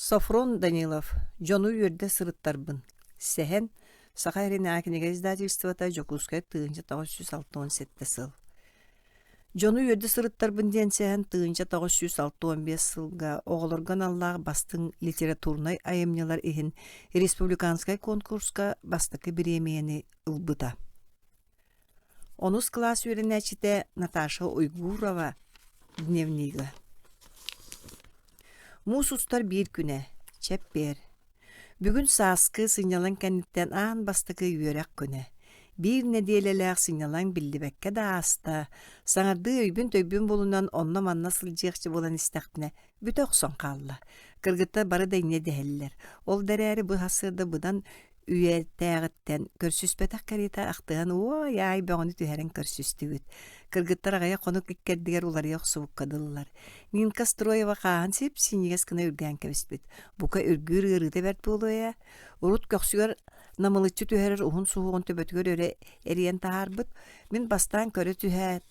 Софрон Данилов «Дьону үөрдэ сырыттарбын» сэһэн Саха Эринээҕи кинигэ издательствота Дьокуускай 1967 сыл Дьону үөрдэ сырыттарбын диэн сэһэн 1965 сылга оҕолорго аналлаах бастыҥ литературнай айымньылар иһин республиканскай конкурска бастакы бириэмийэни ылбыта. Онус кылаас үөрэнээччитэ Наташа Уйгурова дневнигэ. Муус устар биир күнэ, чэппиэр. Бүгүн сааскы сынньалаҥ кэнниттэн аан бастакы үөрэх күнэ. Биир нэдиэлэлээх сынньалаҥ биллибэккэ да ааста. Саҥардыы өйбүн-төйбүн булунан онно-манна сылдьыахча буолан истэхпинэ, бүтэ охсон хаалла. Кыргыттар бары да инньэ дэһэллэр. Ол да эрээри бу сарсыарда быдан үйэтээҕиттэн көрсүспэтэх кэриэтэ ахтыһан уой-аай бөҕөнү түһэрэн көрсүстүбүт. Кыргыттар аҕыйах хонук иккэрдигэр уларыйа охсубукка дылылар. Нинка Строева хааһын сип-синньигэс гына үргээн кэбиспит. Бука үргүүр ыарыыта бэрт буолуо ээ. Урут көхсүгэр намылыччы түһэрэр уһун суһуоҕун төбөтүгэр өрө эрийэн таһаарбыт. Мин бастаан көрө түһээт,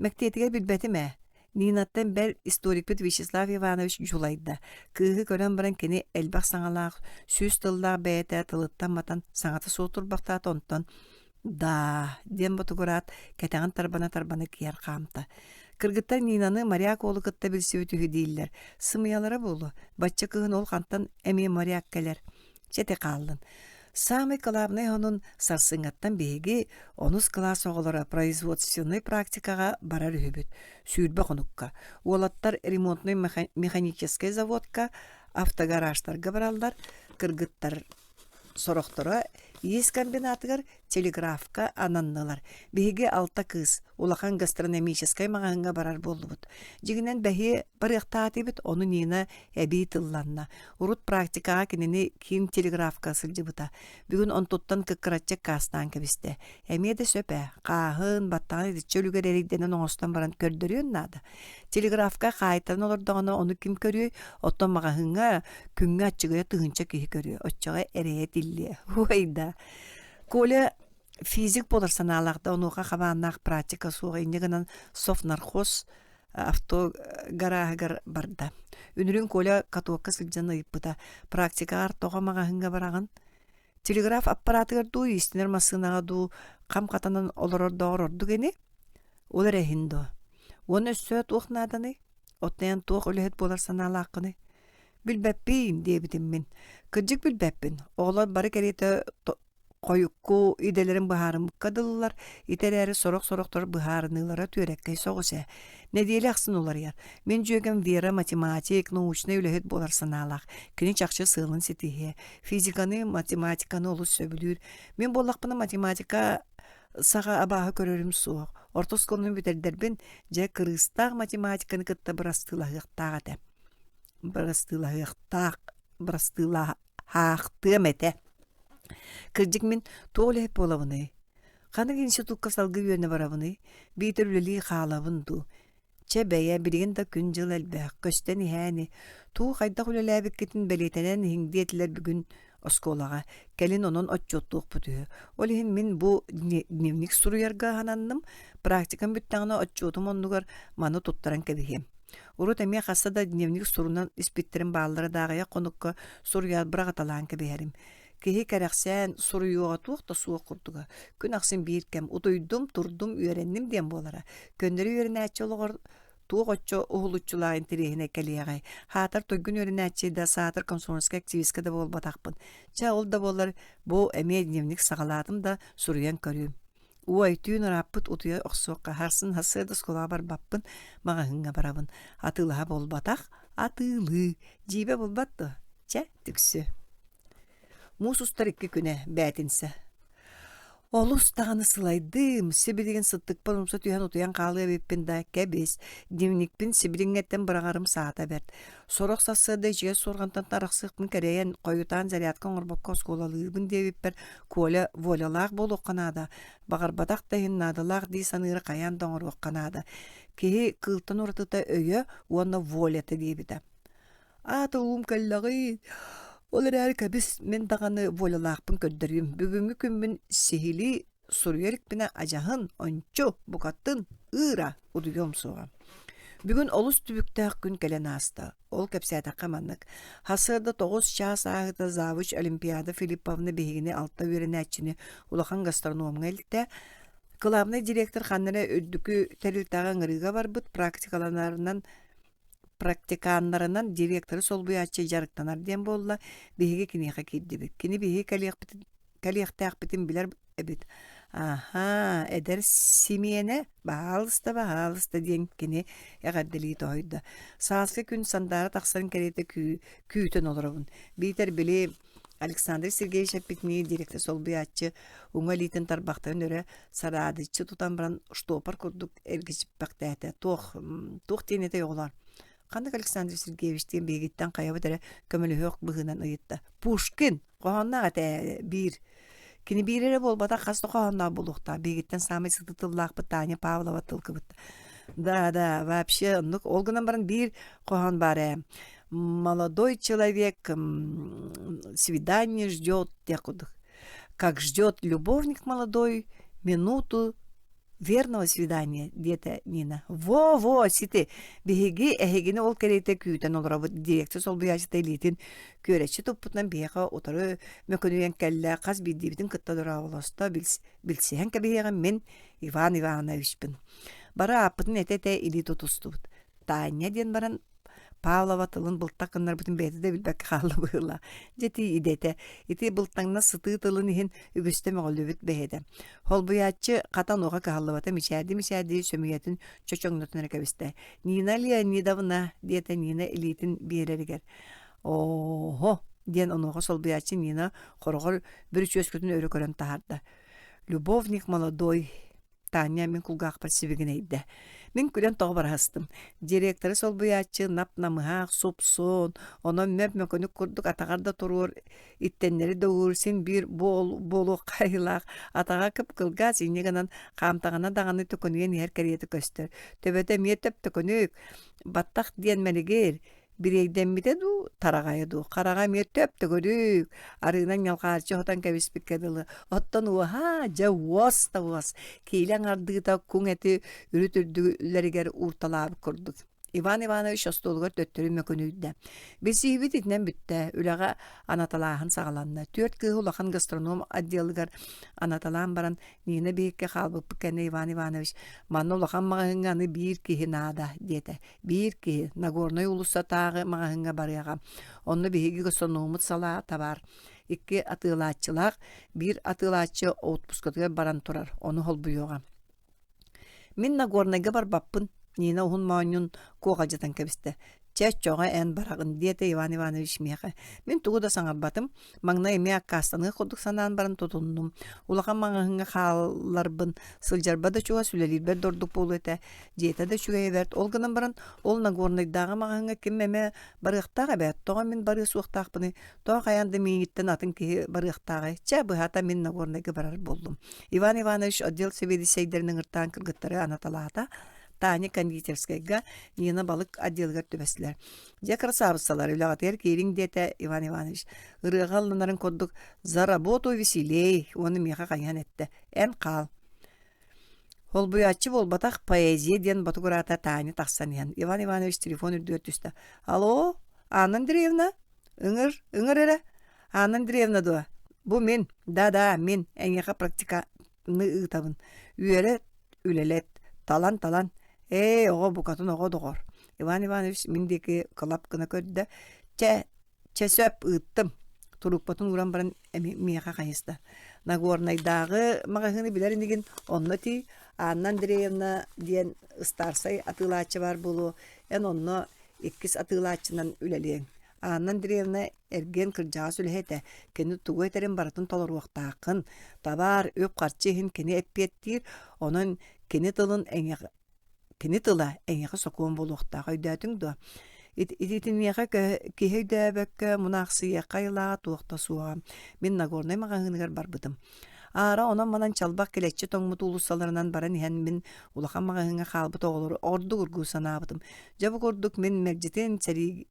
мэктиэтигэр билбэтим ээ. Нинаттан бэл историкпыт Вячеслав Иванович дьулайда. Кыыһы көрөн баран кини элбэх саҥалаах, сүүс тыллаах бэйэтэ тылыттан матан саҥата суох турбахтаата онтон «Даа» диэн ботугураат, кэтэҕин тарбана-тарбана киэр хаамта. Кыргыттар Нинаны моряк уолу кытта билсибит үһү дииллэр. Сымыйалара буолуо, бачча кыһын ол хантан эмиэ моряк кэлэр. Чэ ити хааллын. Саамай кылаабынай сонун сарсыҥҥаттан биһиги онус кылаас оҕолоро производственнай практикаҕа барар үһүбүт. 20 хонукка. Уолаттар ремонтнай механическай заводка, автогаражтарга бараллар, кыргыттар сорохторо иис комбинатыгар телеграфка ананнылар. Биһиги алта кыыс улахан гастрономическай маҕаһыыҥҥа барар буоллубут. Дьиҥинэн бэһиэ барыахтаатыбыт, ону Нина эбии тылланна. Урут практикаҕа кинини киин телеграфка сылдьыбыта. Бүгүн онтуттан кыккыраччы аккаастаан кэбистэ. Эмиэ да сөп ээ, хааһын, баттаҕын итиччэ үлүгэр эрэйдэнэн оҥостон баран көрдөрүөн наада. Телеграфка хаайтаран олордоҕуна ону ким көрүөй, оттон маҕаһыыҥҥа күҥҥэ аччыгыйа тыһыынча киһи көрүө, оччоҕо эрэйэ тиллиэ. Уой да. Коля физик буолар санаалаах да онуоха хабааннаах практика суох инньэ гынан совнархоз авто гарааһыгар барда. Үнүрүүн Коля катокка сылдьан ыйыппыта: «Практикаҕар тоҕо маҕаһыыҥҥа бараҕын? Телеграф аппаратыгар дуу, иистэнэр массыынаҕа дуу хам хатанан олорордооҕор ордук ини? Ол эрэ иһин дуо? Уонна өссө туох нааданый? Оттон туох үлэһит буолар санаалааххыный? Билбэппиин, диэбитим мин. Кырдьык билбэппин. Оҕолор бары кэриэтэ хойукку идэлэрин быһаарыммыкка дылылар, ити эрээри сорох-сорохтор быһаарыныылара түөрэккэй соҕус ээ. Нэдиэлэ ахсын уларыйар. Мин дьүөгэм Вера математик, научнай үлэһит буолар санаалаах. Кини чахчы сыалын ситиһиэ. Физиканы, математиканы олус сөбүлүүр. Мин буоллахпына математика саҕа абааһы көрөрүм суох. Орто оскуоланы бүтэрдэрбин, дьэ, кырыыстаах математиканы кытта бырастыылаһыахтаах этэ. Бырастыылаһыахтаах, бырастыылаһаахтыам этэ. Кырдьык мин туох үлэһит буолабыный? Ханнык институкка салгыы үөрэнэ барабыный? Биитэр үлэлии хаалабын дуу? Чэ бэйэ, билигин да күн-дьыл элбэх, көстөн иһээ ини. Тугу хайдах үлэлээбиккитин бэлиэтэнэн иһиҥ диэтилэр бүгүн оскуолаҕа. Кэлин онон отчуоттуохпут үһү. Ол иһин мин бу дневник суруйарга аһананным. Практикам бүттэҕинэ отчуотум оннугар маны туттаран кэбиһиэм. Урут эмиэ хаста да дневник сурунан испиттэрим бааллара да аҕыйах хонукка суруйаат быраҕаталаан кэбиһэрим. Киһи кэрэхсээн суруйуоҕа туох да суох курдуга. Күн ахсын биир кэм утуйдум, турдум, үөрэнним диэн буолара. Көннөрү үөрэнээччи олоҕор туох оччо уһулуччулаах интэриэһинэй кэлиэҕэй. Хаатар туйгун үөрэнээччи да, саатар комсомольскай активистка да буолбатахпын. Чэ, ол да буоллар, бу эмиэ дневник саҕалаатым да, суруйан көрүүм. Уой, түүн ырааппыт утуйа охсуохха, сарсын сарсыарда оскуолаҕа барбаппын, маҕаһыыҥҥа барабын. Атыылаһа буолбатах, атыылыы. Дьиибэ булбат дуо? Чэ, түксү. Муус устар икки күнэ, бээтинсэ. Олус даҕаны сылайдым, сибилигин сыттыкпар умса түһэн утуйан хаалыа эбиппин да, кэбис, дневникпин сибилиҥҥэттэн быраҕарым саата бэрт. Сорох сарсыарда ичигэс суорҕантан арахсыахпын кэрэйэн, хойутаан зарядка оҥорбокко оскуолалыыбын диэбиппэр Коля волялаах буолуохха наада, баҕарбатах да иһин наадалаах дии саныыры хайаан да оҥоруохха наада. Киһи кыылтан уратыта өйө уонна волята диэбитэ. Аата уум кэллэҕий, ол эрээри кэбис мин даҕаны волялаахпын көрдөрүүм. Бүгүҥҥү күммүн сиһилии суруйа иликпинэ адьаһын, ончу, букатын ыыра утуйуом суоҕа. Бүгүн олус түбүктээх күн кэлэн ааста. Ол кэпсээтэххэ маннык. Сарсыарда 9 чаас ааһыыта завуч Олимпиада Филипповна биһигини алта үөрэнээччини улахан гастрономҥа илтэ. Кылаабынай директор ханна эрэ үрдүкү тэрилтэҕэ ыҥырыыга барбыт практикаланарынан практиканнарынан директоры солбуйааччы дьарыктанар диэн буолла. Биһиги киниэхэ киирдибит. Кини биһиги кэлиэхпитин кэлиэхтээхпитин билэр эбит. Аһаа, эдэр симиэнэ, баһаалыста, баһаалыста диэн кини эҕэрдэлии тоһуйда. Сааскы күн сандаара тахсан кэриэтэ күү, күүтэн олоробун. Биитэр били Александр Сергеевич эппитинии директор солбуйааччы уҥа илиитин тарбахтарын өрө сараадыччы тутан баран штопор курдук эргичиппэхтээтэ. Туох, туох диэн этэй оҕолоор? Ханнык Александр Сергеевич диэн биһигиттэн хайабыт эрэ көмөлөһүөх быһыынан ыйытта. Пушкин! Хоһоонноох этэ биир. Кини биир эрэ буолбатах хас да хоһоонноох буолуохтаах. Биһигиттэн саамай сытыы тыллаахпыт Таня Павлова тылгыбыт. Да, да, вообще оннук. Ол гынан баран биир хоһоон баар ээ. Молодой человек свидание ждет диэх курдук. Как ждет любовник молодой минуту верного свидания диэтэ Нина. Во-во, сити, биһиги эһигини ол кэриэтэ күүтэн олоробут директор солбуйааччыта илиитин күөрэччи туппутунан биһиэхэ утары мөкүнүйэн кэллэ, хас биирдиибитин кытта дорооболосто, билсиһэн кэбиһиэҕим мин Иван Ивановичпын. Бары ааппытын этэ-этэ илии тутустубут. Таня диэн баран Павлова тылын былтах гыннарбытын бэйэтэ да билбэккэ хаалла быһыылаах. Дьэ ити идэтэ. Ити былтаҥнас сытыы тылын иһин үгүстэ мөҕүллүбүт бэйэтэ. Холбуйааччы хата онуоха кыһаллыбата мичээрдии-мичээрдии сөмүйэтин чочоҥнотон эрэ кэбистэ. Нина Леонидовна, диэтэ Нина илиитин биэрэригэр. Оһо, диэн онуоха солбуйааччы Нина хороҕор бүрүчүөскэтин өрө көрөн таһаарда. Любовник молодой, Таня мин кулгаахпар сибигинэйдэ. Мин күлэн тоҕо бараһастым. Директоры солбуйааччы нап-намыһах, суп-суон, онон мөп-мөкөнүк курдук атаҕар да туруор, иттэннэри да уур, син биир буол, буолуох хайылаах, атаҕа кып-кылгас инньэ гынан хаамтаҕына даҕаны төкөнүйэн иһэр кэриэтэ көстөр. Төбөтө эмиэ төп-төкөнүк, баттах диэн мэлигир, Бириэйдэммитэ дуу, тараҕайа дуу, хараҕа эмиэ төп-төгүрүк, арыынан ньалҕаарчы сотон кэбиспиккэ дылы, оттон уоһа, дьэ уос да уос, киилэ аҥардыыта куҥ эти үрүт үрдүлэригэр уурталаабыт курдук. Иван Иванович остуолугар төттөрү мөкүнүйдэ. Билсиһиибит итинэн бүттэ, үлэҕэ анаталааһын саҕаланна. Түөрт кыыһы улахан гастроном отделыгар анаталаан баран, Нина биһикки хаалбыппыт кэннэ Иван Иванович «Манна улахан маҕаһыыҥҥа аны биир киһи наада» диэтэ. Биир киһи Нагорнай уулуссатааҕы маҕаһыыҥҥа барыаҕа. Онно биһиги гастрономмут салаа табаар. Икки атыылааччылаах, биир атыылааччы отпускатыгар баран турар, ону холбуйуоҕа. Мин Нагорнайга барбаппын, Нина уһун моонньун куоҕалдьытан кэбистэ. Чэ, оччоҕо эн бараҕын, диэтэ Иван Иванович миэхэ. Мин тугу да саҥарбатым. Маҥнай эмиэ аккаастаныах курдук санаан баран тутуннум. Улахан маҕаһыыҥҥа хаалларбын, сылдьарбар да чугас, үлэлиирбэр да ордук буолуо этэ. Дьиэтэ да үчүгэйэ бэрт. Ол гынан баран, ол Нагорнайдааҕы маҕаһыыҥҥа ким эмэ барыахтаах эбээт. Тоҕо мин барыа суохтаахпыный? Тоҕо хайаан да миигиттэн атын киһи барыахтааҕый? Чэ, быһата мин Нагорнайга барар буоллум. Иван Иванович отдел сэбиэдиссэйдэрин ыҥыртаан кыргыттары анаталаата. Таня кондитерскайга, Нина балык отделыгар түбэстилэр. Дьэ, красавицалар, үлэҕитигэр киириҥ диэтэ Иван Иванович. Ырыаҕа ылланарын курдук «За работу веселей» уонна миэхэ хайыһан эттэ. Эн хаал. Холбуйааччы буолбатах, поэзия диэн ботугураата Таня тахсан иһэн. Иван Иванович телефон үрдүгэр түстэ. Алло, Анна Андреевна? Ыҥыр, ыҥыр эрэ. Анна Андреевна дуо? Бу мин, да-да, мин, эйиэхэ практиканы ыытабын. Үөрэ үлэлэт, талан-талан. Ээ, оҕо букатын оҕо доҕор. Иван Иванович мин диэки кылап гына көрдө. Чэ, чэ сөп, ыыттым. Трубкатын ууран баран эми миэхэ хайыста. Нагорнайдааҕы маҕаһыыны билэр инигин, онно тиий, Анна Андреевна диэн ыстаарсай атыылааччы баар буолуо, эн онно иккис атыылааччынан үлэлиэҥ. Анна Андреевна эргиэн кырдьаҕас үлэһитэ, кини тугу этэрин барытын толоруохтааххын, табаар, үп-харчы иһин кини эппиэттиир, онон кини тылын эйиэхэ кини тыла эйиэхэ сокуон буолуохтаах өйдөөтүҥ дуо? Итиниэхэ киһи өйдөөбөккө мунаахсыйыахха айылааҕа туох да суоҕа. Мин Нагорнай маҕаһыыныгар барбытым. Аара онон-манан чалбах килэччи тоҥмут уулуссаларынан баран иһэн мин улахан маҕаһыыҥҥа хаалбыт оҕолору ордук ургуу санаабытым. Дьэ бу курдук мин мэлдьитин сэрии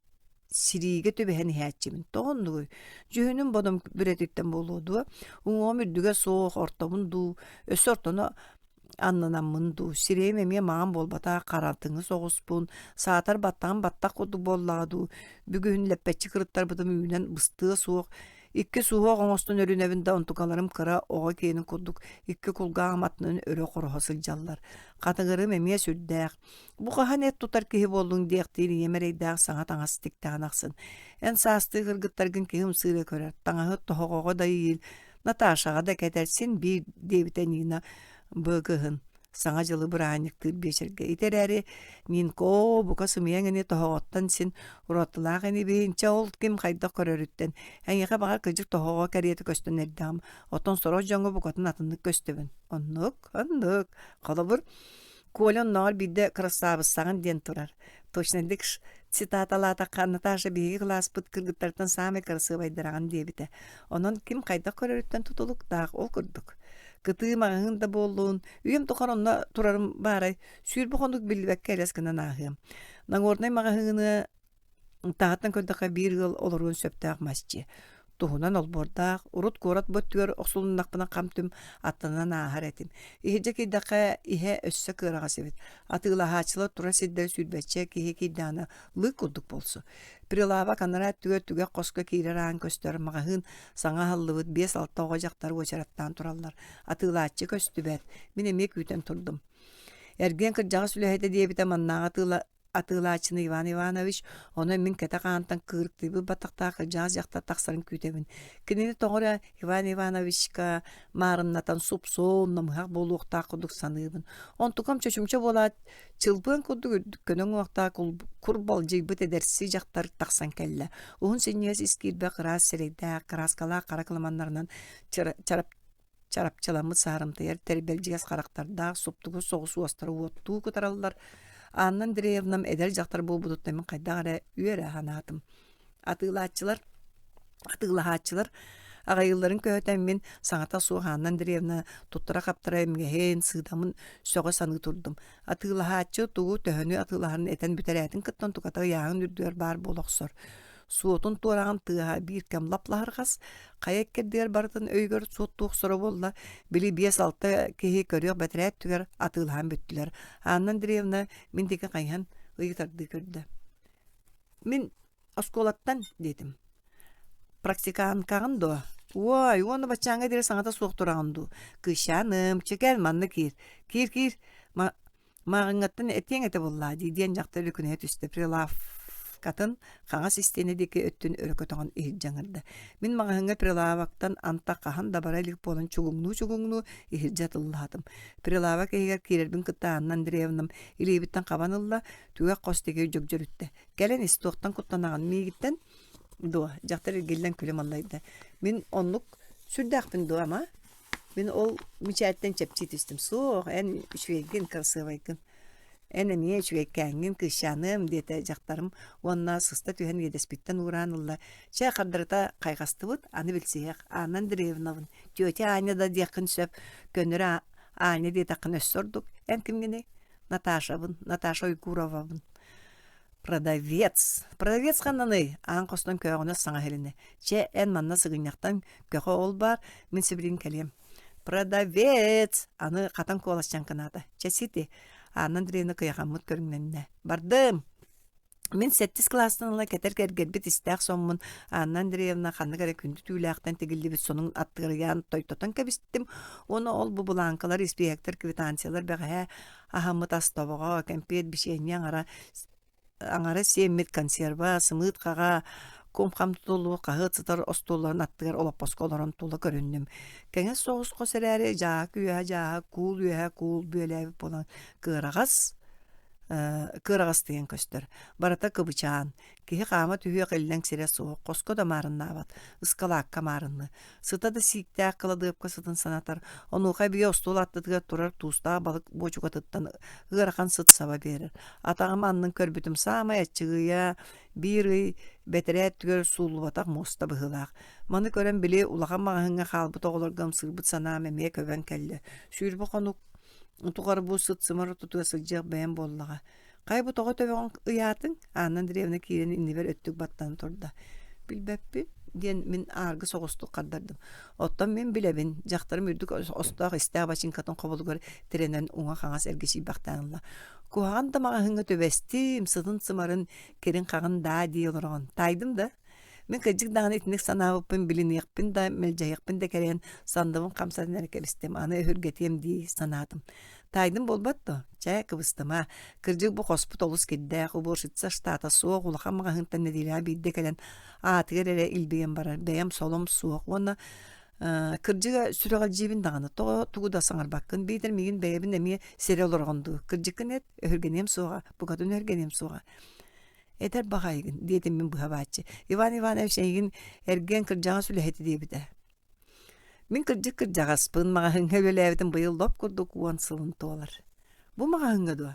сириигэ түбэһэн иһээччибин. Тоҕо оннугуй? Дьүһүнүм бодом бүрэтиттэн буолуо дуо? Уҥуоҕум үрдүгэ суох, ортобун дуу, өссө ортону аннынаммын дуу, сирэйим эмиэ маҥан буолбатах, харатыҥы соҕуспун, саатар баттаҕым баттах курдук буоллаҕа дуу, бүгүн лэппэччи кырыттарбытым үүнэн быстыа суох, икки суһуох оҥостон өрүнэбин да онтукаларым кыра оҕо киэнин курдук икки кулгааҕым аттынан өрө хороһо сылдьаллар. Хатыҥырым эмиэ сүрдээх. Бу хаһан эт тутар киһи буоллуҥ диэхтиир ийэм эрэйдээх саҥа таҥас тиктэҕин ахсын. Эн саастыы кыргыттаргын киһи ымсыыра көрөр, таҥаһы тоһоҕоҕо да иил, Наташаҕа да кэтэр син биир диэбитэ Нина быгыһын Саҥа дьылы бырааһынньыктыыр биэчэргэ. Ити эрээри Нинко бука сымыйаҥ ини тоһоҕоттон син уратылаах инибин, чэ ол ким хайдах көрөрүттэн. Эйиэхэ баҕар кыдьык тоһоҕо кэриэтэ көстөн эрдэҕим, оттон сорох дьоҥҥо букатын атыннык көстөбүн. Оннук, оннук. Холобур, Коля оннооҕор биирдэ кырасаабыссаҕын диэн турар. Точнайдык цитаталаатахха, Наташа биһиги кылааспыт кыргыттартан саамай кырасыабайдараҕын диэбитэ. Онон ким хайдах көрөрүттэн тутулуктаах ол курдук. Кытыы маҕаһыын да буоллун, үйэм тухары онно турарым баарай, 20 хонук биллибэккэ элэс гынан ааһыам. Нагорнай маҕаһыыны Таһыттан көрдөххө биир ыал олоруон сөптөөх мас дьиэ. Туһунан олбуордаах, урут куорат бу өттүгэр охсулуннахпына хам-түм аттанан ааһар этим. Иһирдьэ киирдэххэ иһэ өссө кыараҕас эбит. Атыылаһааччылар турар сирдэрэ сүүрбэччэ киһи киирдэҕинэ лыык курдук буолсу. Прилавок анараа өттүгэр түгэх хоско киирэр аан көстөр, маҕаһыын саҥа аһыллыбыт, биэс-алта оҕо дьахтар уочараттаан тураллар. Атыылааччы көстүбэт. Мин эмиэ күүтэн турдум. Эргиэн кырдьаҕас үлэһитэ диэбитэ маннааҕы атыыла атыылааччыны Иван Иванович, онон мин кэтэх аантан кыырыктыйбыт баттахтаах кырдьаҕас дьахтар тахсарын күүтэбин. Кинини тоҕо эрэ Иван Ивановичка маарыннатан супсуун, намыһах буолуохтаах курдук саныыбын. Онтукам чочумча буолаат, чылбыан курдук үрдүк көнө уҥуохтаах курбалдьыйбыт эдэрси дьахтар тахсан кэллэ. Уһун синньигэс ис киирбэх ыраас сирэйдээх, кырааскалаах хара кыламаннарынан чарап чарапчыламмыт саарымтыйар тэрбэлдьигэс харахтардаах суптугур соҕус уостара уоттуу кытараллар. Анна Андреевнам эдэр дьахтар буолбутуттан мин хайдах эрэ үөрэ санаатым. Атыылааччылар, атыылаһааччылар аҕайыылларын көһүтэн мин саҥата суох Анна Андреевна туттара-хаптара имигэһин, сыыдамын сөҕө саныы турдум. Атыылаһааччы тугу төһөнү атыылаһарын этэн бүтэрээтин кытта онтуката ыйааһын үрдүгэр баар буола охсор. Суотун туораҕын тыаһа биир кэм лап-лаһырҕас, хайа иккэрдигэр барытын өйүгэр суоттуу охсоро буолла, били биэс-алта киһи көрүөх бэтэрээ өттүгэр атыылаһан бүттүлэр. Анна Андреевна мин диэки хайыһан ыйытардыы көрдө. Мин оскуолаттан диэтим. Практиканткаҕын дуо? Уой, уонна баччааҥҥа диэри саҥата суох тураҕын дуу? Кыысчааным, чэ кэл манна киир. Киир-киир. Мааҕыҥҥаттан этиэҥ этэ буоллаа дии диэн дьахтар өрүкүнэйэ түстэ прилавкатын хаҥас истиэнэ диэки өттүн өрө көтөҕөн иһирдьэ ыҥырда. Мин маҕаһыыҥҥа прилавоктан антах хаһан да бара илик буолан чугуҥнуу-чугуҥнуу иһирдьэ атыллаатым. Прилавок иһигэр киирэрбин кытта Анна Андреевнам илиибиттэн хабан ылла, түгэх хос диэки дьөгдьөрүттэ. Кэлэн ис, туохтан куттанаҕын миигиттэн дуо? Дьахтар эргиллэн күлүм аллайда. Мин оннук сүрдээхпин дуо, ама? Мин ол мичээртэн чэпчии түстүм. Суох, эн үчүгэйгин, кырасыабайгын. Эн эмиэ үчүгэйкээҥҥин, кыысчааныам, диэтэ дьахтарым уонна сыста түһэн иэдэспиттэн уураан ылла. Чэ, хардарыта хайҕастыбыт, аны билсиһиэх. Анна Андреевнабын, тетя Аня да диэххин сөп, көннөрү Аня диэтэххинэ өссө ордук. Эн кимҥиний? Наташабын, Наташа Уйгуровабын. Продавец! Продавец ханнаный? Аан хостон көөҕүнэс саҥа иһилиннэ. Чэ, эн манна сыгынньахтан көхө ол баар, мин сибилигин кэлиэм. Продавец! Аны хатан куолас чаҥкынаата. Чэ, сити! Анна Андреевна кыйахаммыт көрүҥнэннэ. Бардым! Мин сэттис кылаастан ыла кэтэр кэргэрбит истээх соммун Анна Андреевна ханнык эрэ күндү түүлээхтэн тигиллибит сонун аттыгар ыйаан тойтотон кэбистим уонна ол бу былааҥкалар, испииһэктэр, квитанциялар бэҕэһээ аһаммыт ас тобоҕо, кэмпиэт, бичиэнньэ аҥара аҥара сиэммит консерва, сымыыт хаҕа, кум-хам тутуллубут хаһыат сытар остуолларын аттыгар олоппоско олорон тула көрүннүм. Кэҥэс соҕус хос эрээри дьааһык үөһэ дьааһык, куул үөһэ куул бүөлээбит буолан кыараҕас кыараҕастыйан көстөр. Барыта кыбычаан. Киһи хаама түһүөх иллэҥ сирэ суох, хоско да маарыннаабат, ыскалаакка маарынны. Сыта да сииктээх кыладыапка сытын санатар, онуоха эбии остуол аттытыгар турар туустаах балык буочукатыттан ыарахан сыт саба биэрэр. Атаҕым аннын көрбүтүм саамай аччыгыйа биир ый бэтэрээ өттүгэр сууллубатах муоста быһыылаах. Маны көрөн били улахан маҕаһыыҥҥа хаалбыт оҕолорго ымсыырбыт санаам эмиэ көбөн кэллэ. 20 хонук тухары бу сыт-сымар ортотугар сылдьыах бэйэм буоллаҕа. Хайа бу тоҕо төбөҕүн ыйаатыҥ? Анна Андреевна киирэн иннибэр өттүк баттаан турда. Билбэппин. диэн мин ааргы соҕустук хардардым. Оттон мин билэбин, дьахтарым үрдүк остоох истээх бачыыҥкатын хобулугар тирэнэн уҥа-хаҥас эргичийбэхтээн ылла. Куһаҕан да маҕаһыыҥҥа түбэстим, сытын-сымарын, кирин-хаҕын даа дии олороҕун. Таайдым да? Мин кырдьык даҕаны итинник санаабыппын билиниэхпин да, мэлдьэһиэхпин да кэрэйэн сандабын хамсатан эрэ кэбистим, аны өһүргэтиэм дии санаатым. Таайдым буолбат дуо? Чэ, кыбыстыма. Кырдьык бу хоспут олус кирдээх, уборщица штата суох, улахан маҕаһыынтан нэдиэлэҕэ биирдэ кэлэн аатыгар эрэ илбийэн барар, бэйэм солом суох уонна кырдьыга сүрэҕэлдьиибин даҕаны тоҕо тугу да саҥарбаккын биитэр миигин бэйэбин эмиэ сирэ олороҕун дуу кырдьыккын эт өһүргэниэм суоҕа букатын өһүргэниэм суоҕа Этэр баҕайыгын, диэтим мин быһа бааччы. Иван Иванович эйигин эргиэн кырдьаҕас үлэһитэ диэбитэ. Мин кырдьык кырдьаҕаспын, маҕаһыыҥҥа үлэлээбитим быйыл лоп курдук 10 сылын туолар. Бу маҕаһыыҥҥа дуо?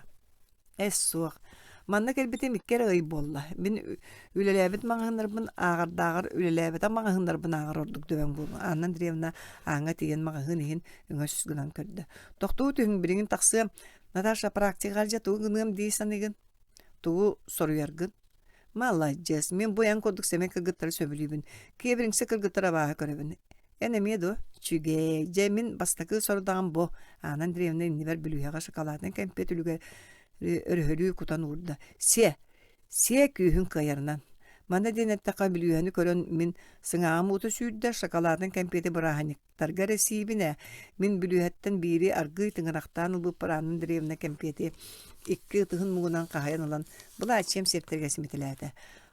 Эс суох. Манна кэлбитим икки эрэ ый буолла. Мин үлэлээбит маҕаһыыннарбын ааҕардааҕар үлэлээбэтэх маҕаһыыннарбын ааҕар ордук дөбөҥ буолуо. Анна Андреевна ааҥҥа тиийэн маҕаһыын иһин өҥөс гынан көрдө. Тохтуу түһүҥ, билигин тахсыам. Наташа практикаҕа дьэ тугу гыныам дии саныыгын? Тугу соруйаргын? Маладьыас, мин бу эн курдук сэмэй кыргыттары сөбүлүүбүн. Киэбириҥсэ кыргыттары абааһы көрөбүн. Эн эмиэ дуо? Үчүгэй. Дьэ, мин бастакы сорудаҕым бу. Аана Андреевна иннибэр бүлүүһэҕэ шоколаднай кэмпиэт үлүгэр өрөһөлүү кутан уурда. Сиэ! Сиэ күүһүн кыайарынан. Манна диэн эттэххэ, бүлүүһэни көрөн мин сыҥааҕым уута сүүрдэ, шоколадын кэмпиэти бырааһынньык Тарга эрэ сиибин ээ, мин бүлүүһэттэн биири аргыый тыҥырахтаан ылбыппар Анна Андреевна кэмпиэти икки ытыһын муҥунан хаһыйан ылан былааччыйам сиэптэргэ симитэлээтэ.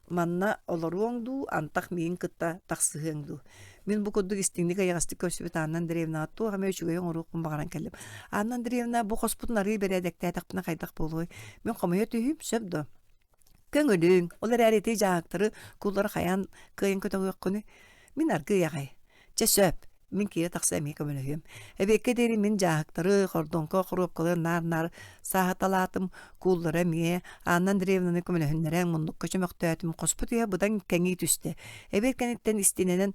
Манна олоруоҥ дуу, антах миигин кытта тахсыһыаҥ дуу? Мин бу курдук истиҥник эйэҕэстик көрсүбүт Анна Андреевнаҕа туох эмэ үчүгэйи оҥоруохпун баҕаран кэллим. Анна Андреевна, бу хоспутун арыый бэрээдэктээтэхпинэ хайдах буолуой? Мин хомуйа түһүүм, сөп дуо? Көҥүлүҥ, ол эрээри ити дьааһыктары кууллары хайаан кыайан көтөҕүөххүнүй? Мин аргыый аҕай. Чэ сөп, мин киирэ-тахса эмиэ көмөлөһүөм. Эбиэккэ диэри мин дьааһыктары, хордуоҥка хоруопкалары наар-наар сааһыталаатым, кууллары эмиэ Анна Андреевнаны көмөлөһүннэрэн муннукка чөмөхтөөтүм, хоспут иһэ быдан кэҥии түстэ. Эбиэт кэнниттэн истиэнэнэн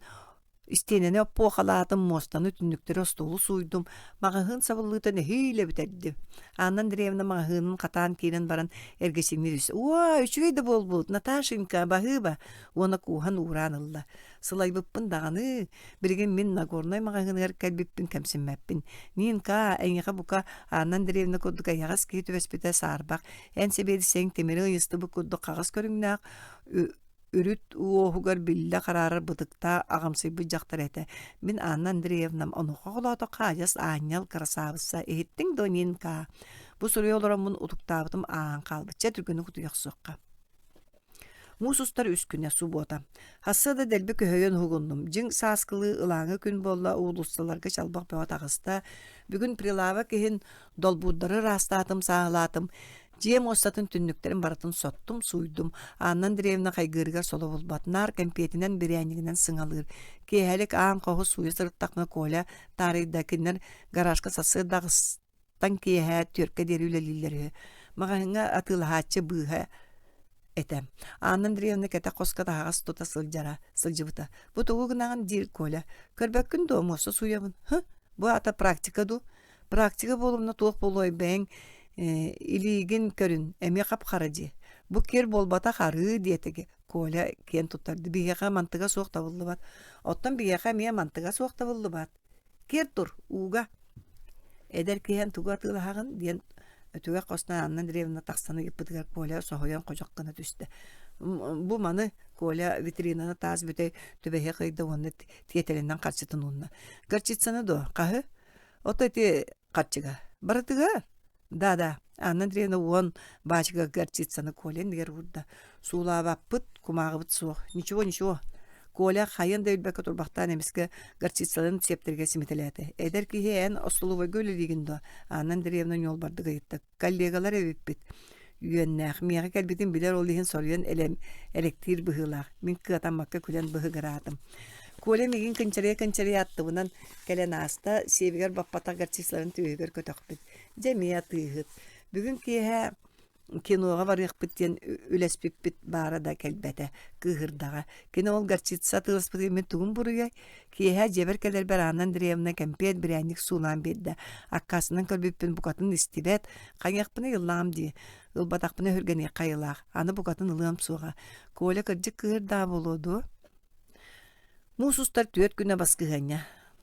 Истиэнэни оппуохалаатым, муостаны, түннүктэри, остуолу сууйдум, маҕаһыын сабыллыыта нэһиилэ бүтэрдим. Анна Андреевна маҕаһыынын хатаан киирэн баран эргичиҥнии түстэ: «Уо, үчүгэй да буолбут, Наташенька, баһыыба!» уонна кууһан уураан ылла. Сылайбыппын даҕаны, билигин мин Нагорнай маҕаһыыныгар кэлбиппин кэмсиммэппин. Нинка, эйиэхэ бука Анна Андреевна курдук эйэҕэс киһи түбэспитэ саарбах. Эн сэбиэдиссэйиҥ тимири ыйыстыбыт курдук хаҕыс көрүҥнээх, үрүт уоһугар биллэ хараарар бытыктаах аҕамсыйбыт дьахтар этэ. Мин Анна Андреевнам онуоха холоотоххо адьас аанньал кырасаабысса иһиттиҥ дуо Нинка? Бу суруйа олороммун утуктаабытым ааһан хаалбыт. Чэ түргэнник утуйа охсуохха. Муус устар үс күнэ субуота. Хассыа да дэлби көһөйөн уһугуннум. Дьиҥ сааскылыы ылааҥы күн буолла уулуссаларга чалбах бөҕө таҕыста. Бүгүн прилавок иһин долбуурдары ыраастаатым, сааһылаатым. Дьиэ муостатын түннүктэрин барытын соттум, сууйдум. Анна Андреевна хайгыырыгар соло булбат, наар кэмпиэтинэн, бирээнньигинэн сыҥалыыр. Киэһэлик аан хоһу сууйа сырыттахпына Коля таарыйда, кинилэр гаражка сарсыарда аҕыстан киэһэ түөркэ диэри үлэлииллэр үһү. Маҕаһыыҥҥа атыылаһааччы быыһа этэ. Анна Андреевна кэтэх хоско таһаҕас тута сылдьара, сылдьыбыта. «Бу тугу гынаҕын?» диир Коля. «Көрбөккүн дуо, муоста сууйабын». «Һы, бу аата практика дуу?» Практика буолумна туох буолуой бэйэҥ илиигин көрүн, эмиэ хап-хара дии. Бу кир буолбатах арыы диэтэги Коля киэн туттарды. Биһиэхэ мантыга суох табыллыбат. Оттон биһиэхэ эмиэ мантыга суох табыллыбат. Киэр тур, ууга. Эдэр киһи тугу атыылаһаҕын диэн өтүгэх хостон Анна Андреевна тахсан ыйыппытыгар Коля соһуйан ходьох гына түстэ. Бу маны Коля витринаны таас бүтэй түбэһиэх ыйда уонна тиэтэлинэн харчытын уунна. Горчицаны дуо? Хаһы? Ото ити харчыга. Барытыгар? Да-да, Анна Андреевна уон баачыка горчицаны Коля иннигэр уурда. Суулаабаппыт, кумааҕыбыт суох. Ничего, ничего. Коля хайан да билбэккэ турбахтаан эмискэ горчицаларын сиэптэригэр симитэлээтэ. Эдэр киһи эн остолобуойга үлэлиигин дуо? Анна Андреевна ньуолбардык ыйытта. Коллегалар эбиппит. Үөннээх, миэхэ кэлбитин билэр ол иһин соруйан элэктиир быһыылаах. Мин кыатаммакка күлэн быһыгыраатым. Коля миигин кынчарыйа-кынчарыйа аттыбынан кэлэн ааста, сиэбигэр баппатах горчицаларын түөһүгэр көтөхпүт. Дьэ эмиэ атыыһыт. Бүгүн киэһэ киноҕа барыахпыт диэн үлэспиппит баара да кэлбэтэ, кыыһырдаҕа. Кини ол горчица атыыласпытыгар мин тугум буруйай? Киэһэ дьиэбэр кэлэрбэр Анна Андреевна кэмпиэт, бирээнньик суулаан биэрдэ. Аккаастанан көрбүппүн букатын истибэт, хайыахпына ыллаҕым дии, ылбатахпына өһүргэниэххэ айылаах, аны букатын ылыам суоҕа. Коля кырдьык кыыһырдаҕа буолуо дуо? Муус устар түөрт күнэ баскыһыанньа.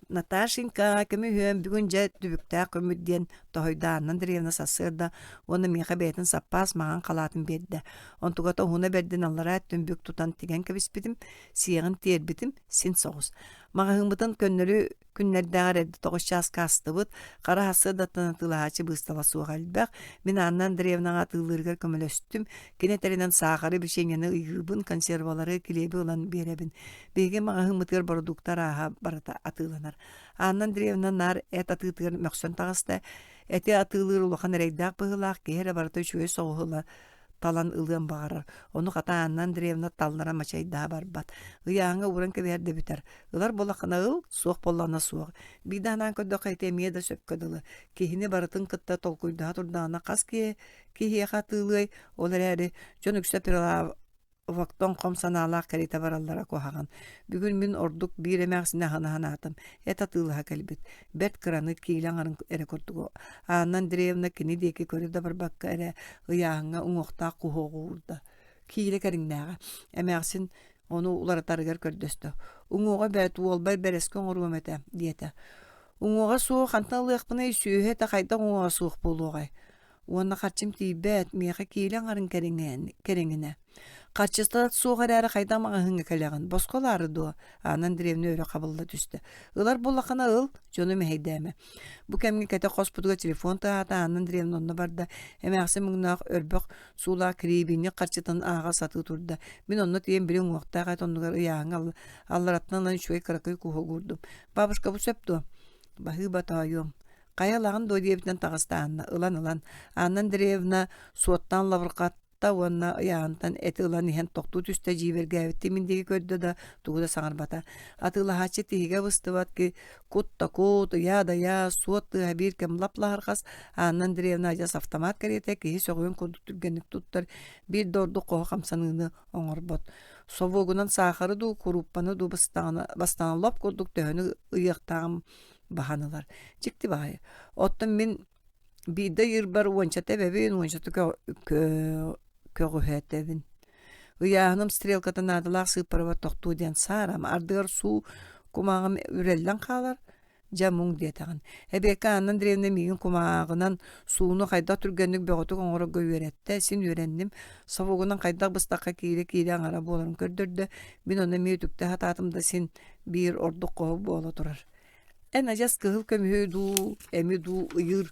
Наташенька, көмүһүөм, бүгүн дьэ түбүктээх көмүт диэн тоһуйда Анна Андреевна сарсыарда уонна миэхэ бэйэтин саппаас маҥан халаатын биэрдэ. Онтугата уһуна бэрдин аллараа өттүн бүк тутан тигэн кэбиспитим, сиэҕин тиэрбитим син соҕус. Маҕаһыыммытын көннөрү күннэрдээҕэр эрдэ тоҕус чааска астыбыт, хара сарсыардаттан атыылаһааччы быыстала суох элбэх. Мин Анна Андреевнаҕа атыылыырыгар көмөлөстүм. Кини этэринэн саахары, бичиэнньэни ыйыыбын, консервалары, килиэби ылан биэрэбин. Биһиги маҕаһыыммытыгар бородуукта арааһа барыта атыыланар. Анна Андреевна наар эт атыытыгар мөхсөн таҕыста. Эти атыылыыр улахан эрэйдээх быһыылаах киһи эрэ барыта үчүгэй соҕуһу ыла талан ылыан баҕарар. Ону хата Анна Андреевна таллара мачайдаһа барбат. Ыйааһыҥҥа ууран кэбиһэр да бүтэр. Ылар буоллаххына ыл, суох буоллаҕына суох. Биирдэ анаан көрдөххө ити эмиэ да сөпкө дылы. Киһини барытын кытта толкуйдаһа турдаҕына хас киһи киһиэхэ атыылыай, ол эрээри дьон үксэ Оттон хом санаалаах кэриэтэ бараллара куһаҕан. Бүгүн мин ордук биир эмээхсини аһына санаатым. Эт атыылаһа кэлбит. Бэрт кыраны киилэ аҥарын эрэ курдугу. Анна Андреевна кини диэки көрө да барбакка эрэ ыйааһыҥҥа уҥуохтаах куһуоҕу уурда. Киилэ кэриҥнээҕэ. Эмээхсин ону уларытарыгар көрдөстө. Уҥуоҕа бэрт уолбар бэрэски оҥоруом этэ, диэтэ. Уҥуоҕа суох хантан ылыахпыный, сүөһү этэ хайдах уҥуоҕа суох буолуоҕай? Уонна харчым тиийбэт, миэхэ киилэ аҥарын кэриҥинэ. Харчыта суох эрээри хайдах маҕаһыыҥҥа кэлэҕин, босхо ылаары дуо? Анна Андреевна өрө хабылла түстэ. Ылар буоллаххына ыл, дьону мэһэйдээмэ. Бу кэмҥэ кэтэх хоспутугар телефон тыаһаата, Анна Андреевна онно барда. Эмээхсин муҥнаах өрбөх суулаах кирибиинньик харчытын ааҕа сатыы турда. Мин онно тиийэн били уҥуохтаах эт оннугар ыйааһыҥҥа аллараттан ылан үчүгэй кыракый куһу уурдум. Бабушка бу сөп дуо? Баһыыба тоойуом. Хайа ылаҕын дуо диэбитинэн таҕыста Анна. Ылан-ылан. Анна Андреевна суоттаан лабырҕатта уонна ыйааһынтан эти ылан иһэн тохтуу түстэ дьиибэргээбиттии мин диэки көрдө да тугу да саҥарбата. Атыылаһааччы тиһигэ быстыбат ки кут да кут, ыйаа да ыйаа, суот тыаһа биир кэм лап-лаһырҕас Анна Андреевна адьас автомат кэриэтэ киһи сөҕүөн курдук түргэнник туттар, биир да ордук хоһо хамсаныыны оҥорбот. Собуогунан саахары дуу, курууппаны дуу бастаҕына бастаҕына лоп курдук төһөнү ыйыахтааҕым баһан ылар. Дьикти баҕайы. Оттон мин биирдэ ыйыырбар уончата эбэбин, уончата көҕүһэтэбин. Ыйааһыным стрелката наадалаах сыыппарабар тохтуо диэн саарам, ардыгар суу кумааҕым үрэллэн хаалар, дьэ муҥ диэтэҕин. Эбиэккэ Анна Андреевна миигин кумааҕынан сууну хайдах түргэнник бөҕөтүк оҥорорго үөрэттэ, син үөрэнним. Совугунан хайдах быстахха киирэ-киирэ аҥара буоларын көрдөрдө. Мин ону эмиэ үтүктэ сатаатым да син биир ордук хоһу буола турар. Эн адьас кыһыл көмүһү дуу, эми дуу ыйыыр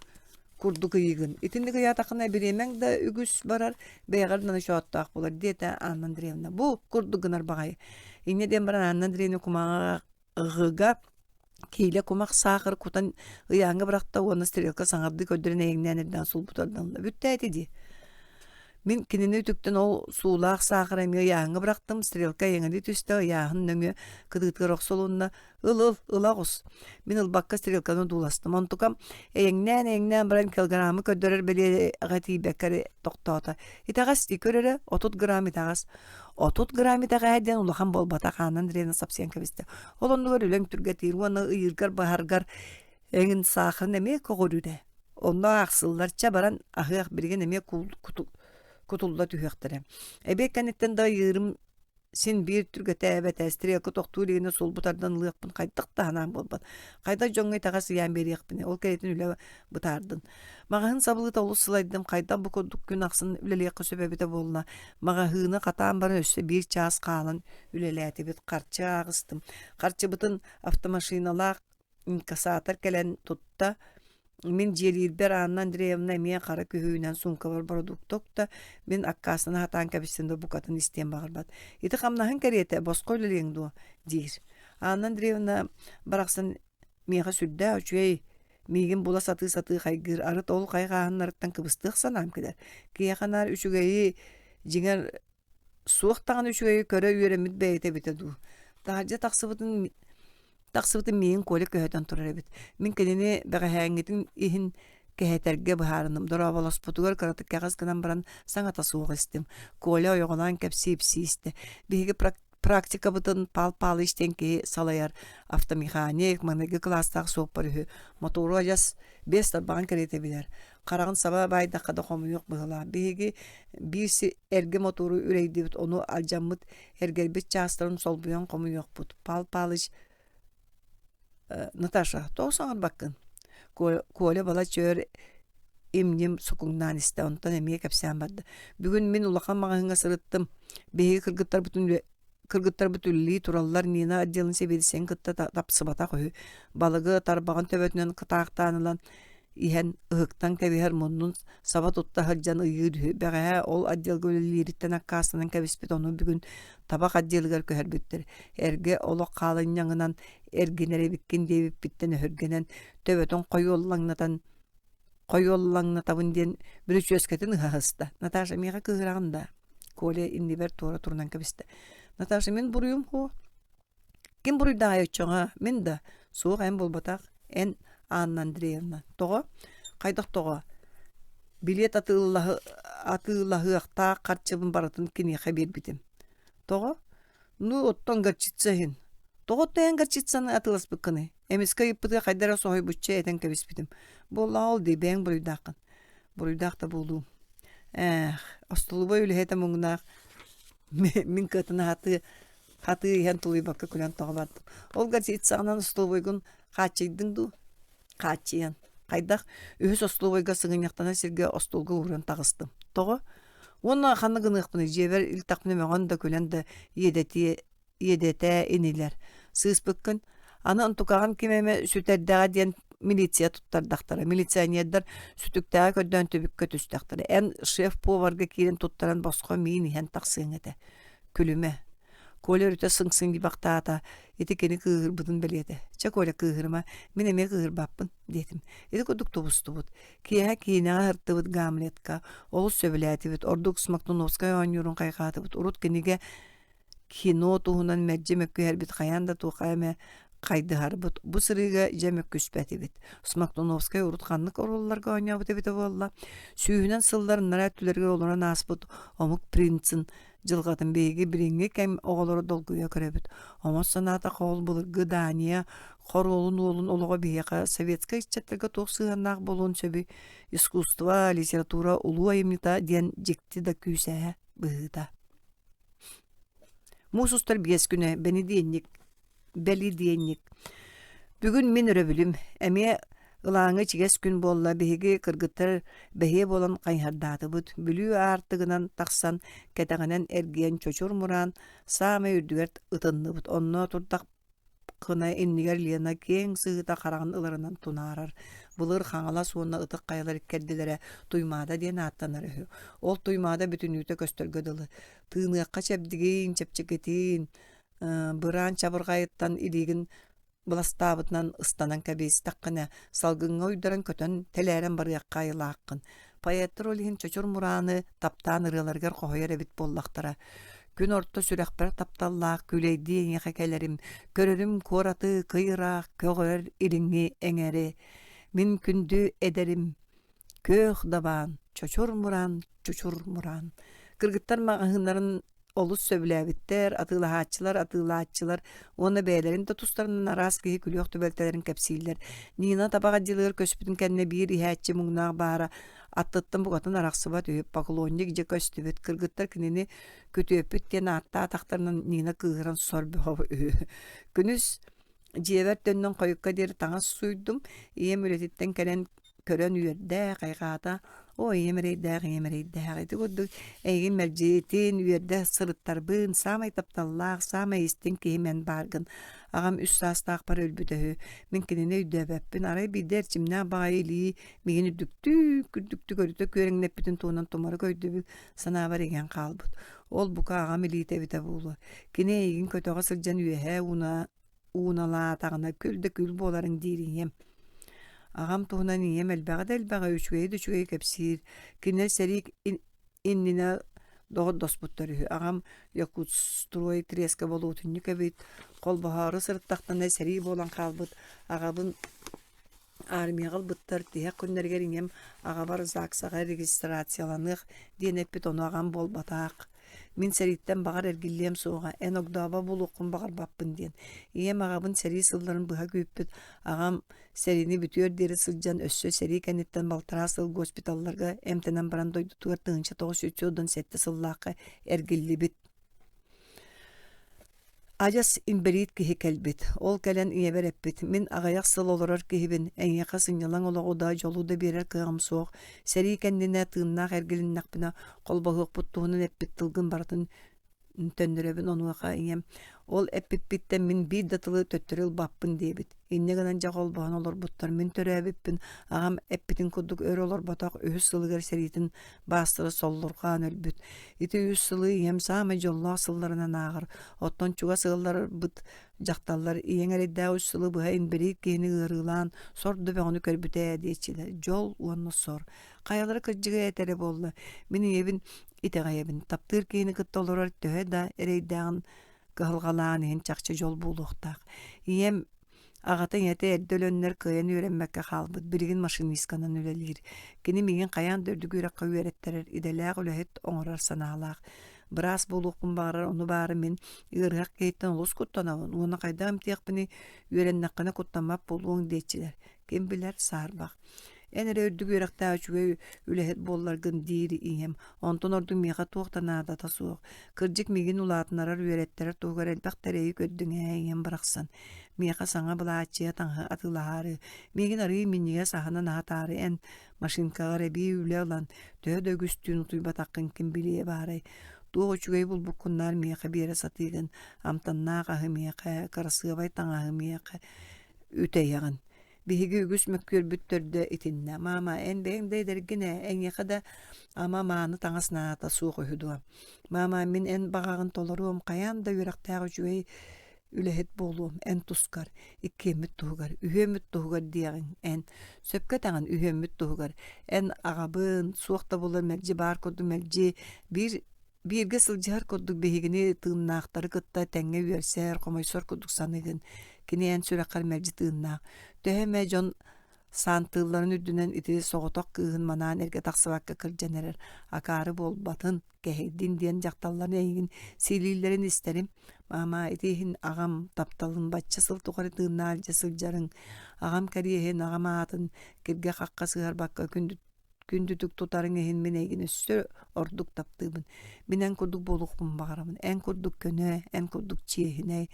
курдук ыйыгын. Итинник ыйаатаххына бириэмэҥ да үгүс барар, бэйэҕэр да ночооттоох буолар, диэтэ Анна Андреевна. Бу курдук гынар баҕайы. Инньэ диэн баран Анна Андреевна кумааҕыга киилэ кумах саахар кутан ыйааҥҥа бырахта уонна стрелка саҥардыы көрдөрөн эйэҥнээн эрдээн сулбутардан бүттэ ити дии. Мин кинини үтүктэн ол суулаах саахары эмиэ ыйааһыҥҥа бырахтым, стрелка эйэҥэлии түстэ, ыйааһын нөҥүө кытыытыгар охсулунна, Ыл-ыл, ыла оҕус. Мин ылбакка стрелканы одууластым. Онтукам эйэҥнээн-эйэҥнээн баран килограммы көрдөрөр бэлиэҕэ тиийбэккэ эрэ тохтоото. Итэҕэс дии көр эрэ, 30 грамм итэҕэс. 30 грамм итэҕэһэ диэн улахан буолбатах, Анна Андреевна сапсыйан кэбистэ. Ол оннугар үлэҥ түргэтиир уонна ыйыыргар баһаргар эҥин саахарын эмиэ көҕүрүүрэ. Онно аахсыллар, чэ баран аһыах билигин эмиэ кутулла түһүөхтэрэ. Эбиэт кэнниттэн да ыйыырым Син биир түргэтээбэтэ, стрелка тохтуу илигинэ суолбу тардан ылыахпын хайдах да санаам буолбат. Хайдах дьоҥҥо итэҕэс ыйаан биэриэхпиний, ол кэриэтин үлэ бытаардын. Маҕаһыын сабылыыта олус сылайдым, хайдах бу курдук күн ахсын үлэлиэххэ сөп эбитэ буолла. Маҕаһыыны хатаан баран өссө биир чаас хаалан үлэлээтибит, харчы ааҕыстым. Харчыбытын автомашиналаах инкассатор кэлэн тутта. Мин дьиэлиирбэр Анна Андреевна эмиэ хара күһүүнэн суумкабар бородуукта укта, мин аккаастана сатаан кэбистим да букатын истиэн баҕарбат. Ити хамнаһыҥ кэриэтэ босхо үлэлиэҥ дуо? диир. Анна Андреевна барахсан миэхэ сүрдээх үчүгэй миигин була сатыы-сатыы хайгыыр, арыт ол хайҕааһыннарыттан кыбыстыах санаам кэлэр. Киһиэхэ наар үчүгэйи дьиҥэр Суох даҕаны үчүгэйи көрө үөрэммит бэйэтэ эбитэ дуу. Таһырдьа тахсыбытын тахсыбытын миигин Коля көһөтөн турар эбит. Мин кинини бэҕэһээҥҥитин иһин кэһэтэргэ быһаарынным. Дорооболоспутугар кыратык кэҕис гынан баран саҥата суох истим. Коля ойоҕолоон кэпсии-ипсии истэ. Биһиги. Практикабытын Пал Палыч диэн киһи салайар автомеханик, маҥнайгы кылаастаах суоппар үһү. Мотуору адьас биэс тарбаҕын кэриэтэ билэр. Хараҕын саба баайдахха да хомуйуох быһыылаах. Биһиги биир эргэ мотуору үрэйдибит, ону алдьаммыт эргэрбит чаастарын солбуйан хомуйуохпут. Пал Палыч Наташа, тоҕо саҥарбаккын? Коля балачча өр им-ньим сукуҥнаан истэ, онтон эмиэ кэпсээн барда. Бүгүн мин улахан маҕаһыыҥҥа сырыттым. Биһиги кыргыттарбытын кыргыттарбыт үлэлии тураллар Нина отделын сэбиэдиссэйин кытта тапсыбатах үһү. Балыгы тарбаҕын төбөтүнэн кытаахтаан ылан иһэн ыһыктан кэбиһэр муннун саба тутта сылдьан ыйыыр үһү. Бэҕэһээ ол отделга үлэлиириттэн аккаастанан кэбиспит, ону бүгүн табах отделыгар көһөрбүттэр. Эргэ олох хаалынньаҥынан эргинэр эбиккин диэбиппиттэн өһүргэнэн төбөтүн хойуоллаҥнатан хойуоллаҥнатабын диэн бүрүчүөскэтин ыһа сыста. Наташа миэхэ кыыһыраҕын да? Коля иннибэр туора турунан кэбистэ. Наташа мин буруйум һуо. Ким буруйдааҕай оччоҕо? Мин да? Суох эн буолбатах. Эн Анна Андреевна. Тоҕо? Хайдах тоҕо? Билиэт атыылаһыахтаах харчыбын барытын киниэхэ биэрбитим. Тоҕо? Ну, оттон горчица иһин. Тоҕо оттон эн горчицаны атыыласпыккыный? Эмискэ ыйыппытыгар хайда эрэ соһуйбучча этэн кэбиспитим. Буоллаҕа ол дии, бэйэҥ буруйдааххын. Буруйдаах да буолуум. Ээх, остолобуой үлэһитэ муҥнаах мин кыатана хатыы хатыы иһэн тулуйбакка күлэн тоҕо бардым. Ол горчицаҕынан остолобуойгун хааччыйдыҥ дуу? Хааччыйан. Хайдах? Үһүс остолобуойга сыгынньахтанар сиргэ остуолга ууран таҕыстым. Тоҕо? Уонна ханна гыныахпыный, дьиэбэр илтэхпинэ мөҕөн да күлэн да иэдэтиэ иэдэтээ инилэр. Сыыспыккын. Аны онтукаҕын ким эмэ сүтэрдэҕэ диэн милиция туттардахтара. Милиционердар сүтүктээҕи көрдөөн түбүккэ түстэхтэрэ. Эн шеф-поварга киирэн туттаран босхо миин иһэн тахсыаҥ этэ. Күлүмэ. Коля өрүтэ сыҥсыҥ дьыбахтаата, ити кини кыыһырбытын бэлиэтэ. Чэ, Коля, кыыһырыма, мин эмиэ кыыһырбаппын, диэтим. Ити курдук тубустубут. Киэһэ киинэҕэ ыһыртыбыт Гамлетка. Олус сөбүлээтибит. Ордук Смоктуновскай оонньуурун хайҕаатыбыт. Урут кинигэ кино туһунан мэлдьи мөккүһэрбит хайаан да туохха эмэ хайдыһарбыт. Бу сырыыга дьэ мөккүспэтибит. Смоктуновскай урут ханнык оруолларга оонньообут эбитэ буолла? Сүүһүнэн сыллар ынараа өттүлэригэр олорон ааспыт омук принцин дьылҕатын биһиги билиҥҥи кэм оҕолоро долгуйа көрөбүт. Омос санаатахха ол былыргы Дания хоруолун уолун олоҕо биһиэхэ советскай ыччаттарга туох сыһыаннаах буолуон сөбүй? Искусство, литература улуу айымньыта диэн дьикти да күүс ээ быһыыта. Муус устар биэс күнэ, бэнидиэнньик, бэлидиэнньик. Бүгүн мин өрөбүлүм. Эмиэ ылааҥы ичигэс күн буолла. Биһиги кыргыттар бэһиэ буолан хайыһардаатыбыт. Бүлүү аартыгынан тахсан, кэтэҕинэн эргийэн чочур мураан саамай үрдүгэр ытынныбыт. Онно турдаххына иннигэр Лена киэҥ сыһыыта хараҕын ыларынан тунаарар. Былыр Хаҥалас уонна Ытык Хайалар иккэрдилэрэ Туймаада диэн ааттанар үһү. Ол Туймаада бүтүннүүтэ көстөргө дылы. Тыыныахха чэбдигин, чэпчэкитин, быраан чабырҕайыттан илиигин быластаабытынан ыстанан кэбистэххинэ, салгыҥҥа уйдаран көтөн тэлээрэн барыахха айылааххын. Поэттар ол иһин Чочур Мурааны таптаан ырыаларыгар хоһуйар эбит буоллахтара. Күн орто сүрэхпэр тапталлаах күүлэйдии эйиэхэ кэлэрим, көрөрүм куораты кый ыраах көҕөрөр илиҥҥи эҥэри. Мин күндү эдэрим, күөх дабаан, чочур мураан, чучур мураан. Кыргыттар маҕаһыыннарын олус сөбүлээбиттэр, атыылаһааччылар, атыылааччылар уонна бэйэлэрин да тустарынан араас киһи күлүөх түбэлтэлэрин кэпсииллэр. Нина табах отделыгар көспүтүн кэннэ биир иһээччи муҥнаах баара аттыттан букатын арахсыбат үһү. Поклонник дьэ көстүбүт. Кыргыттар кинини күтүөппүт диэн ааттаатахтарынан Нина кыыһыран сор бөҕө үһү. Күнүс Дьиэбэр төннөн хойукка диэри таҥас сууйдум. Ийэм үлэтиттэн кэлэн көрөн үөрдэ, хайҕаата: «Оо, ийэм эрэйдээх, ийэм эрэйдээх, ити курдук эйигин мэлдьитин үөрдэ сырыттарбын, саамай тапталлаах, саамай истиҥ киһим эн бааргын. Аҕам үс саастаахпар өлбүтэ үһү. Мин кинини өйдөөбөппүн. Арай биирдэ эрчимнээх баҕайы илии миигин үрдүктүк, үрдүктүк өрүтэ күөрэҥнэппитин туһунан тумарык өйдөбүл санаабар иҥэн хаалбыт. Ол бука аҕам илиитэ эбитэ буолуо. Кини эйигин көтөҕө сылдьан үөһээ ууна ууналаатаҕына күл да күл буоларыҥ диир ийэм. Аҕам туһунан ийэм элбэҕи да элбэҕи, үчүгэйи да үчүгэйи кэпсиир. Кинилэр сэрии иннинэ доҕордоспуттар үһү. Аҕам Якутстрой треска болуотунньук эбит. Холбоһоору сырыттахтарына сэрии буолан хаалбыт. Аҕабын Армияҕа ылбыттар, тиһэх күннэригэр ийэм аҕабар ЗАГСаҕа регистрацияланыах диэн эппит, ону аҕам буолбатах. Мин сэрииттэн баҕар эргиллиэм суоҕа, эн огдообо буолуоххун баҕарбаппын диэн. Ийэм аҕабын сэрии сылларын быһа күүппүт, аҕам сэриини бүтүөр диэри сылдьан өссө сэрии кэнниттэн балтараа сыл госпиталларга эмтэнэн баран дойдутугар 1997 сыллаахха эргиллибит. Адьас инбэлиит киһи кэлбит. Ол кэлэн ийэбэр эппит: «Мин аҕыйах сыл олорор киһибин, эйиэхэ сынньалаҥ олоҕу да, дьолу да биэрэр кыаҕым суох. Сэрии кэннинэ тыыннаах эргилиннэхпинэ, холбоһуохпут туһунан эппит тылгын барытын төннөрөбүн онуоха ийэм ол эппиппиттэн мин биир да тылы төттөрү ылбаппын диэбит. Инньэ гынан дьэ холбоһон олорбуттар. Мин төрөөбүппүн, аҕам эппитин курдук өр олорботох, үһүс сылыгар сэриитин баастара соллурҕаан өлбүт. Ити үс сылы ийэм саамай дьоллоох сылларынан ааҕар. Оттон чугас ыалларбыт дьахталлар ийэҥ эрэйдээх үс сылы быһа инбэлиит киһини ыарыылаан сор да бөҕөнү көрбүтэ ээ диэччилэр. Дьол уонна сор. Хайалара кырдьыга этэрэ буолла. Мин ийэбин итэҕэйэбин. Таптыыр киһини кытта олорор төһө да эрэйдээҕин кыһалҕалаан иһин чахчы дьол буолуохтаах. Ийэм Аҕата ийэтэ эрдэ өлөннөр кыайан үөрэммэккэ хаалбыт, билигин машинистканан үлэлиир. Кини миигин хайаан да үрдүк үөрэххэ үөрэттэрэр, идэлээх үлэһит оҥорор санаалаах. Быраас буолуохпун баҕарар, ону баара мин ыарыһах киһиттэн олус куттанабын уонна хайдах эмтиэхпиний, үөрэннэххинэ куттаммат буолуоҥ диэччилэр. Ким билэр, саарбах. Эн эрэ үрдүк үөрэхтээх үчүгэй үлэһит буолларгын диир ийэм. Онтон ордук миэхэ туох да наадата суох. Кырдьык миигин улаатыннарар, үөрэттэрэр туһугар элбэх да эрэйи көрдүҥ ээ, ийэм барахсан. Миэхэ саҥа былааччыйа таҥаһы атыылаһаары, миигин арыый минньигэс аһынан аһатаары эн машинкаҕар эбии үлэ ылан, төһө да үгүс түүн утуйбатаххын ким билиэ баарай. Туох үчүгэй булбуккун наар миэхэ биэрэ сатыыгын, амтаннаах аһы миэхэ, кырасыабай таҥаһы миэхэ үтэйэҕин. Биһиги үгүс мөккүөрбүт төрдө итиннэ. Маама, эн бэйэҥ да эдэргин ээ, эйиэхэ да ама мааны таҥас наадата суох үһү дуо? Маама, мин эн баҕаҕын толоруом, хайаан да үөрэхтээх үчүгэй үлэһит буолуом, эн тускар, иккиэммит туһугар, үһүөммүт туһугар диэҕиҥ, эн. Сөпкө этэҕин, үһүөммүт туһугар. Эн аҕабын, суох да буоллар мэлдьи баар курдук мэлдьи биир Бииргэ сылдьыһар курдук биһигини тыыннаахтары кытта тэҥҥэ үөрсэр, хомойсор курдук саныыгын. Кини эн сүрэххэр мэлдьи тыыннаах. Төһө эмэ дьон саантыылларын үрдүнэн ити соҕотох кыыһын манаан эргэ тахсыбакка кырдьан эрэр, акаары буолбатын, кэһэйдин диэн дьахталлар эйигин сиилииллэрин истэрим. Маама, ити иһин аҕам тапталын бачча сыл тухары тыыннаах илдьэ сылдьарыҥ, аҕам кэриэһин, аҕам аатын киргэ-хахха сыһарбакка күндү күндүтүк тутарыҥ иһин мин эйигин өссө ордук таптыыбын. Мин эн курдук буолуохпун баҕарабын. Эн курдук көнө, эн курдук чиэһинэй,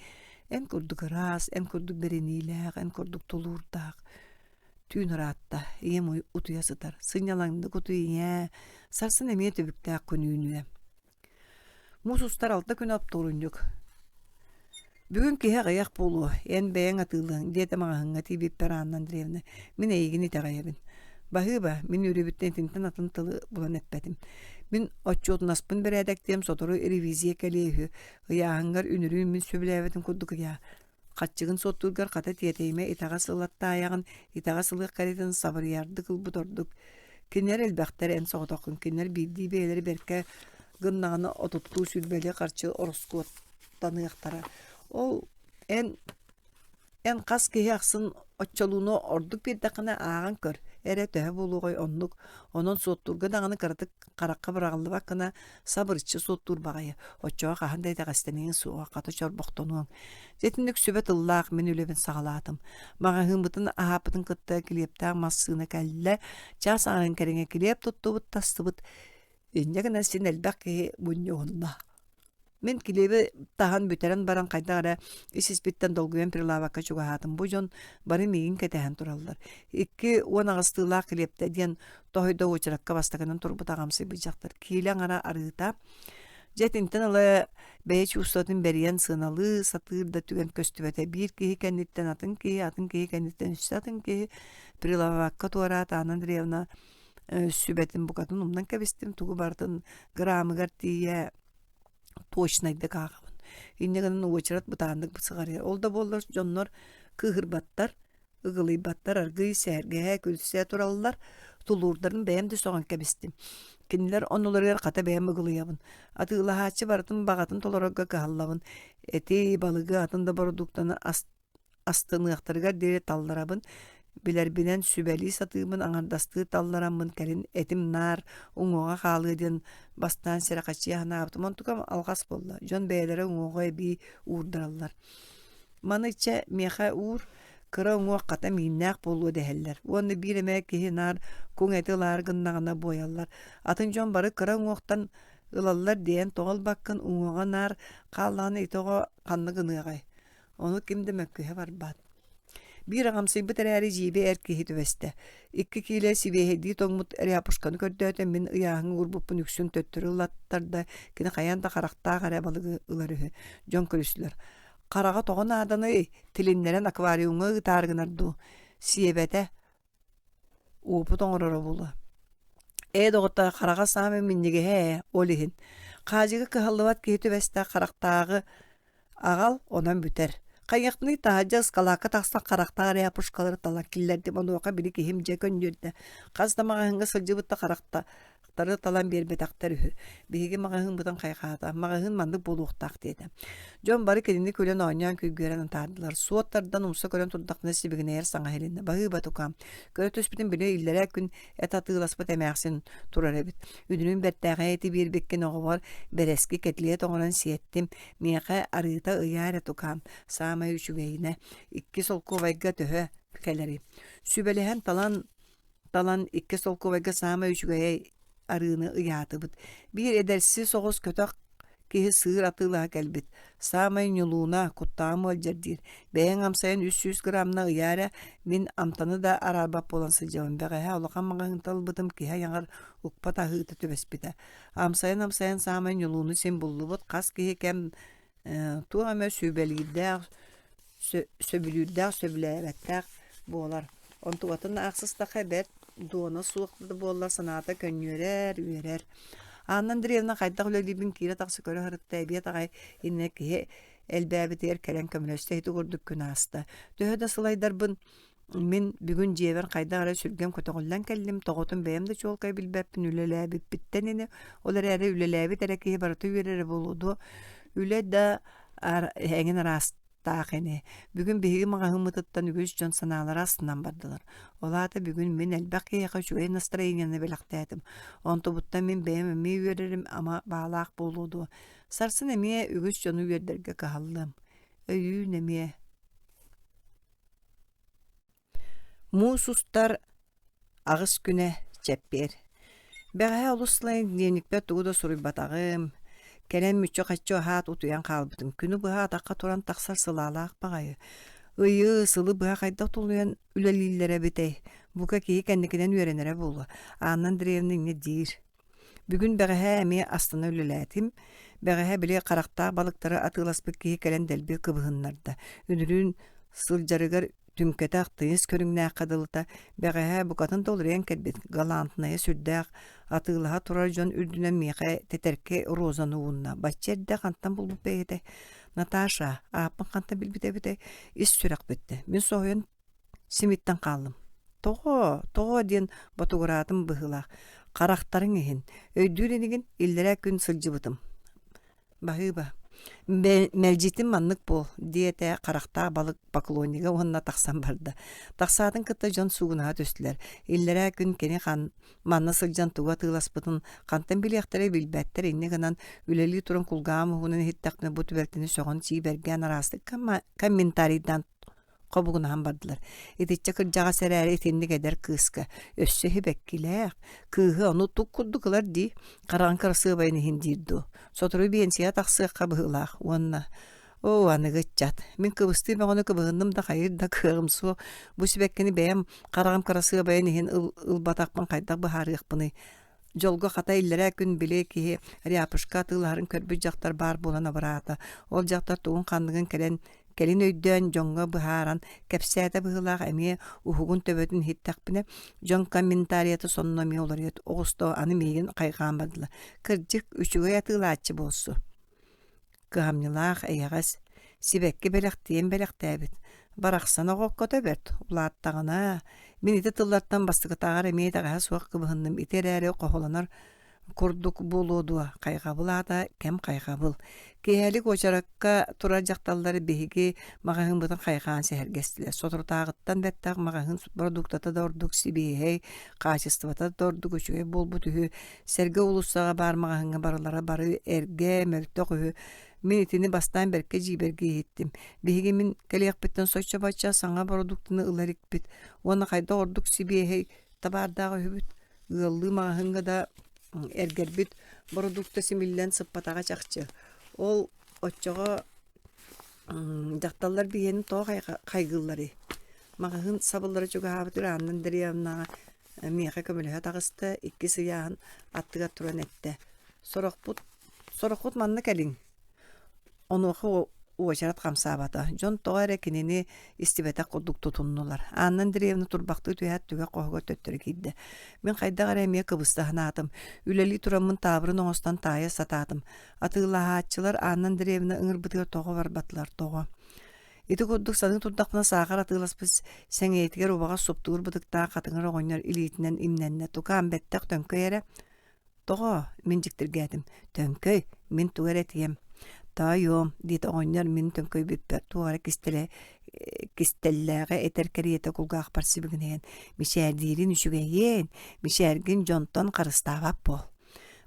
эн курдук ыраас, эн курдук бэриниилээх, эн курдук тулуурдаах. Түүн ыраатта, ийэм утуйа сытар. Сынньалаҥнык утуй ийээ, сарсын эмиэ түбүктээх күн үүнүө. Муус устар алта күн оптуорунньук. Бүгүн киһи аҕыйах буолуо, эн бэйэҥ атыылыаҥ, диэтэ маҕаһыыҥҥа тиийбиппэр Анна Андреевна. Мин эйигин итэҕэйэбин. Баһыыба, мин үөрүүбүттэн итинтэн атын тылы булан эппэтим. Мин отчуотунаспын бэрээдэктиэм сотору ревизия кэлиэ үһү. Ыйааһыҥҥар үнүрүүн мин сөбүлээбэтим курдук ыйаа. Хаччыгын суоттуургар хата тиэтэйимэ итэҕэс ылаттаайаҕын, итэҕэс ылыах кэриэтин сабырыйардык ылбыт ордук. Кинилэр элбэхтэр, эн соҕотоххун. Кинилэр биирдии бэйэлэрэ бэркэ гыннаҕына отуттуу сүүрбэлии харчы ороскуоттаныахтара. Ол эн Эн хас киһи ахсын оччолууну ордук биэрдэххинэ ааҕан көр, эрэ төһө буолуоҕай оннук, онон суоттуурга даҕаны кыратык харахха быраҕыллыбат гына сабырыччы суоттуур баҕайы, оччоҕо хаһан да итэҕэстэниэҥ суоҕа, хата чорбохтонуоҥ. Дьэ итинник сүбэ тыллаах мин үлэбин саҕалаатым. Маҕаһыыммытын аһааппытын кытта килиэптээх массыына кэллэ, чаас аҥарын кэриҥэ килиэп туттубут, тастыбыт. Инньэ гынан син элбэх киһи мунньуһунна. Мин килиэби таһан бүтэрэн баран хайдах эрэ ис-испиттэн долгуйан прилавокка чугаһаатым. Бу дьон бары миигин кэтэһэн тураллар. 2 18-тыылаах килиэптэ диэн тоһуйда уочаракка бастакынан турбут аҕамсыйбыт дьахтар. Киилэ аҥара арыыта. Дьэ итинтэн ыла бэйэ чувствотын бэрийэн сыаналыы сатыыр да түгэн көстүбэтэ. Биир киһи кэнниттэн атын киһи, атын киһи кэнниттэн өссө атын киһи прилавокка туораат Анна Андреевна сүбэтин букатын умнан кэбистим. Тугу барытын грамыгар тиийэ точнайдык ааҕабын. Инньэ гынан уочарат бытааннык сыҕарыйар. Ол да буоллар дьоннор кыыһырбаттар, ыгылыйбаттар, аргыый сэһэргэһэ, күлсэ тураллар. Тулуурдарын бэйэм да сөҕөн кэбистим. Кинилэр оннуларыгар хата бэйэм ыгылыйабын. Атыылаһааччы барытын баҕатын толорорго кыһаллабын. Эти, балыгы, атын да бородууктаны астыныахтарыгар диэри талларабын. Билэрбинэн сүбэлии сатыыбын аҥардастыы таллараммын кэлин этим наар уҥуоҕа хаалыа диэн бастаан сэрэхэччийэ санаабытым онтукам алҕас буолла дьон бэйэлэрэ уҥуоҕу эбии уурдараллар маны чэ миэхэ уур кыра уҥуох хата мииннээх буолуо дэһэллэр уонна биир эмэ киһи наар куҥ эти ылаары гыннаҕына буойаллар атын дьон бары кыра уҥуохтан ылаллар диэн тоҕо ылбаккын уҥуоҕа наар хааллаҕына ити оҕо ханна гыныаҕай Ону ким да мөккүһэ барбат. Биир аҕамсыйбыт эрээри дьиибэ эр киһи түбэстэ. Икки киилэ сибиэһэйдии тоҥмут ряпушканы көрдөөтө, мин ыйааһыҥҥа уурбуппун үксүн төттөрү ылаттарда, кини хайаан да харахтаах эрэ балыгы ылар үһү. Дьон көрүстүлэр. Хараҕа тоҕо нааданый? Тилиннэрэн аквариумҥа ыытаары гынар дуу? Сиэбэтэ, Уопут оҥороро буолуо. Ээ, доҕоттоор, хараҕа саамай минньигэһэ ээ, ол иһин. Хаадьыга кыһаллыбат киһи түбэстэ харахтааҕы аҕал, онон бүтэр. Хайыахпыный таһырдьа ыскалаакка тахсан харахтаах ряпушкалары талан киллэрдим, онуоха били киһим дьэ көнньүөрдэ. Хас да маҕаһыыҥҥа сылдьыбыт да харахта Тары талан биэрбэтэхтэр үһү. Биһиги маҕаһыыммытын хайҕаата. Маҕаһыын маннык буолуохтаах диэтэ. Дьон бары кинини күлэн оонньоон күйгүөрэн атаардылар. Суот тардан умса көрөн турдахпына сибигинэйэр саҥа иһилиннэ. Баһыыба тукаам. Көрө түспүтүм били иллэрээ күн эт атыыласпыт эмээхсин турар эбит. Үнүрүүн бэртээхэй эти биэрбиккин оҕобор бэрэски кэтилиэт оҥорон сиэттим. Миэхэ арыыта ыйаа эрэ тукаам. Саамай үчүгэйинэ. Икки солкуобайга төһө кэлэрий? Сүбэлэһэн талан талан икки солкуобайга саамай үчүгэйэй арыыны ыйаатыбыт. Биир эдэрси соҕус көтөх киһи сыыр атыылаһа кэлбит. Саамай ньулууна, куттаҕым ыалдьар диир. Бэйэҥ амсайан 300 грамна ыйаа эрэ, мин амтаны да араарбат буолан сылдьабын. Бэҕэһээ улахан маҕаһыынтан ылбытым киһи айаҕар укпат аһыыта түбэспитэ. Амсайан-амсайан саамай ньулууну син буллубут. Хас киһи кэм туох эмэ сүбэлиирдээх, сөбүлүүрдээх, сөбүлээбэттээх буолар. Онтубатын аахсыстахха бэрт дуона суох да буоллар санаата көнньүөрэр, үөрэр. Анна Андреевна хайдах үлэлиирбин киирэ-тахса көрө сырытта, эбиэт аҕай иннинэ киһи элбээбитигэр кэлэн көмөлөстө ити курдук күн ааста. Төһө да сылайдарбын Мин бүгүн дьиэбэр хайдах эрэ сүргэм көтөҕүллэн кэллим, тоҕотун бэйэм да чуолкай билбэппин үлэлээбиппиттэн ини, ол эрээри үлэлээбит эрэ киһи барыта үөрэрэ буолуо дуо? Үлэ да эҥин араастаах ини. Бүгүн биһиги маҕаһыыммытыттан үгүс дьон санаалара астынан бардылар. Ол аата бүгүн мин элбэх киһиэхэ үчүгэй настроениены бэлэхтээтим. Онтубуттан мин бэйэм эмиэ үөрэрим ама баалаах буолуо дуо? Сарсын эмиэ үгүс дьону үөрдэргэ кыһаллыам. Өйүүн эмиэ Муус устар аҕыс күнэ чэппиэр. Бэҕэһээ олус сылайан дневникпэр тугу да суруйбатаҕым, кэлэн мүччү-хаччы аһаат утуйан хаалбытым. Күнү быһа атахха туран тахсар сылаалаах баҕайы. Ыйы, сылы быһа хайдах тулуйан үлэлииллэрэ эбитэй? Бука киһи кэнникинэн үөрэнэрэ буолуо. Анна Андреевна инньэ диир. Бүгүн бэҕэһээ эмиэ астына үлэлээтим. Бэҕэһээ били харахтаах балыктары атыыласпыт киһи кэлэн дэлби кыбыһыннарда. Үнүрүүн сылдьарыгар түҥкэтэх тыйыс көрүҥнээххэ дылыта бэҕэһээ букатын да уларыйан кэлбит галантнайа сүрдээх атыылаһа турар дьон үрдүнэн миэхэ тэтэркэй розаны уунна. Бачча эрдэ хантан булбут бэйэтэ? Наташа, ааппын хантан билбит эбитэй? Ис сүрэх бүттэ. Мин соһуйан Симиттэн хааллым. Тоҕо, тоҕо диэн ботугураатым быһыылаах. Харахтарыҥ иһин. Өйдүүр инигин иллэрээ күн сылдьыбытым. Баһыыба. Мэлдьитин маннык буол, диэтэ харахтаах балык поклоннига уонна тахсан барда. Тахсаатын кытта дьон суугунаһа түстүлэр. Иллэрээ күн кини хан манна сылдьан тугу атыыласпытын хантан билиэхтэрэй билбэттэр инньэ гынан үлэлии туран кулгааҕым уһунан иһиттэхпинэ бу түбэлтэни сөҕөн сиибэргээн араастык комментарийдаан хобугунаһан бардылар. Итиччэ кырдьаҕас эрээри итинник эдэр кыыска өссө иһибэккилээх, кыыһы ону тук курдук ылар дии, хараҕын кырасыабайын иһин диир дуу. Сотору биэнсийэ тахсыахха быһыылаах уонна оо, аныгы ыччат, мин кыбыстыы бөҕөнү кыбыһынным да хайыыр да кыаҕым суох, бу сибэккини бэйэм хараҕым кырасыабайын иһин ылбатахпын хайдах быһаарыахпыный Дьолго хата иллэрээ күн били киһи ряпушка атыылаһарын көрбүт дьахтар баар буолан абыраата. Ол дьахтар тугун-ханныгын кэлэн кэлин өйдөөн дьоҥҥо быһааран кэпсээтэ быһыылаах эмиэ уһугун төбөтүн иһиттэхпинэ дьон комментарията сонно эмиэ уларыйа оҕусто аны миигин хайҕаан бардылар. Кырдьык үчүгэй атыылааччы буолсу. Кыһамньылаах, эйэҕэс, сибэкки бэлэхтиэн бэлэхтээбит. Барахсан оҕоккото бэрт, улааттаҕына, мин ити тыллартан бастакытааҕар эмиэ итэҕэһэ суох кыбыһынным ити эрээри хоһуланар. курдук буолуо дуо, хайҕабыл аата кэм хайҕабыл. Киэһэлик уочаракка турар дьахталлар биһиги маҕаһыыммытын хайҕаан сэһэргэстилэр. Соторутааҕыттан бэттэх маҕаһыын бородууктата да ордук сибиэһэй, хаачыстыбата да ордук үчүгэй буолбут үһү. Сэргэ уулуссаҕа баар маҕаһыыҥҥа барылара бары эргэ, мөлтөх үһү. Мин итини бастаан бэркэ дьиибэргии иһиттим. Биһиги мин кэлиэхпиттэн соччо-бачча саҥа бородууктаны ыла иликпит уонна хайдах ордук сибиэһэй табаардаах үһүбүт. Ыаллыы маҕаһыыҥҥа да эргэрбит бородуукта симиллэн сыппатаҕа чахчы. Ол оччоҕо дьахталлар биһиэнин тоҕо хайгыылларый? Маҕаһыын сабыллара чугаһаабытыгар Анна Андреевнаҕа миэхэ көмөлөһө таҕыста, иккис ыйааһын аттыгар туран эттэ: «Сорохпут, сороххут манна кэлиҥ, Онуоха уочарат хамсаабата, дьон тоҕо эрэ кинини истибэтэх курдук тутуннулар. Анна Андреевна турбахтыы түһээт түгэх хоһугар төттөрү киирдэ. Мин хайдах эрэ эмиэ кыбыста санаатым. Үлэлии тураммын таабырын оҥостон таайа сатаатым. Атыылаһааччылар Анна Андреевна ыҥырбытыгар тоҕо барбатылар, тоҕо? Ити курдук саныы турдахпына саахар атыыласпыт сэҥийэтигэр убаҕас суптуур бытыктаах хатыҥыр оҕонньор илиитинэн имнэннэ. Тукаам бэттэх төҥкөй эрэ Тоҕо? Мин дьиктиргээтим. Төҥкөй, мин тугу эрэ этиэм. Тоойуом, диэтэ оҕонньор мин төҥкөйбүппэр туох эрэ кистэлэ кистэллээҕи этэр кэриэтэ кулгаахпар сибигинэйэн мичээрдиирин үчүгэйиэн, мичээргин дьонтон харыстаабат буол.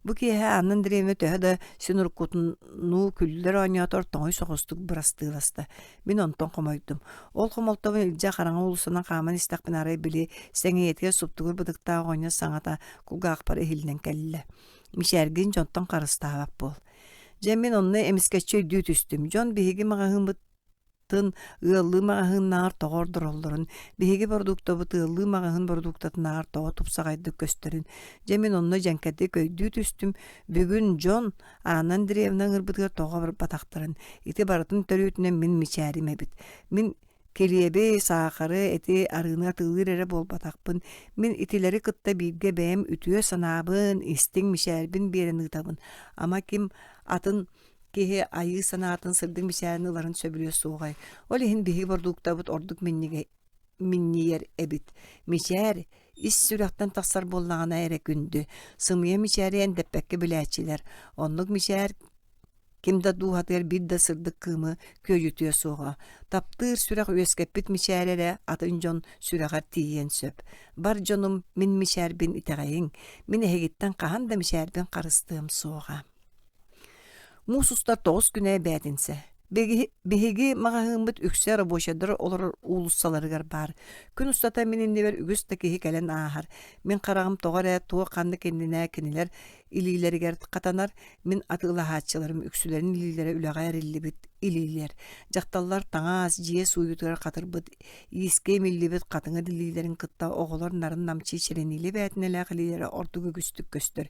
Бу киэһэ Анна Андреевна төһө да син уруккутунуу күллэр оонньоотор тоҥуй соҕустук бырастыыласта. Мин онтон хомойдум. Ол хомолтобун илдьэ хараҥа уулуссанан хааман истэхпинэ арай били сэҥийэтигэр суптугур бытыктаах оҕонньор саҥата кулгаахпар иһиллэн кэллэ. Мичээргин дьонтон харыстаабат буол. Дьэ мин онно эмискэччи өйдүү түстүм. Дьон биһиги маҕаһыыммыт тын ыаллыы маҕаһыыннааҕар тоҕо ордороллорун, биһиги бородууктабыт ыаллыы маҕаһыын бородууктатынааҕар тоҕо тупсаҕайдык көстөрүн, дьэ мин онно дьэҥкэтик өйдүү түстүм, бүгүн дьон Анна Андреевна ыҥырбытыгар тоҕо барбатахтарын, ити барытын төрүөтүнэн мин мичээрим эбит. Мин килиэби, саахары, эти, арыыны атыылыыр эрэ буолбатахпын, мин итилэри кытта бииргэ бэйэм үтүө санаабын, истиҥ мичээрбин биэрэн ыытабын. Ама ким атын киһи айыы санаатын сырдык мичээрин ыларын сөбүлүө суоҕай. Ол иһин биһиги бородууктабыт ордук минньийэр эбит. Мичээр ис сүрэхтэн тахсар буоллаҕына эрэ күндү. Сымыйа мичээри эндэппэккэ билээччилэр. Оннук мичээр ким да дууһатыгар биир да сырдык кыымы күөдьүтүө суоҕа. Таптыыр сүрэх үөскэппит мичээрэ эрэ атын дьон сүрэҕэр тиийиэн сөп. Бар дьонум мин мичээрбин итэҕэйиҥ. Мин эһигиттэн хаһан да мичээрбин харыстыам суоҕа. Муус устар тоҕус күнэ бээтинсэ. Биһиги маҕаһыыммыт үксэ рабочайдар олорор уулуссаларыгар баар. Күн устата мин иннибэр үгүс да киһи кэлэн ааһар. Мин хараҕым тоҕо эрэ туох ханнык иннинэ кинилэр илиилэригэр хатанар, мин атыылаһааччыларым үксүлэрин илиилэрэ үлэҕэ эриллибит илиилэр. Дьахталлар таҥас, дьиэ сууйуутугар хатырбыт, иискэ имиллибит хатыҥыр илиилэрин кытта оҕолор нарын-намчы чэрэниилэ бээтинэлээх илиилэрэ ордук үгүстүк көстөр.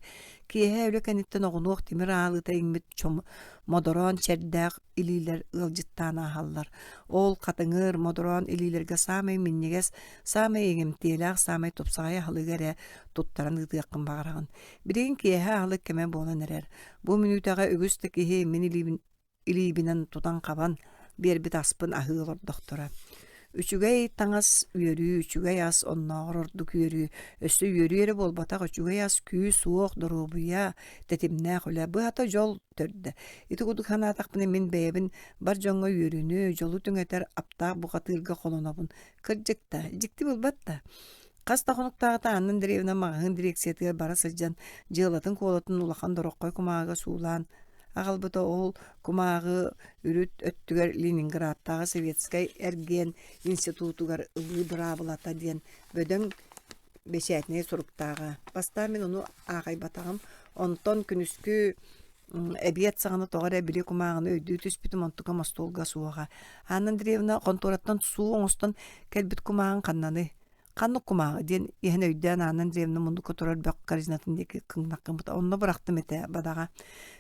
Киэһэ үлэ кэнниттэн оҕунуох тимир аалыыта иҥмит модороон чэрдээх илиилэр ыалдьыттаан ааһаллар. Ол хатыҥыр, модороон илиилэргэ саамай минньигэс, саамай иҥэмтиэлээх, саамай тупсаҕай аһылыгы эрэ туттаран ыытыаххын баҕараҕын. Билигин киэһэ аһылык кэмэ буолан эрэр. Бу мүнүүтэҕэ үгүс да киһи мин илиибин илиибинэн тутан-хабан биэрбит аспын аһыы олордохторо. Үчүгэй таҥас үөрүү, үчүгэй ас оннооҕор ордук үөрүү, өссө үөрүү эрэ буолбатах үчүгэй ас күүс-уох, доруобуйа, тэтимнээх үлэ, быһата дьол төрдө. Ити курдук санаатахпына мин бэйэбин бар дьоҥҥо үөрүүнү, дьолу түҥэтэр аптаах бухатыырга холонобун. Кырдьык да, дьикти буолбат да. Хас да хонуктааҕыта Анна Андреевна маҕаһыын дирекциятыгар бара сылдьан дьыалатын-куолатын улахан дороххой кумааҕыга суулаан аҕалбыта ол кумааҕы үрүт өттүгэр Ленинградтааҕы советскай эргиэн институтугар ылыы быраабылата диэн бөдөҥ бэчээтинэй суруктааҕа. Бастаан мин ону аахайбатаҕым. Онтон күнүскү эбиэт саҕана тоҕо эрэ били кумааҕыны өйдүү түспүтүм онтукам остуолга суоҕа. Анна Андреевна хонтуораттан суу оҥостон кэлбит кумааҕын ханнаный? Ханнык кумааҕы диэн иһэн өйдөөн Анна Андреевна муннукка турар бөх корзинатын диэки кыҥнах гыммыта. Онно бырахтым этэ бадаҕа.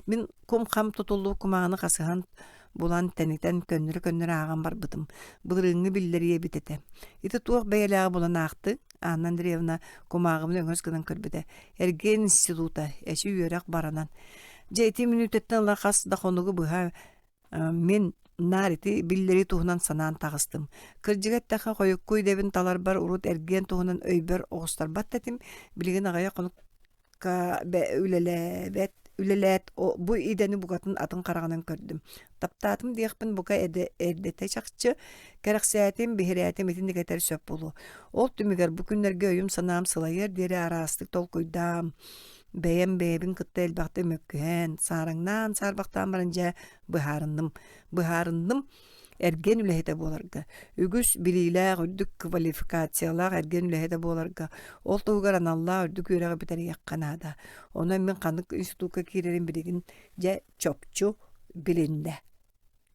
Мин кум-хам тутуллубут кумааҕыны хасыһан булан тэнитэн көннөрө-көннөрө ааҕан барбытым. Былырыыҥҥы биллэрии эбит этэ. Ити туох бэйэлээҕи булан аахтыҥ? Анна Андреевна кумааҕыбын өҥөс гынан көрбүтэ. Эргиэн института, эчи үөрэх баранан. Дьэ ити мүнүүтэттэн ыла хас да хонугу быһа Мин наар ити биллэрии туһунан санаан таҕыстым. Кырдьыга эттэххэ, хойукку идэбин таларбар урут эргиэн туһунан өйбөр оҕустарбат да этим. Билигин аҕыйах хонук. институтка үлэлээбэт үлэлээт бу идэни букатын атын хараҕынан көрдүм. Таптаатым диэхпин бука эрдэтэ чахчы кэрэхсээтим, биһирээтим итинник этэр сөп буолуо. Ол түмүгэр бу күннэргэ өйүм-санаам сылайыар диэри араастык толкуйдаам, бэйэм бэйэбин кытта элбэхтик мөккүһэн, саараҥнаан, саарбахтаан баран дьэ быһаарынным. Быһаарынным эргиэн үлэһитэ буоларга, үгүс билиилээх, үрдүк квалификациялаах эргиэн үлэһитэ буоларга, ол туһугар аналлаах үрдүк үөрэҕи бүтэриэххэ наада. Онон мин ханнык институкка киирэрим билигин дьэ чопчу билиннэ.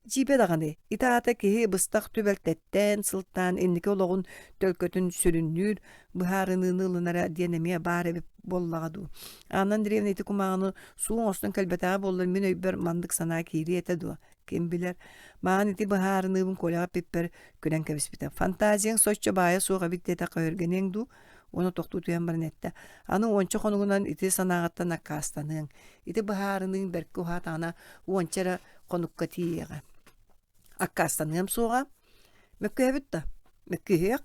Дьиибэ даҕаны, ити аата киһи быстах түбэлтэттэн сылтаан инники олоҕун төлкөтүн сүрүннүүр быһаарыныыны ылынара диэн эмиэ баар эбит буоллаҕа дуу. Анна Андреевна ити кумааҕыны суу оҥостон кэлбэтэҕэ буоллар мин өйбөр маннык санаа киириэ этэ дуо? Ким билэр, маан ити быһаарыныыбын Коляҕа эппиппэр күлэн кэбиспитэ. Фантазияҥ соччо баайа суох эбит диэтэххэ өһүргэниэҥ дуу? Уонна тохтуу түһэн баран эттэ. Аны уонча хонугунан ити санааҕыттан аккаастаныаҥ. Ити быһаарыныыҥ бэркэ уһаатаҕына уонча эрэ хонукка тиийиэҕэ. Аккаастаныам суоҕа. Мөккүһэбит да? Мөккүһүөх.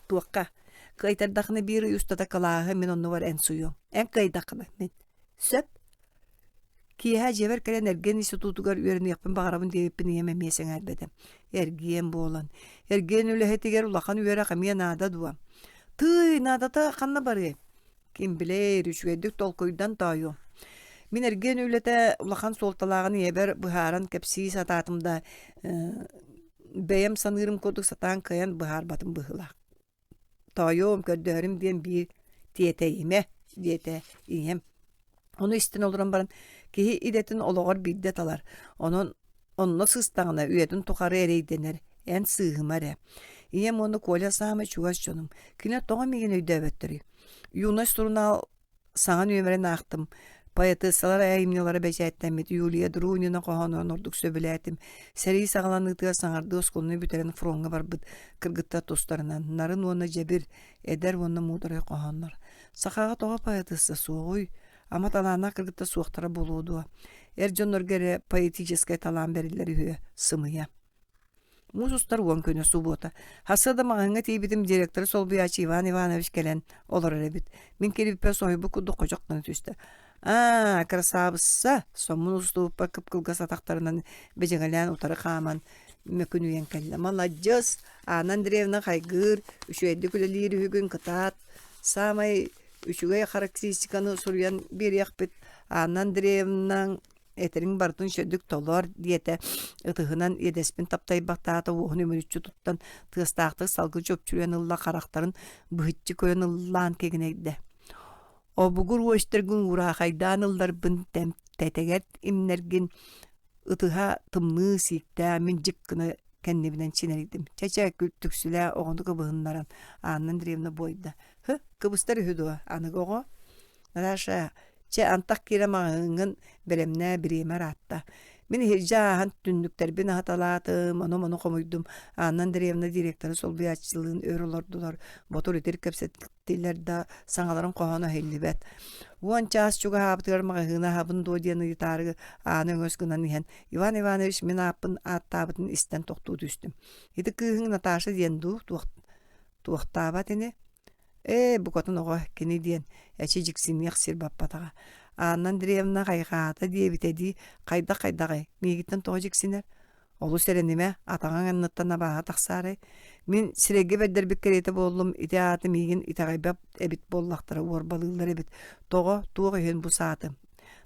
Туохха? Кыайтардахына биир ый устата кылааһы мин оннубар эн суйуоҥ. Эн кыайдаххына мин. Сөп. Киэһэ дьиэбэр кэлэн эргиэн институтугар үөрэниэхпин баҕарабын диэбиппин ийэм эмиэ сэҥээрбэтэ. Эргиэн буолан. Эргиэн үлэһитигэр улахан үөрэх эмиэ наада дуо? Тыый, наадата ханна барыай? Ким билээр, үчүгэйдик толкуйдан тоойуом. Мин эргиэн үлэтэ улахан суолталааҕын ийэбэр быһааран кэпсии сатаатым да, бэйэм саныырым курдук сатаан кыайан быһаарбатым быһыылаах. Тоойуом, көрдөһөрүм диэн биир тиэтэйимэ, диэтэ ийэм. Ону истэн олорон баран, киһи идэтин олоҕор биирдэ талар, онон онно сыстаҕына үйэтин тухары эрэйдэнэр, эн сыыһыма эрэ. Ийэм уонна Коля саамай чугас дьонум. Кини тоҕо миигин өйдөөбөттөрүй? Юность сурунаал Саҥа нүөмэрин аахтым. Поэтессалар айымньылара бэчээттэммит Юлия Друнина хоһоонун ордук сөбүлээтим. Сэрии саҕаланыытыгар саҥардыы оскуоланы бүтэрэн фроҥҥа барбыт кыргыттар тустарынан нарын уонна дьэбир, эдэр уонна муударай хоһооннор. Сахаҕа тоҕо поэтесса суоҕуй? Ама талааннаах кыргыттар суохтара буолуо дуо? Эр дьоннорго эрэ поэтическай талаан бэриллэр үһүө, сымыйа. Муус устар уон күнэ субуота. Хасыа да маҕаһыыҥҥа тиийбитим директоры солбуйааччы Иван Иванович кэлэн олорор эбит. Мин киирбиппэр соһуйбут курдук ходьох гына түстэ. Аа, красавица! Соммун устубуппар кып-кылгас атахтарынан бэдьэҥэлээн утары хааман мөкүнүйэн кэллэ. Маладьыас! Анна Андреевна хайгыыр, үчүгэйдик үлэлиир үһүгүн кытаат. Саамай үчүгэй характеристиканы суруйан биэриэхпит. Анна Андреевнаҥ Этэриҥ барытын үчүгэйдик толор диэтэ, ытыһынан иэдэспин таптайбахтаата, уоһун үмүрүччү туттан, тыастаахтык салгы чөпчүрүйэн ылла, харахтарын быһыччы көрөн ыллаан кигинэйдэ. Обугур уостэргин уураахайдаан ылларбын тэмтэтэгэр имнэргин ытыһа тымныы сииктээх мин дьик гына кэннибинэн чинэрийдим. Чэ-чэ, түксүлээ оҕону кыбыһыннаран Анна Андреевна буойда. Һы, кыбыстар үһү дуо, аныгы оҕо? Наташа, чэ антах киирэ маҕаһыыҥҥын бэлэмнээ бириэмэ ыраатта. Мин иһирдьэ ааһан түннүктэрбин аһаталаатым, ону-маны хомуйдум. Анна Андреевна директоры солбуйааччылыын өр олордулар, ботур-итир кэпсэттилэр да, саҥаларын хоһооно иһиллибэт. Уон чаас чугаһаабытыгар маҕаһыыны аһабын дуо диэн ыйытаары ааны өҥөс гынан иһэн, Иван Иванович мин ааппын ааттаабытын истэн тохтуу түстүм. Ити кыыһыҥ Наташа диэн дуу, туох туохтаабат ини? Ээ, букатын оҕо, кини диэн, эчи дьиксиниэх сир баппатаҕа. Анна Андреевна хайҕаата диэбитэ дии, хайдах-хайдаҕый, миигиттэн тоҕо дьиксинэр? Олус эрэнимэ, атаҕыҥ анныттан абааһы тахсаарай? Мин сирэйгэ бэрдэрбит кэриэтэ буоллум, ити ааты миигин итэҕэйбэт эбит буоллахтара, уорбалыыллар эбит. Тоҕо, туох иһин бу саатым?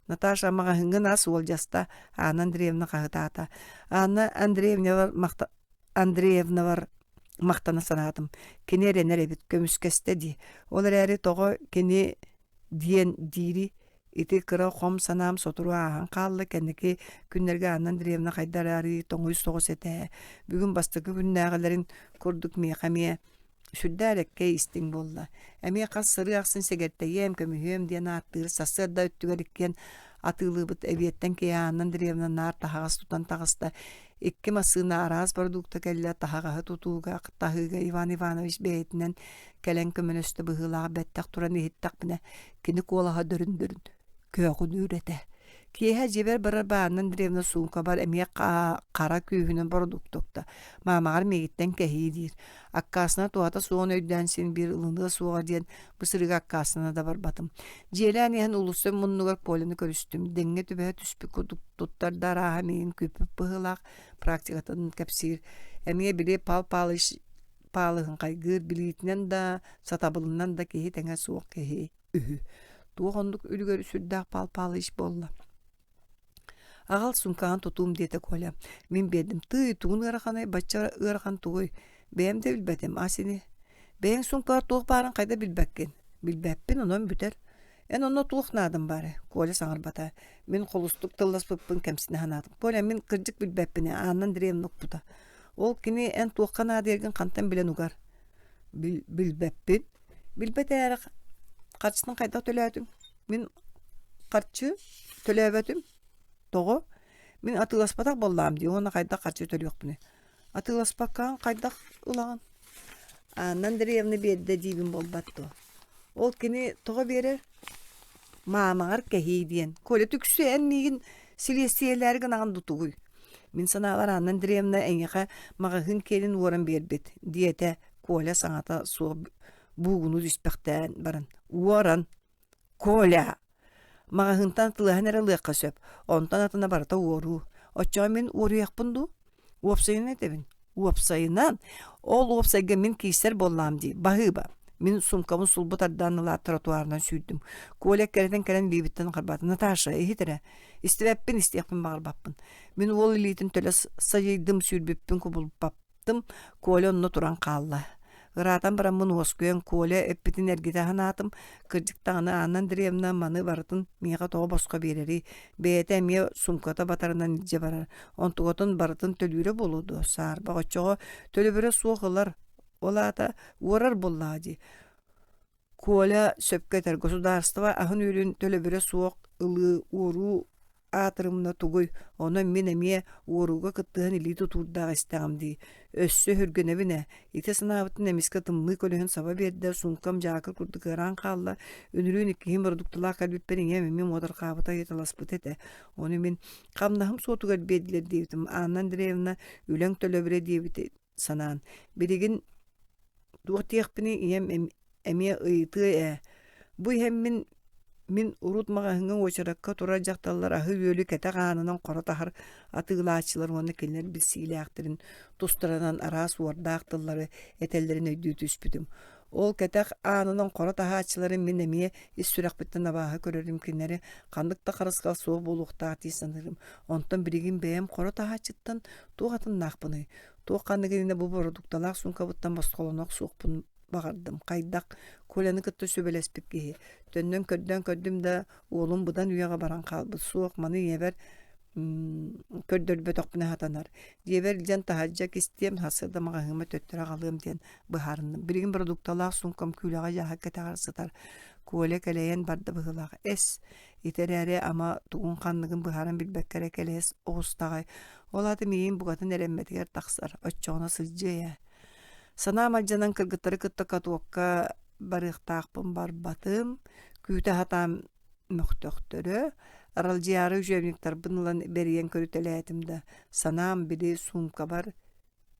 Наташа маҕаһыыҥҥын ас уолдьаста, Анна Андреевна хаһытаата. Анна Андреевна Андреевналар махтана санаатым. Кини эрэнэр эбит, көмүскэстэ дии. Ол эрээри тоҕо кини диэн диири ити кыра хом санаам сотору ааһан хаалла. Кэнники күннэргэ Анна Андреевна хайда эрэ арыый тоҥуй соҕус этэ. Бүгүн бастакы күннээҕилэрин курдук миэхэ эмиэ Сүрдээх элэккэй истиҥ буолла. Эмиэ хас сырыы ахсын сэгэртэйиэм, көмүһүөм диэн ааттыыр сарсыарда өттүгэр иккиэн атыылыыбыт. Эбиэттэн киэһэ Анна Андреевна наар таһаҕас тутан таҕыста. Икки массыына араас бородуукта кэллэ, таһаҕаһы тутууга, таһыыга Иван Иванович бэйэтинэн кэлэн көмөлөстө быһыылаах бэттэх туран иһиттэхпинэ, кини куолаһа дөрүн-дөрүн көөҕүнүүр этэ. Киэһэ дьиэбэр барар Анна Андреевна суумкабар эмиэ хара күүһүнэн бородуукта укта. Маамаҕар миигиттэн кэһии диир. Аккаасына туһата суоҕун өйдөөн син биир ылыныа суоҕа диэн бу сырыыга аккаастана да барбатым. Дьиэлээн иһэн уулусса муннугар Коляны көрүстүм. Дэҥҥэ түбэһэ түспүт курдук туттар да арааһа миигин күүппүт быһыылаах практикатын кэпсиир. Эмиэ били Пал Палыч Палыһын хайгыыр билиитинэн да, сатабылынан да киһи тэҥэ суох киһи үһү. Туох оннук үлүгэр сүрдээх Пал Палыч буолла. Аҕал суумкаҕын тутуум диэтэ Коля. Мин биэрдим. Тыый, тугун ыараханай, бачча ыарахан тугуй? Бэйэм да билбэтим, ас ини. Бэйэҥ суумкаҕар туох баарын хайда билбэккин? Билбэппин, онон бүтэр. Эн онно туох наадам баарай? Коля саҥарбата. Мин холустук тылласпыппын кэмсинэ санаатым. Коля, мин кырдьык билбэппин ээ, Анна Андреевна укпута. Ол кини эн туохха наадыйаргын хантан билэн угар? Билбэппин. Билбэт эрээри харчытын хайдах төлөөтүҥ? Мин харчы төлөөбөтүм. Тоҕо? Мин атыыласпатах буоллаҕым дии уонна хайдах харчы төлүөхпүнүй? Атыыласпаккаҕын хайдах ылаҕын? Анна Андреевна биэрдэ диибин буолбат дуо? Ол кини тоҕо биэрэр? Маамаҕар кэһии диэн. Коля түксү эн миигин силиэстийэлээри гынаҕын дуу тугуй? Мин санаабар Анна Андреевна эйиэхэ маҕаһыын киэлин уоран биэрбит, диэтэ Коля саҥата суох буугунуу түспэхтээн баран. Уоран! Коля! Маҕаһыынтан атыылаһан эрэ ылыахха сөп, онтон атына барыта уоруу. Оччоҕо мин уоруйахпын дуу? Уопсайынан этэбин. Уопсайынан? Ол уопсайга мин киирсэр буоллаҕым дии, баһыыба. Мин суумкабын сулбу тардаан ылаат тротуарынан сүүрдүм. Коля эккирэтэн кэлэн илиибиттэн харбаата. Наташа, иһит эрэ. Истибэппин, истиэхпин баҕарбаппын. Мин уол илиитин төлө сайыйдым, сүүрбүппүн кубулуппаппын. Коля онно туран хаалла. Ыраатан бараммын уоскуйан Коля эппитин эргитэ санаатым. Кырдьык даҕаны Анна Андреевна маны барытын миэхэ тоҕо босхо биэрэрий? Бэйэтэ эмиэ суумката батарынан илдьэ барар. Онтугатын барытын төлүүрэ буолуо дуо? Саарбах оччоҕо төлөбүрэ суох ылар. Ол аата уорар буоллаҕа дии. Коля сөпкө этэр, государство аһын-үөлүн төлөбүрэ суох ылыы, уоруу аатырымна тугуй, онон мин эмиэ уорууга кыттыһан илии тутуурдаах истэҕим дии. Өссө өһүргэнэбин ээ, ити санаабытын эмискэ тымныы көлөһүн саба биэрдэ, суумкам дьаакыр курдук ыараан хаалла, үнүрүүн иккиһин бородуукталаах кэлбиппэр ийэм эмиэ муодарҕаабыта ыйыталаспыт этэ. Ону мин хамнаһым суотугар биэрдилэр диэбитим, Анна Андреевна үлэҥ төлөбүрэ диэбити санаан, билигин туох диэхпиний ийэм эмиэ ыйытыа ээ бу иһэммин мин урут маҕаһыыҥҥа уочаракка турар дьахталлар аһы-үөлү кэтэх аанынан хоро таһар атыылааччылар уонна кинилэр билсиилээхтэрин тустарынан араас уордаах тыллары этэллэрин өйдүү түспүтүм. Ол кэтэх аанынан хоро таһааччылары мин эмиэ ис сүрэхпиттэн абааһы көрөрүм кинилэри ханнык да харысхал суох буолуохтаах дии саныырым. Онтон билигин бэйэм хоро таһааччыттан туох атыннаахпыный? Туох ханнык иннинэ бу бородуукталаах суумкабыттан босхолоно охсуохпун баҕардым. Хайдах Коляны кытта сүбэлэспит киһи. Төннөн көрдөөн көрдүм да, уолум быдан үйэҕэ баран хаалбыт. Суох, маны ийэбэр көрдөрбөтөхпүнэ сатанар. Дьиэбэр илдьэн таһырдьа кистиэм, сарсыарда маҕаһыыммар төттөрү аҕалыам диэн быһаарынным. Билигин бородуукталаах суумкам күүлэҕэ дьааһык кэтэҕэр сытар. Коля кэлэйэн барда быһыылаах. Эс, Ити эрээри ама тугун-ханныгын быһааран билбэккэ эрэ кэлэс оҕустаҕай, ол аата миигин букатын эрэммэтигэр тахсар, оччоҕуна сылдьыа ээ. Санаам алдьанан кыргыттары кытта катокка барыахтаахпын барбатым, күүтэ сатаан мөхтөхтөрө, аралдьыйаары учебниктарбын ылан бэрийэн көрүтэлээтим да, санаам били суумкабар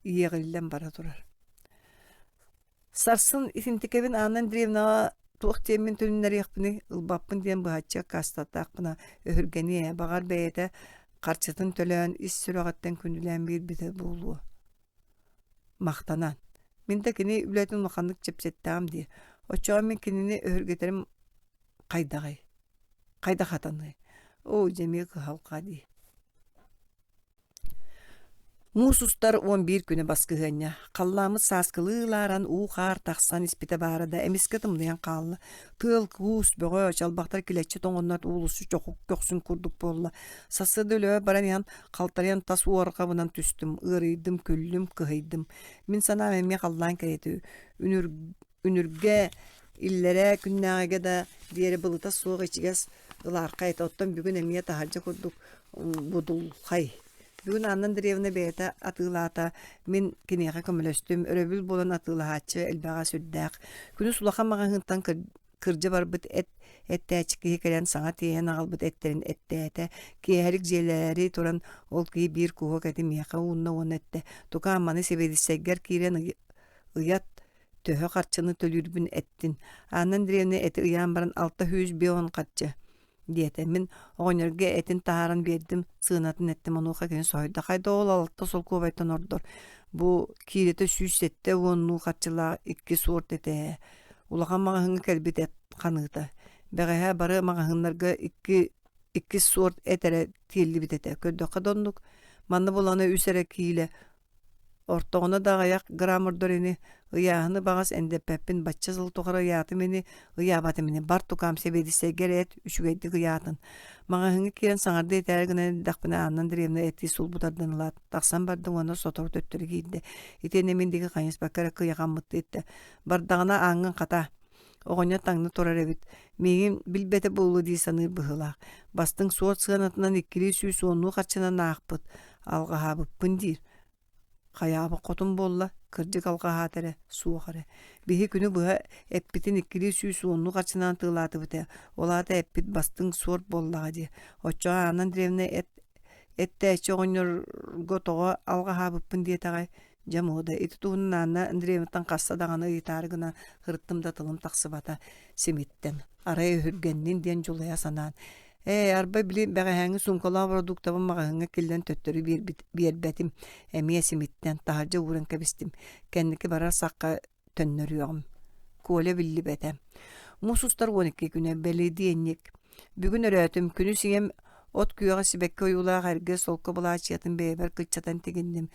иэҕиллэн бара турар. Сарсын итинтикэбин Анна Андреевнаҕа туох диэммин төнүннэриэхпиний, ылбаппын диэн быһаччы аккаастаттахпына өһүргэниэ ээ, баҕар бэйэтэ харчытын төлөөн ис сүрэҕиттэн күндүлээн биэрбитэ буолуо. Махтанан. Мин да кини үлэтин улаханнык чэпчэттэҕим дии. Оччоҕо мин кинини өһүргэтэрим хайдаҕый? Хайдах хатаныай? Оо, дьэ эмиэ кыһалҕа дии. Муус устар 11 күнэ баскыһыанньа. Халлааммыт сааскылыы ылааран уу-хаар тахсан испитэ баара да эмискэ тымныйан хаалла. Тыал-куус бөҕө, чалбахтар килэччи тоҥоннор уулусса чоху көхсүн курдук буолла. Сарсыарда үлэбэр баран иһэн халтарыйан тас уорҕабынан түстүм, ыарыйдым, күллүм, кыһыйдым. Мин санаам эмиэ халлаан кэриэтэ үнүр Үнүргэ, иллэрээ күннээҕигэ да диэри былыта суох ичигэс ылаархай этэ, оттон бүгүн эмиэ таһырдьа курдук будулхай. Бүгүн Анна Андреевна бэйэтэ атыылаата, мин киниэхэ көмөлөстүм, өрөбүл буолан атыылаһааччы элбэҕэ сүрдээх. Күнүс улахан маҕаһыынтан. кырдьа барбыт эт эттээччи киһи кэлэн саҥа тиэйэн аҕалбыт эттэрин эттээтэ. Киэһэлик дьиэлээри туран ол киһи биир куһуок эти миэхэ уунна уонна эттэ: «Тукаам, маны сэбиэдиссэйгэр киирэн ыйат, төһө харчыны төлүүрбүн эттин. Анна Андреевна эти ыйаан баран 650 харчы» диэтэ. Мин оҕонньорго этин таһааран биэрдим, сыанатын эттим, онуоха кини соһуйда: «Хайда ол алта солкуобайтан ордор, бу киилэтэ 170-нуу харчылаах икки суорт этэ ээ. Улахан маҕаһыыҥҥа кэлбит эт ханыыта. Бэҕэһээ бары маҕаһыыннарга икки иккис суорт эт эрэ тиэллибит этэ. Көрдөххө да оннук. Манна булана үс эрэ киилэ Ортоҕуна да аҕыйах грамм ордор ини, ыйааһыны баҕас эндэппэппин бачча сыл тухары ыйаатым ини, ыйаабатым ини, бар тукаам сэбиэдиссэйгэр эт, үчүгэйдик ыйаатын. Маҕаһыыҥҥа киирэн саҥардыы этээри гынан эрдэхпинэ Анна Андреевна этии сулбу тардан ылаат, тахсан бардым уонна сотору төттөрү киирдэ. Итиэннэ мин диэки хайыспакка эрэ кыйахаммыттыы эттэ: «Бардаҕына ааҥҥын хатаа, Оҕонньор таҥна турар эбит, миигин билбэтэ буолуо дии саныыр быһыылаах. Бастыҥ суот сыанатынан иккилии 110-нуу харчынан аахпыт, алҕаһаабыппын диир. Хайаабыт хотун буолла, кырдьык алҕаһаата эрэ, суох эрэ. Биһи күнү быһа эппитин иккилии 110-нуу харчынан атыылаатыбыт ээ, ол аата эппит бастыҥ суорт буоллаҕа дии. Оччоҕо Анна Андреевна эт эттээччи оҕонньорго тоҕо алҕаһаабыппын диэтэҕэй, Дьэ муода ити туһунан Анна Андреевнаттан хаста даҕаны ыйытаары гына ырыттым да тылым тахсыбата симиттэн. Арай өһүргэннин диэн дьулайа санаан, «Ээ, арба били бэҕэһээҥҥи суумкалаах бородууктабын маҕаһыыҥҥа киллэрэн төттөрү биэрбит, биэрбэтим, эмиэ симиттэн, таһырдьа ууран кэбистим. Кэнники барар сахха төннөрүөҕүм». Коля биллибэтэ. Муус устар 12 күнэ бэлидиэнньик. Бүгүн өрөөтүм, күнүс ийэм от күөҕэ сибэкки ойуулаах эргэ солко былаачыйатын бэйэбэр кыччатан тигинним.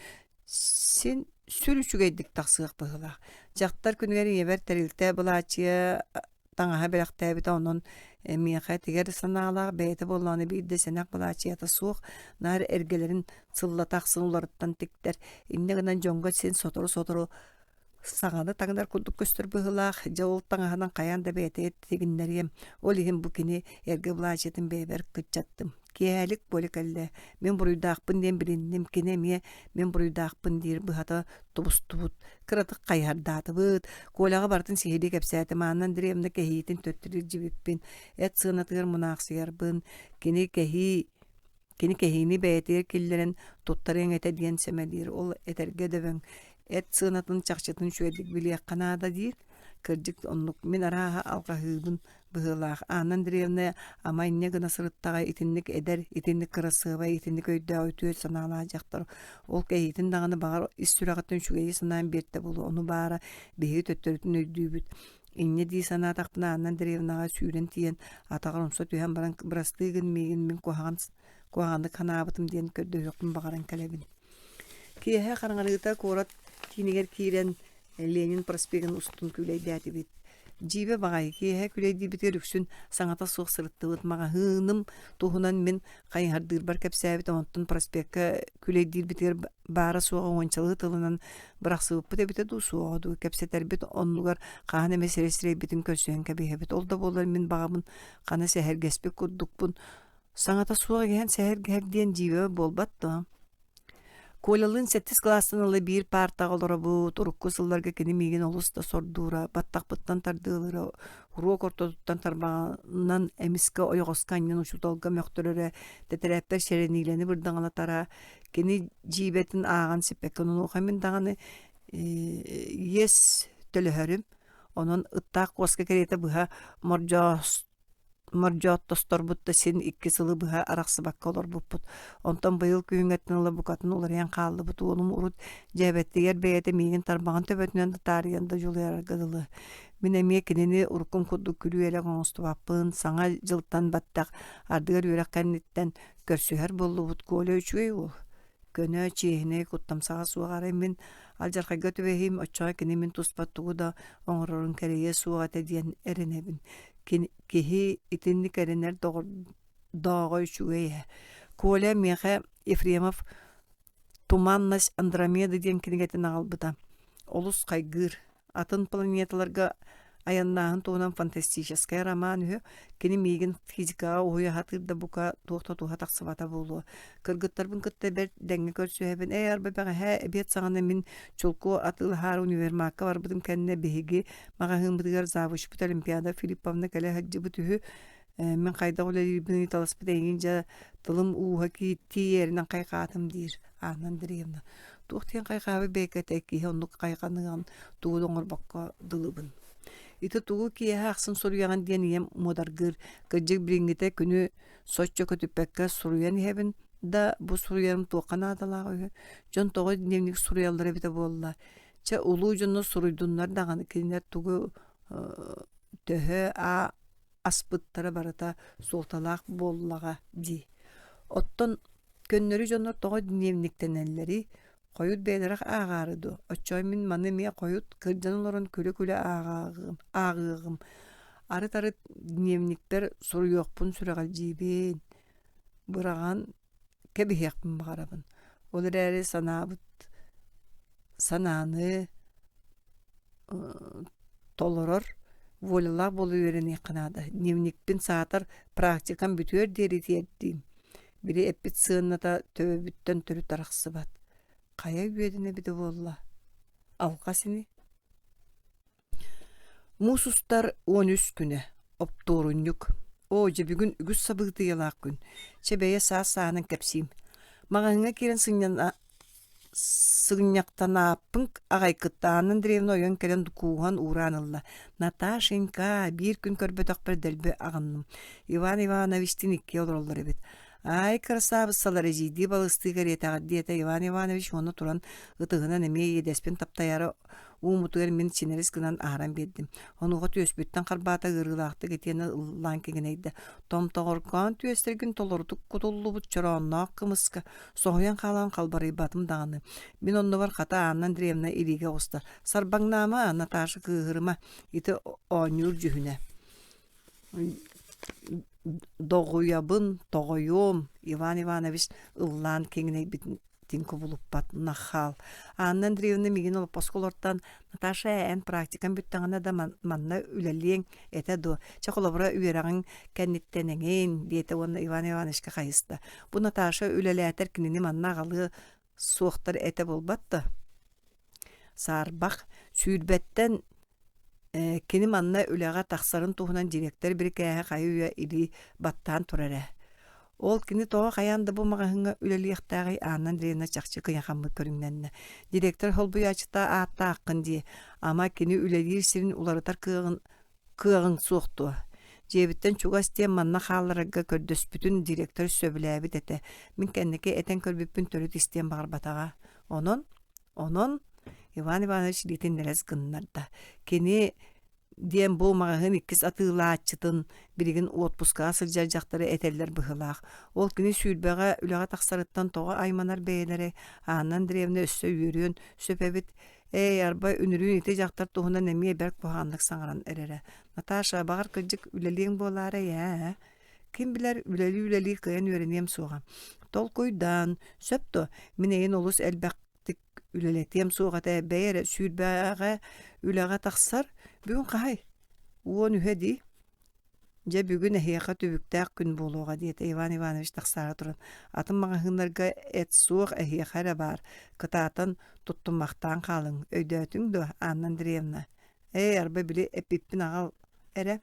Син сүр үчүгэйдик тахсыах быһыылаах. Дьахтар күнүгэр ийэбэр тэрилтэ былаачыйа таҥаһа бэлэхтээбитэ, онон миэхэ тигэр санаалаах, бэйэтэ буоллаҕына биирдэ сэнэх былаачыйата суох, наар эргэлэрин сыллата ахсын уларыттан тиктэр. Инньэ гынан дьоҥҥо син сотору-сотору Саҥаны таҥнар курдук көстөр быһыылаах, дьэ ол таҥаһынан хайаан да бэйэтигэр тигиннэриэм, ол иһин бу кини эргэ былаачыйатын бэйэбэр кыччаттым. Киэһэлик Коля кэллэ, мин буруйдаахпын диэн билинним, кини эмиэ мин буруйдаахпын диир быһата тубустубут, кыратык хайыһардаатыбыт, Коляҕа барытын сиһилии кэпсээтим, Анна Андреевна кэһиитин төттөрү илдьибиппин, эт сыанатыгар мунаахсыйарбын, кини кэһии Кини кэһиини бэйэтигэр киллэрэн туттарыаҥ этэ диэн сэмэлиир, ол этэргэ дөбөҥ, эт сыанатын чахчытын үчүгэйдик билиэххэ наада диир. Кырдьык оннук, мин арааһа алҕаһыыбын быһыылаах. Анна Андреевна ама инньэ гына сырыттаҕа итинник эдэр, итинник кырасыабай, итинник өйдөөх үтүө санаалаах дьахтар ол кэһиитин даҕаны баҕар ис сүрэҕиттэн үчүгэйи санаан биэртэ буолуо, ону баара биһиги төттөрүтүн өйдүүбүт. Инньэ дии санаатахпына Анна Андреевнаҕа сүүрэн тиийэн атаҕар умса түһэн баран бырастыы гын миигин мин куһаҕан куһаҕаннык санаабытым диэн көрдөһүөхпүн баҕаран кэлэбин. Киэһэ хараҥарыыта куорат киинигэр киирэн Ленин проспегын устун күүлэйдээтибит. Дьиибэ баҕайы киэһэ күүлэйдиирбитигэр үксүн саҥата суох сырыттыбыт. Маҕаһыыным туһунан мин хайыһардыырбар кэпсээбитим, онтон проспекка күүлэйдиирбитигэр баара-суоҕа уончалыы тылынан бырахсыбыппыт эбитэ дуу, суоҕа дуу, кэпсэтэрбит оннугар хаһан эмэ сирэй-сирэйбитин көрсүһэн кэбиһэбит. Ол да буоллар мин баҕабын хана сэһэргэспит курдукпун. Саҥата суох иһэн сэһэргэһэр диэн дьиибэ буолбат дуо? Колялыын сэттис кылаастан ыла биир паартаҕа олоробут, урукку сылларга кини миигин олус да сордуура, баттахпыттан тардыалыыра, уруок ортотуттан тарбаҕынан эмискэ ойоҕоско анньан учууталга мөхтөрөрө, тэтэрээппэр чэрэниилэни бырдаҥалатара, кини дьиибэтин ааҕан сиппэккэ онуоха мин даҕаны иэс төлөһөрүм, онон ыттаах куоска кэриэтэ быһа мордьоос мордьооттосторбут да син икки сылы быһа арахсыбакка олорбуппут. Онтон быйыл күһүҥҥэттэн ыла букатын уларыйан хааллыбыт. Уолум урут дьээбэттигэр бэйэтэ миигин тарбаҕын төбөтүнэн да таарыйан да дьулуйарга дылы. Мин эмиэ кинини уруккум курдук күлүү-элэк оҥостубаппын, саҥа дьылтан баттах, ардыгар үөрэх кэнниттэн көрсүһэр буоллубут. Коля үчүгэй уол. Көнө, чиэһинэй, куттамсаҕа суох арай мин алдьархайга түбэһиим, оччоҕо кини мин туспар тугу да оҥорорун кэрэйиэ суох этэ диэн эрэнэбин. Киһи итинник эрэнэр доҕордооҕо үчүгэй ээ. Коля миэхэ Ефремов «Туманность Андромеды» диэн кинигэтин аҕалбыта. Олус хайгыыр. Атын планеталарга Айаннааһын туһунан фантастическай роман үһү. Кини миигин физикаҕа уһуйа сатыыр да бука туох да туһа тахсыбата буолуо. Кыргыттарбын кытта бэрт дэҥҥэ көрсүһэбин. Ээ, арба бэҕэһээ эбиэт саҕана мин чулку атыылаһаары универмагка барбытым кэннэ биһиги маҕаһыыммытыгар завучпут Олимпиада Филипповна кэлэ сылдьыбыт үһү. Мин хайдах үлэлиирбин ыйыталаспыт эйигин дьэ тылым ууһа тиийэринэн хайҕаатым диир Анна Андреевна. Туох диэн хайҕаабыт бэйэкэтэ киһи оннук хайҕаныан тугу да оҥорбокко дылыбын. Ити тугу киэһэ ахсын суруйаҕын диэн ийэм муодаргыыр. Кырдьык билиҥҥитэ күнү соччо көтүппэккэ суруйан иһэбин да бу суруйарым туохха наадалаах үһү. Дьон тоҕо дневник суруйаллара эбитэ буолла. Чэ улуу дьону суруйдуннар даҕаны кинилэр тугу төһө а аспыттара барыта суолталаах буоллаҕа дии. Оттон көннөрү дьоннор тоҕо дневниктэнэллэрий? Хойут бэйэлэрэ ааҕаары дуо? Оччоҕо мин маны эмиэ хойут кырдьан олорон күлэ-күлэ ааҕыаҕым, ааҕыаҕым. Арыт-арыт дневникпэр суруйуохпун сүрэҕэлдьиибин, быраҕан кэбиһиэхпин баҕарабын. Ол эрээри санаабыт санааны толорор волялаах буола үөрэниэххэ наада. Дневникпин саатар практикам бүтүөр диэри тиэрдиим. Били эппит сыаната төбөбүттэн төрүт арахсыбат. Хайа үөдэн эбитэ буолла? Алҕас ини. Муус устар 13 күнэ. Оптуорунньук. Оо, дьэ бүгүн үгүс сабыытыйалаах күн. Чэ бэйэ саас сааһынан кэпсиим. Маҕаһыыҥҥа киирэн сынньана Сыгынньахтанааппын аҕай кытта Анна Андреевна ойон кэлэн кууһан уураан ылла: «Наташенька, биир күн көрбөтөхпөр дэлби аҕынным. Иван Ивановичтыын иккиэ олороллор эбит. Аай, кырасаабыссалар эдьиийдии балыстыы кэриэтэҕит» диэтэ Иван Иванович уонна туран ытыһынан эмиэ иэдэспин таптайаары ууммутугар мин чинэрис гынан аһаран биэрдим. Онуоха түөспүттэн харбаата ыарыылаахтык итиэнэ ыллаан киҥинэйдэ. Томтоҕоргоон түөстэргин толорутук кутуллубут чороонноох кымыска соһуйан хаалан халбарыйбатым даҕаны. Мин оннубар хата Анна Андреевна илиигэ оҕуста. Сарбаҥнаама, Наташа кыыһырыма, ити оонньуур дьүһүнэ. Доҕуйабын, тоҕойуом, Иван Иванович ыллаан киҥинэйбитин тин кубулуппат нахаал. Анна Андреевна миигин олоппоско олортон Наташа эн практикаҥ бүттэҕинэ да манна үлэлиэҥ этэ дуо? Чэ холобура үөрэҕиҥ кэнниттэн эҥин диэтэ уонна Иван Ивановичка хайыста. Бу Наташа үлэлээтэр кинини манна аҕалыа суохтар этэ буолбат да? Саарбах сүүрбэттэн Кини манна үлэҕэ тахсарын туһунан директор бирикээһэ хайы-үйэ илии баттаан турар ээ. Ол кини тоҕо хайаан да бу маҕаһыыҥҥа үлэлиэхтээҕий Анна Андреевна чахчы кыйахаммыт көрүҥнэннэ. Директор солбуйааччыта ааттааххын дии, ама кини үлэлиир сирин уларытар кыаҕын кыаҕыҥ суох дуо? Дьиэбиттэн чугас диэн манна хаалларарга көрдөспүтүн директор сөбүлээбит этэ. Мин кэнники этэн көрбүппүн төрүт истиэн баҕарбатаҕа. Онон Онон Иван Иванович илиитин нэлэс гыннарда. Кини диэн бу маҕаһыын иккис атыылааччытын билигин уотпускаҕа сылдьар дьахтары этэллэр быһыылаах. Ол кини сүүрбэҕэ үлэҕэ тахсарыттан тоҕо айманар бэйэлэрэй Анна Андреевна өссө үөрүөн сөп эбит. Эй, арба үнүрүүн ити дьахтар туһунан эмиэ бэрт куһаҕаннык саҥаран эрэрэ. Наташа, баҕар кырдьык үлэлиэҥ буолаарай ээ? Ким билэр, үлэлии-үлэлии кыайан үөрэниэм суоҕа. Толкуйдаан, сөп дуо, мин эйин олус элбэхтик үлэлэтиэм суох этэ, бэйэ эрэ сүүрбэҕэ үлэҕэ тахсар. Бүгүн хаһай? 13 дии. Дьэ бүгүн эһиэхэ түбүктээх күн буолуоҕа диэтэ Иван Иванович тахсаары туран. Атын маҕаһыыннарга эт суох эһиэхэ эрэ баар. Кытаатан туттуммахтаан хаалыҥ. Өйдөөтүҥ дуо, Анна Андреевна? Ээ, арба били эппиппин аҕал эрэ.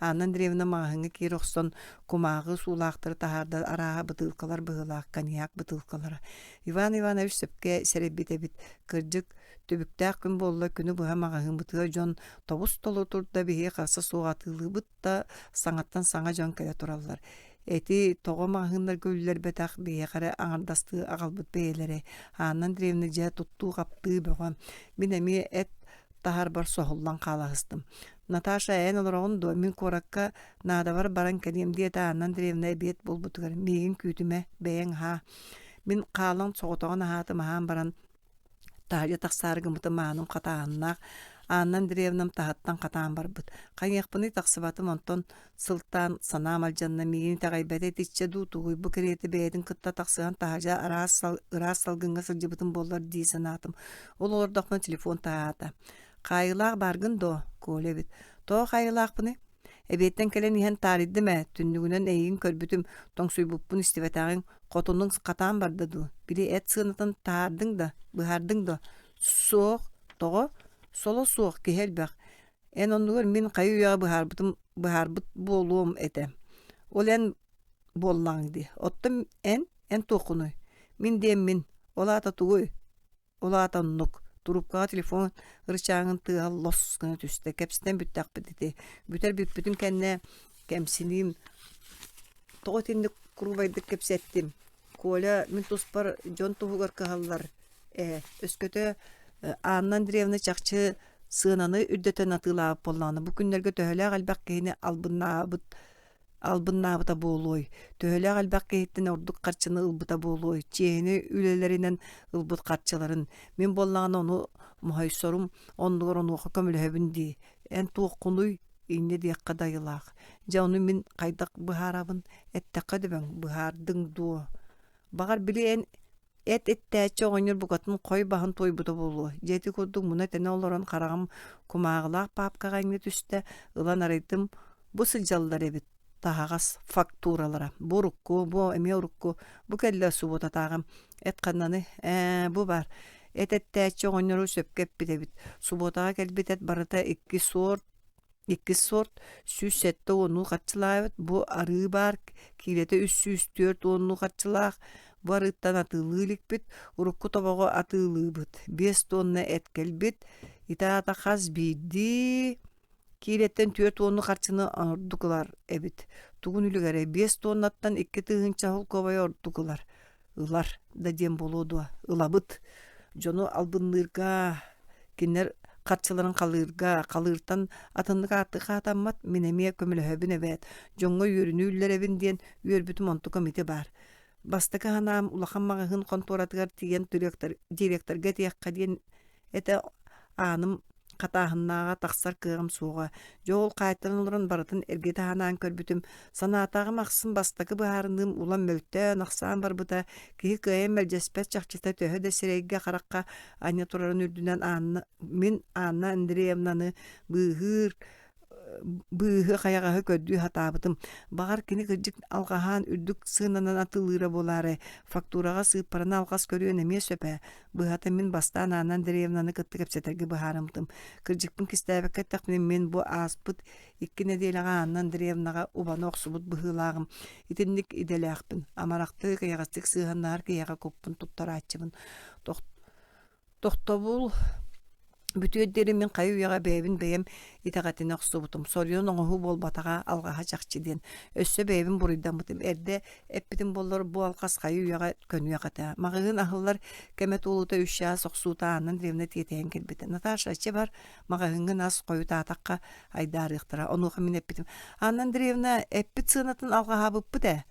Анна Андреевна маҕаһыыҥҥа киирэ охсон кумааҕы суулаахтары таһаарда арааһа бытыылкалар быһыылаах коньяк бытыылкалара. Иван Иванович сөпкө сэрэйбит эбит. Кырдьык, түбүктээх күн буолла күнү быһа маҕаһыыммытыгар дьон тобус-толору турда биһиги харса суох атыылыыбыт да саҥаттан саҥа дьон кэлэ тураллар. Эти тоҕо маҕаһыыннарга үллэрбэтэх биһиэхэ эрэ аҥардастыы аҕалбыт бэйэлэрэ. Анна Андреевна дьэ туттуу-хаптыы бөҕө. Мин эмиэ эт таһарбар соһуллан хаалаһыстым. Наташа, эн олороҕун дуо? Мин куоракка наадабар баран кэлиэм, диэтэ Анна Андреевна эбиэт буолбутугар. Миигин күүтүмэ, бэйэҥ аһаа. Мин хаалан соҕотоҕун аһаатым аһаан баран таһырдьа тахсаары гыммытым ааным хатааһыннаах Анна Андреевнам таһыттан хатаан барбыт. Хайыахпыный тахсыбатым онтон сылтаан санаам алдьанна миигин итэҕэйбэтэ итиччэ дуу тугуй бу кэриэтэ бэйэтин кытта тахсыһан таһырдьа араас сал, ыраас салгыҥҥа сылдьыбытым буоллар дии санаатым. Ол олордохпуна телефон тааһаата. Хаайыылаах бааргын дуо? Коля эбит. Тоҕо хаайыылаахпыный? Эбиэттэн кэлэн иһэн таарыйдым ээ, түннүгүнэн эйигин көрбүтүм, тоҥсуйбуппун истибэтэҕиҥ, хотунуҥ хатаан барда дуу, били эт сыанатын таһаардыҥ да, быһаардыҥ да? Суох. Тоҕо? Соло суох, киһи элбэх. Эн оннугар мин хайы-үйэҕэ быһаарбытым быһаарбыт буолуом этэ. Ол эн буоллаҕыҥ дии. Оттон эн, эн туоххунуй? Мин диэммин. Ол аата тугуй? Ол аата оннук. Трубкаҕа телефон ырычааҕын тыаһа лос гына түстэ. Кэпсэтэн бүттэхпит ити. Бүтэр бүппүтүн кэннэ кэмсиниим. Тоҕо итинник куруубайдык кэпсэттим? Коля мин туспар дьон туһугар кыһаллар ээ. Өскөтө Анна Андреевна чахчы сыананы үрдэтэн атыылаабыт буоллаҕына, бу күннэргэ төһөлөөх элбэх киһини албыннаабыт албыннаабыта буолуой, төһөлөөх элбэх киһиттэн ордук харчыны ылбыта буолуой, чиэһинэй үлэлэринэн ылбыт харчыларын. Мин буоллаҕына ону моһойсорум оннугар онуоха көмөлөһөбүн дии. Эн туоххунуй инньэ диэххэ дайылаах. Дьэ ону мин хайдах быһаарабын? Эттэххэ дөбөҥ, быһаардыҥ дуо? Баҕар били эн Эт эттээччи оҕонньор букатын хой баһын туойбута буолуо, дьэ ити курдук муна-тэнэ олорон хараҕым кумааҕылаах паапкаҕа иҥнэ түстэ, ылан арыйдым, бу сылдьаллар эбит таһаҕас фактуралара, бу урукку, бу эмиэ урукку, бу кэллэ субуотатааҕым, эт ханнаны, ээ бу баар, эт эттээччи оҕонньору сөпкө эппит эбит, субуотаҕа кэлбит эт барыта икки суорт Иккис сорт 170-уу харчылаабыт, бу арыы баар, киилэтэ 340-уу харчылаах, бу арыыттан атыылыы иликпит, урукку тобоҕу атыылыыбыт, 5 тонна эт кэлбит, ити аата хас биирдии киилэттэн 40-уу харчыны ордук ылар эбит. Тугун үлүгэрэй, 5 тоннаттан 2000 солкуобайы ордук ылар. Ылар да диэн буолуо дуо, ылабыт. Дьону албынныырга, кинилэр харчыларын халыырга, халыыртан атыннык ааттыы хаатаммат, мин эмиэ көмөлөһөбүн эбээт, дьоҥҥо үөрүүнү үллэрэбин диэн үөрбүтүм онтукам ити баар. Бастакы санаам улахан маҕаһыын хонтуоратыгар тиийэн директорга этиэххэ диэн этэ ааным хатааһыннааҕа тахсар кыаҕым суоҕа. Дьэ ол хаайтаран олорон барытын эргитэ санаан көрбүтүм, санаатаҕым ахсын бастакы быһаарыныым улам мөлтөөн, ахсаан барбыта, киһи кыайан мэлдьэспэт чахчыта төһө да сирэйгэ-харахха анньа турарын үрдүнэн Анна, мин Анна Андреевнаны быыһыыр быыһы-хайаҕаһы көрдүү сатаабытым. Баҕар, кини кырдьык алҕаһаан үрдүк сыананан атыылыыра буолаарай, фактураҕа сыыппараны алҕас көрүөн эмиэ сөп ээ. Быһата, мин бастаан Анна Андреевнаны кытта кэпсэтэргэ быһаарыммытым. Кырдьыкпын кистээбэккэ эттэхпинэ, мин бу ааспыт икки нэдиэлэҕэ Анна Андреевнаҕа убана охсубут быһыылааҕым. Итинник идэлээхпин. Амарахтык, эйэҕэстик сыһыаннаһар киһиэхэ куппун туттарааччыбын. Тохтобул бүтүөр диэри мин хайы-үйэҕэ бэйэбин бэйэм итэҕэтинэ охсубутум. Соруйан оҥоһуу буолбатаҕа, алҕаһа чахчы диэн. Өссө бэйэбин буруйдаммытым. Эрдэ эппитим буоллар, бу алҕас хайы-үйэҕэ көнүөх этэ. Маҕаһыын аһыллар кэмэ туолуута үс чаас охсуута Анна Андреевна тиэтэйэн кэлбитэ. Наташа, чэ бар, маҕаһыыҥҥын ас хойутаатахха айдаарыахтара. Онуоха мин эппитим: Анна Андреевна, эппит сыанатын алҕаһаабыппыт ээ.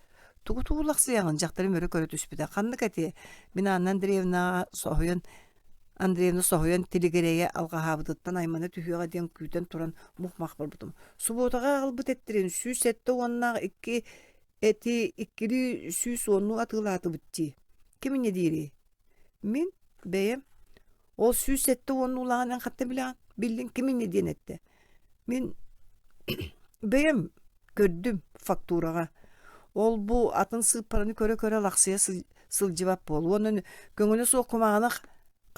Тугу тугулахсыйаҕын? дьахтарым өрө көрө түспүтэ. Ханнык этиэ? Мин Анна Андреевнаҕа соһуйан Андреевна соһуйан тилигирэйэ алҕаһаабытыттан аймана түһүөҕэ диэн күүтэн туран мух-мах барбытым. Субуотаҕа аҕалбыт эттэрин 107 уоннаах икки эти иккилии 110-нуу атыылаатыбыт дии. Ким инньэ диирий? Мин бэйэм. Ол 170 уулааҕын эн хатта билэҕин? Биллин ким инньэ диэн эттэ. Мин бэйэм көрдүм фактураҕа. Ол бу атын сыыппараны көрө-көрө лахсыйа сылдьыбат буол. Уонна көҥүлэ суох кумааҕыны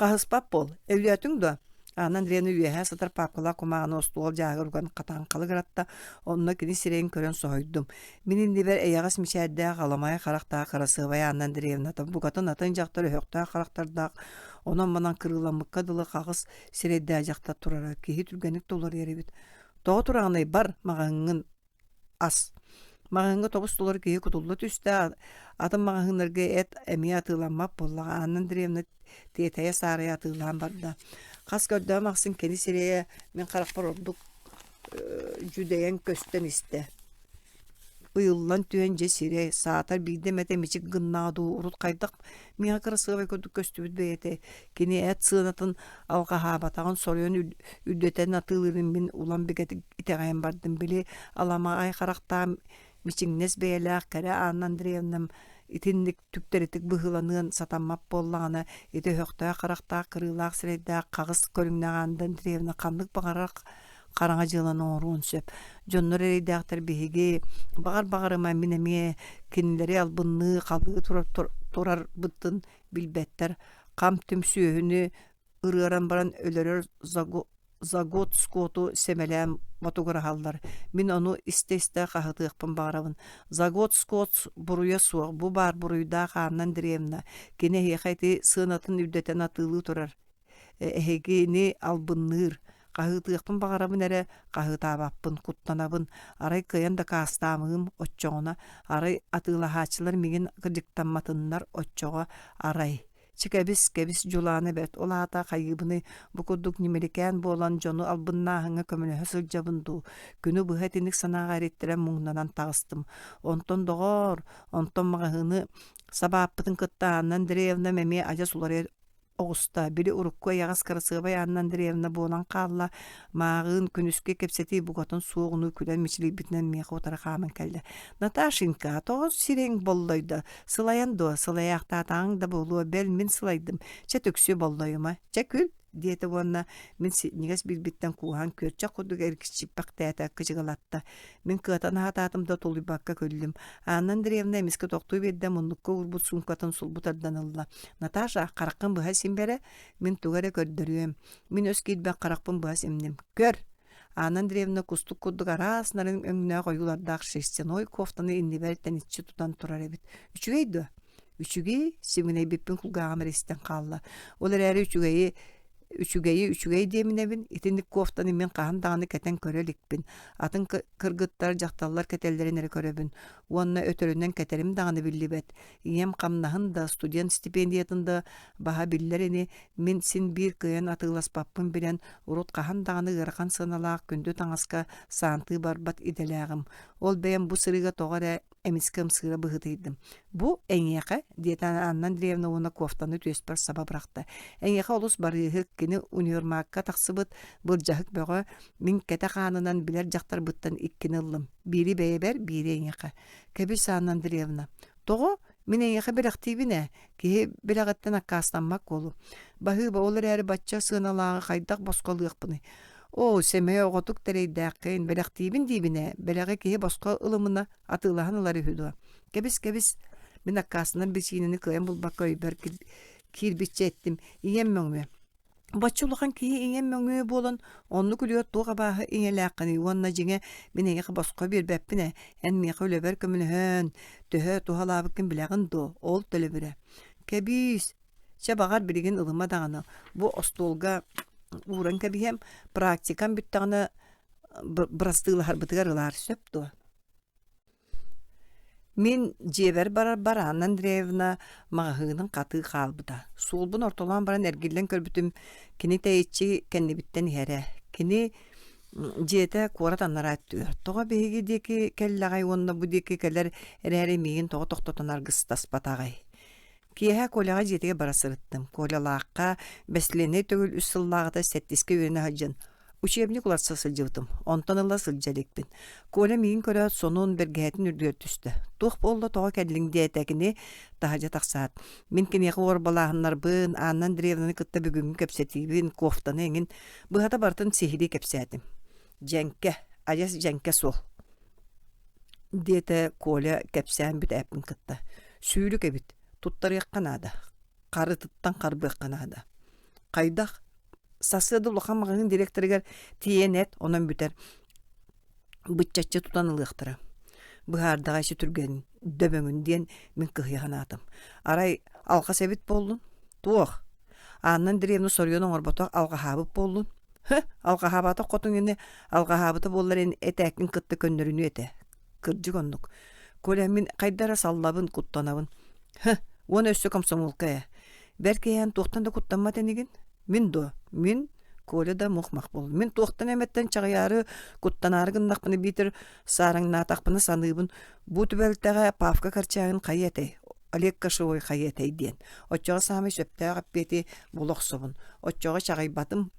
хаһыспат буол. Өйдөөтүҥ дуо? Анна Андреевна үөһэ сытар паапкалаах кумааҕыны остуол дьааһыгар уган хатаан халыгыратта. Онно кини сирэйин көрөн соһуйдум. Мин иннибэр эйэҕэс мичээрдээх, аламай харахтаах кырасыабай Анна Андреевна букатын атын дьахтар өһөхтөөх харахтардаах, онон-манан кырыыламмыкка дылы хаҕыс сирэйдээх дьахтар турара киһи түргэнник толоруйар эбит. Тоҕо тураҕыный бар, маҕаһыыҥҥын ас. Маҕаһыыҥҥа тобус толору киһи кутулла түстэ, атын маҕаһыыннарга эт эмиэ атыыламмат буоллаҕа. Анна Андреевна тиэтэйэ-саарайа атыылаан барда. Хас көрдөҕүм ахсын кини сирэйэ мин харахпар ордук дьүдэйэн көстөн истэ. Ыйыллан түһэн дьэ сирэй, саатар биирдэ эмэтэ мичик гыннаҕа дуу, урут хайдах миэхэ кырасыабай курдук көстүбүт бэйэтэ, кини эт сыанатын алҕаһаабатаҕын соруйан үрдэтэн атыылыырын мин улам бигэтик итэҕэйэн бардым. Били аламаҕай харахтаах мичиҥнэс бэйэлээх кэрэ Анна Андреевнам итинник түктэритик быһыыланыан сатаммат буоллаҕына, ити өһөхтөөх харахтаах, кырыылаах сирэйдээх хаҕыс көрүҥнээх Анна Андреевна ханнык баҕарар. хараҥа дьыаланы оҥоруон сөп. Дьоннор эрэйдээхтэр биһиги баҕар-баҕарыма мин эмиэ кинилэри албынныы, халыы турар турарбытын билбэттэр. Хам-түм сүөһүнү ырыаран баран өлөрөр загот скоту сэмэлээн ботугураһаллар. Мин ону истэ-истэ хаһытыахпын баҕарабын. Загот скот буруйа суох, бу баар буруйдаах Анна Андреевна. Кини эһиэхэ ити сыанатын үрдэтэн атыылыы турар. Эһигини албынныыр. Хаһыытыахпын баҕарабын эрэ, хаһыытаабаппын, куттанабын. Арай кыайан дакаастаамыым оччоҕуна, арай атыылаһааччылар миигин кырдьыктамматыннар оччоҕо, арай Чэ кэбис, кэбис дьулаана бэрт, ол аата хайыыбыный, бу курдук ньимиликээн буолан дьону албыннааһыҥҥа көмөлөһө сылдьабын дуу, күнү быһа итинник санааҕа эриттэрэн муҥнанан таҕыстым. Онтон доҕоор, онтон маҕаһыыны сабааппытын кытта Анна Андреевна эмиэ адьас уларыйа оҕуста, били урукку эйэҕэс кырасыабай Анна Андреевна буолан хаалла, мааҕыын күнүскү кэпсэтии букатын суоҕунуу күлэн мичилийбитинэн миэхэ утары хааман кэллэ. Наташенька, тоҕо сирэйиҥ боллойдо? Сылайан дуо? Сылайаахтаатаҕыҥ да буолуо, бэл мин сылайдым. Чэ түксү боллойума. Чэ күл, диэтэ уонна мин синньигэс билбиттэн кууһан күөрчэх курдук эргиччиппэхтээтэ, кычыгылатта. Мин кыатан аһатаатым да тулуйбакка күллүм. Анна Андреевна эмискэ тохтуу биэрдэ, муннукка уурбут суумкатын сулбу тардан ылла. Наташа, хараххын быһа симбэрэ, мин тугу эрэ көрдөрүөм. Мин өс киирбэх харахпын быһа симним. Көр! Анна Андреевна кустук курдук араас нарын өҥнөөх ойуулардаах шерстяной кофтаны иннибэр тэниччи тутан турар эбит. Үчүгэй дуо? Үчүгэй, сибигинэйбиппин кулгааҕым эрэ истэн хаалла. Ол эрээри үчүгэйи үчүгэйи үчүгэй диэминэбин, итинник кофтаны мин хаһан даҕаны кэтэн көрө иликпин. Атын кыргыттар, дьахталлар кэтэллэрин эрэ көрөбүн. Уонна өтөрүнэн кэтэрим даҕаны биллибэт. Ийэм хамнаһын да, студент стипендиятын да баһа биллэр ини, мин син биир кыайан атыыласпаппын билэн, урут хаһан даҕаны ыарахан сыаналаах күндү таҥаска саантыы барбат идэлээҕим. Ол бэйэм бу сырыыга тоҕо эрэ эмискэ ымсыыра быһыытыйдым. «Бу эйиэхэ», диэтэ Анна Андреевна уонна кофтаны түөспэр саба бырахта. «Эйиэхэ олус барыыһык, кини универмагка тахсыбыт былдьаһык бөҕө, мин кэтэх аанынан билэр дьахтарбыттан иккини ыллым. Биири бэйэбэр, биири эйиэхэ. Кэбис, Анна Андреевна. Тоҕо? Мин эйиэхэ бэлэхтиибин ээ, киһи бэлэҕиттэн аккаастаммат буолу. Баһыыба, ол эрээри бачча сыаналааҕы хайдах босхо ылыахпыный? Оо, сэмэй оҕотук тэрэйдээххин, бэлэхтиибин диибин ээ, бэлэҕи киһи босхо ылымына атыылаһан ылар үһү дуо? Кэбис, кэбис, мин аккаастанар биричиинэни кыайан булбакка өйбөр киирбиччэ эттим, ийэм мөҥүө. Бачча улахан киһи ийэм мөҥүө буолан, оннук үлүгэр туох абааһы ийэлээххиний уонна дьиҥэ мин эйиэхэ босхо биэрбэппин ээ, эн миэхэ үлэбэр көмөлөһөн, төһө туһалаабыккын билэҕин дуо, ол төлөбүрэ. Кэбиис, чэ баҕар билигин ылыма даҕаны, бу остуолга ууран кэбиһиэм, практикам бүттэҕинэ бырастыылаһарбытыгар ылаар сөп дуо? Мин дьиэбэр барарбар Анна Андреевна маҕаһыынын хатыы хаалбыта. Суолбун ортолоон баран эргиллэн көрбүтүм, кини тэйиччи кэннибиттэн иһэрэ. Кини дьиэтэ куорат анараа өттүгэр. Тоҕо биһиги диэки кэллэҕэй уонна бу диэки кэлэр эрээри миигин тоҕо тохтотон аргыстаспатаҕай? Киэһэ Коляҕа дьиэтигэр бара сырыттым. Колялаахха бэстилиэнэй төгүл үс сыллааҕыта сэттискэ үөрэнэ сылдьан учебник уларса сылдьыбытым. Онтон ыла сылдьа иликпин. Коля миигин көрөөт, сонун, бэргэһэтин үрдүгэр түстэ. Туох буолла, тоҕо кэллиҥ диэтэ кини таһырдьа тахсаат. Мин киниэхэ уорбалааһыннарбын, Анна Андреевнаны кытта бүгүҥҥү кэпсэтиибин, кофтаны эҥин, быһата барытын сиһилии кэпсээтим. Дьэҥкэ, адьас дьэҥкэ суол диэтэ Коля кэпсээн бүтээппин кытта. Сүүрүк эбит, туттарыахха наада, харытыттан харбыахха наада. Хайдах? Сарсыарда улахан маҕаһыын директорыгар тиийэн эт, онон бүтэр. Быччаччы тутан ылыахтара. Быһаардаҕа эчи түргэнин, дөбөҥүн диэн мин кыһыйа санаатым. Арай алҕас эбит буоллун? Туох? Анна Андреевна соруйан оҥорботох алҕаһаабыт буоллун? Һы, алҕаһаабатах хотун ини алҕаһаабыта буоллар эн этээккин кытта көннөрүнүө этэ. Кырдьык оннук. Коля мин хайда эрэ саллабын, куттанабын. Һы, уонна өссө комсомолка ээ. Бэрт киһи туохтан да куттаммат инигин? Мин дуо? Мин Коля да мух-мах буолла. Мин туохтан эмэттэн чаҕыйаары, куттанаары гыннахпына биитэр саараҥнаатахпына саныыбын, бу түбэлтэҕэ Павка Корчагин хайа этэй, Олег Кошевой хайа этэй диэн. Оччоҕо саамай сөптөөх эппиэти була охсобун. Оччоҕо чаҕыйбатым,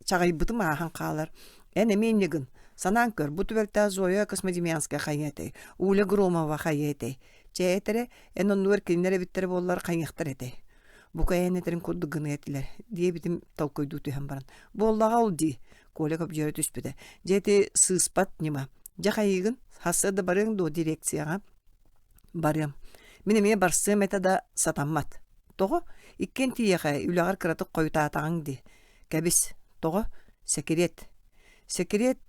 чаҕыйбытым ааһан хаалар. Эн эмиэ инньэ гын. Санаан көр, бу түбэлтэҕэ Зоя Космодемьянская хайа этэй, Уля Громова хайа этэй. Чэ этэрэ, эн оннугар кинилэр эбиттэрэ буоллар хайыахтар этэй. Бука эн этэрин курдук гыныа этилэр, диэбитим толкуйдуу түһэн баран. Буоллаҕа ол дии. Коля көбдьүөрэ түспүтэ. Дьэ ити сыыспат ньыма. Дьэ хайыыгын? Сарсыарда барыаҥ дуо дирекцияҕа? Барыам. Мин эмиэ барсыам этэ да сатаммат. Тоҕо? Иккиэн тиийиэхэ, үлэҕэр кыратык хойутаатаҕыҥ дии. Кэбис. Тоҕо? Сэкириэт. Сэкириэт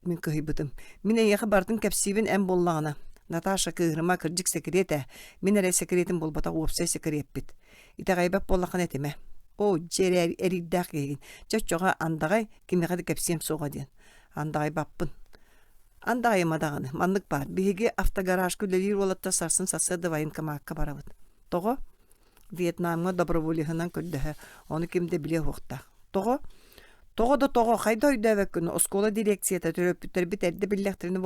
Мин кыһыйбытым. Мин эйиэхэ барытын кэпсиибин эн буоллаҕына. Наташа кыыһырыма, кырдьык сэкириэт ээ. Мин эрэ сэкириэтим буолбатах уопсай сэкириэппит. Итэҕэйбэт буоллаххына этимэ. Оо, дьэ эрэ эриирдээх киһигин. Чэ оччоҕо андаҕай, кимиэхэ да кэпсиэм суоҕа диэн. Андаҕайбаппын. Андаҕайыма даҕаны, маннык баар. Биһиги автогаражка үлэлиир уолаттар сарсын сарсыарда военкомакка барабыт. Тоҕо? Вьетнамҥа доброволеһынан көрдөһө, ону ким да билиэ суохтаах. Тоҕо? Тоҕо да тоҕо, хайда өйдөөбөккүн, оскуола дирекцията төрөппүттэрбит эрдэ биллэхтэринэ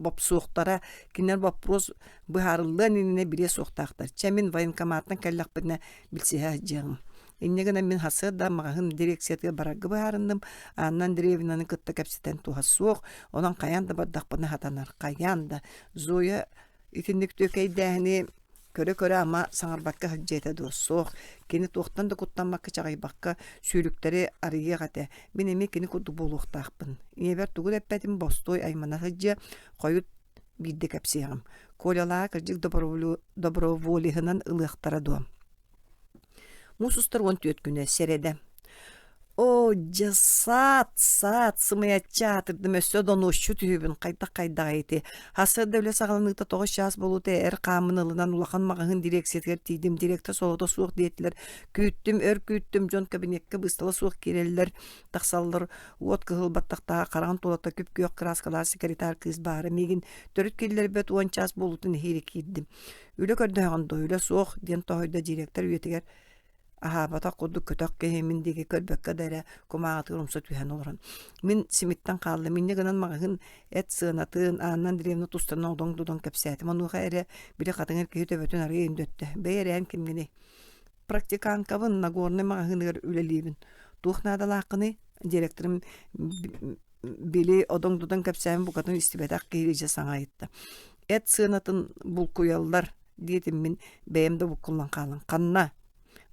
бопсуохтара, кинилэр боппуруос быһаарыллыан иннинэ билиэ суохтаахтар. Чэ, мин военкоматтан кэллэхпинэ билсиһэ сылдьыаҕым. Инньэ гынан мин сарсыарда маҕаһыын дирекциятыгар барарга быһаарынным. Анна Андреевнаны кытта кэпсэтэн туһа суох, онон хайаан да бардахпына сатанар, хайаан да. Зоя итинник түөкэйдээһини Көрө-көрө ама саҥарбакка сылдьыа этэ дуо? Суох, кини туохтан да куттаммакка, чаҕыйбакка сүүрүктэри арыйыах этэ. Мин эмиэ кини курдук буолуохтаахпын. Ийэбэр тугу да эппэтим, бостуой аймана сылдьыа, хойут биирдэ кэпсиэҕим. Колялааҕа кырдьык доброволеһынан ылыахтара дуо? Муус устар 14 күнэ, сэрэдэ. Оо, дьэ, саат, саат, сымыйаччы аатырдым, өссө донуосчут үһүбүн, хайдах-хайдаҕай ити. Сарсыарда үлэ саҕаланыыта 9 чаас буолуута эр хааммын ылынан улахан маҕаһыын дирекциятыгар тиийдим, директор солото суох диэтилэр. Күүттүм, өр күүттүм, дьон кабинекка быыстала суох киирэллэр, тахсаллар. Уот кыһыл баттахтаах, хараҕын тулата күп-күөх кырааскалаах секретарь кыыс баара. Миигин төрүт киллэрбэт 10 чаас буолуутун нэһиилэ киирдим. Үлэ көрдөһөҕүн дуо, үлэ суох, диэн тоһуйда директор үйэтигэр аһаабатах курдук көтөх киһи мин диэки көрбөккө да эрэ кумааҕытыгар умса түһэн олорон. Мин симиттэн хааллым, инньэ гынан маҕаһыын эт сыанатын, Анна Андреевна тустарынан одоҥ-додоҥ кэпсээтим. Онуоха эрэ били хатыҥыр киһи төбөтүн арыйа өндөттө. Бэйэ эрээн кимҥиний? Практиканткабын, Нагорнай маҕаһыыныгар үлэлиибин. Туох наадалааххыный? Директорым били одоҥ-додоҥ кэпсээн букатын истибэтэх киһи дьэ саҥа ыйытта. Эт сыанатын булкуйаллар, диэтим мин бэйэм да буккуллан хаалан. Ханна?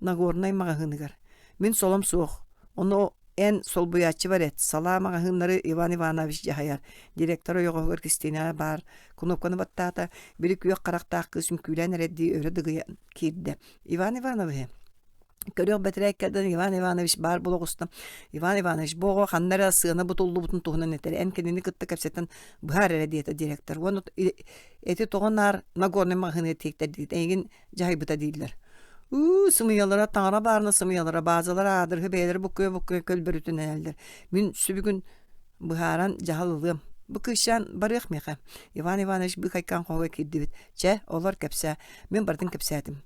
Нагорнай маҕаһыыныгар. Мин солом суох. Ону эн солбуйааччыбар эт. Салаа маҕаһыыннары Иван Иванович дьаһайар. Директор ойоҕоһугар Кристина баар кнопканы баттаата. Били күөх харахтаах кыыс үҥкүүлээн эрэрдии өрө дыгыйан киирдэ. Иван Ивановиһы Көрүөх бэтэрээ кэрдэн Иван Иванович баар буола оҕуста. Иван Иванович, бу оҕо ханна эрэ сыана бутуллубутун туһунан этэр. Эн кинини кытта кэпсэтэн быһаар эрэ диэтэ директор. Уонна эти тоҕо наар Нагорнай маҕаһыыныгар тиэйтэрдигит, эйигин дьаһайбыта дииллэр. Уу, сымыйалара, таҥара баарына сымыйалара, баазалар аадырыһы бэйэлэрэ буккуйа-буккуйа көлбөрүтүнэллэр. Мин сүбүгүн быһааран дьаһал ылыам. Бу кыысчаан барыах миэхэ. Иван Иванович быыкайкаан хоһуга киирдибит. Чэ, олор кэпсээ. Мин барытын кэпсээтим.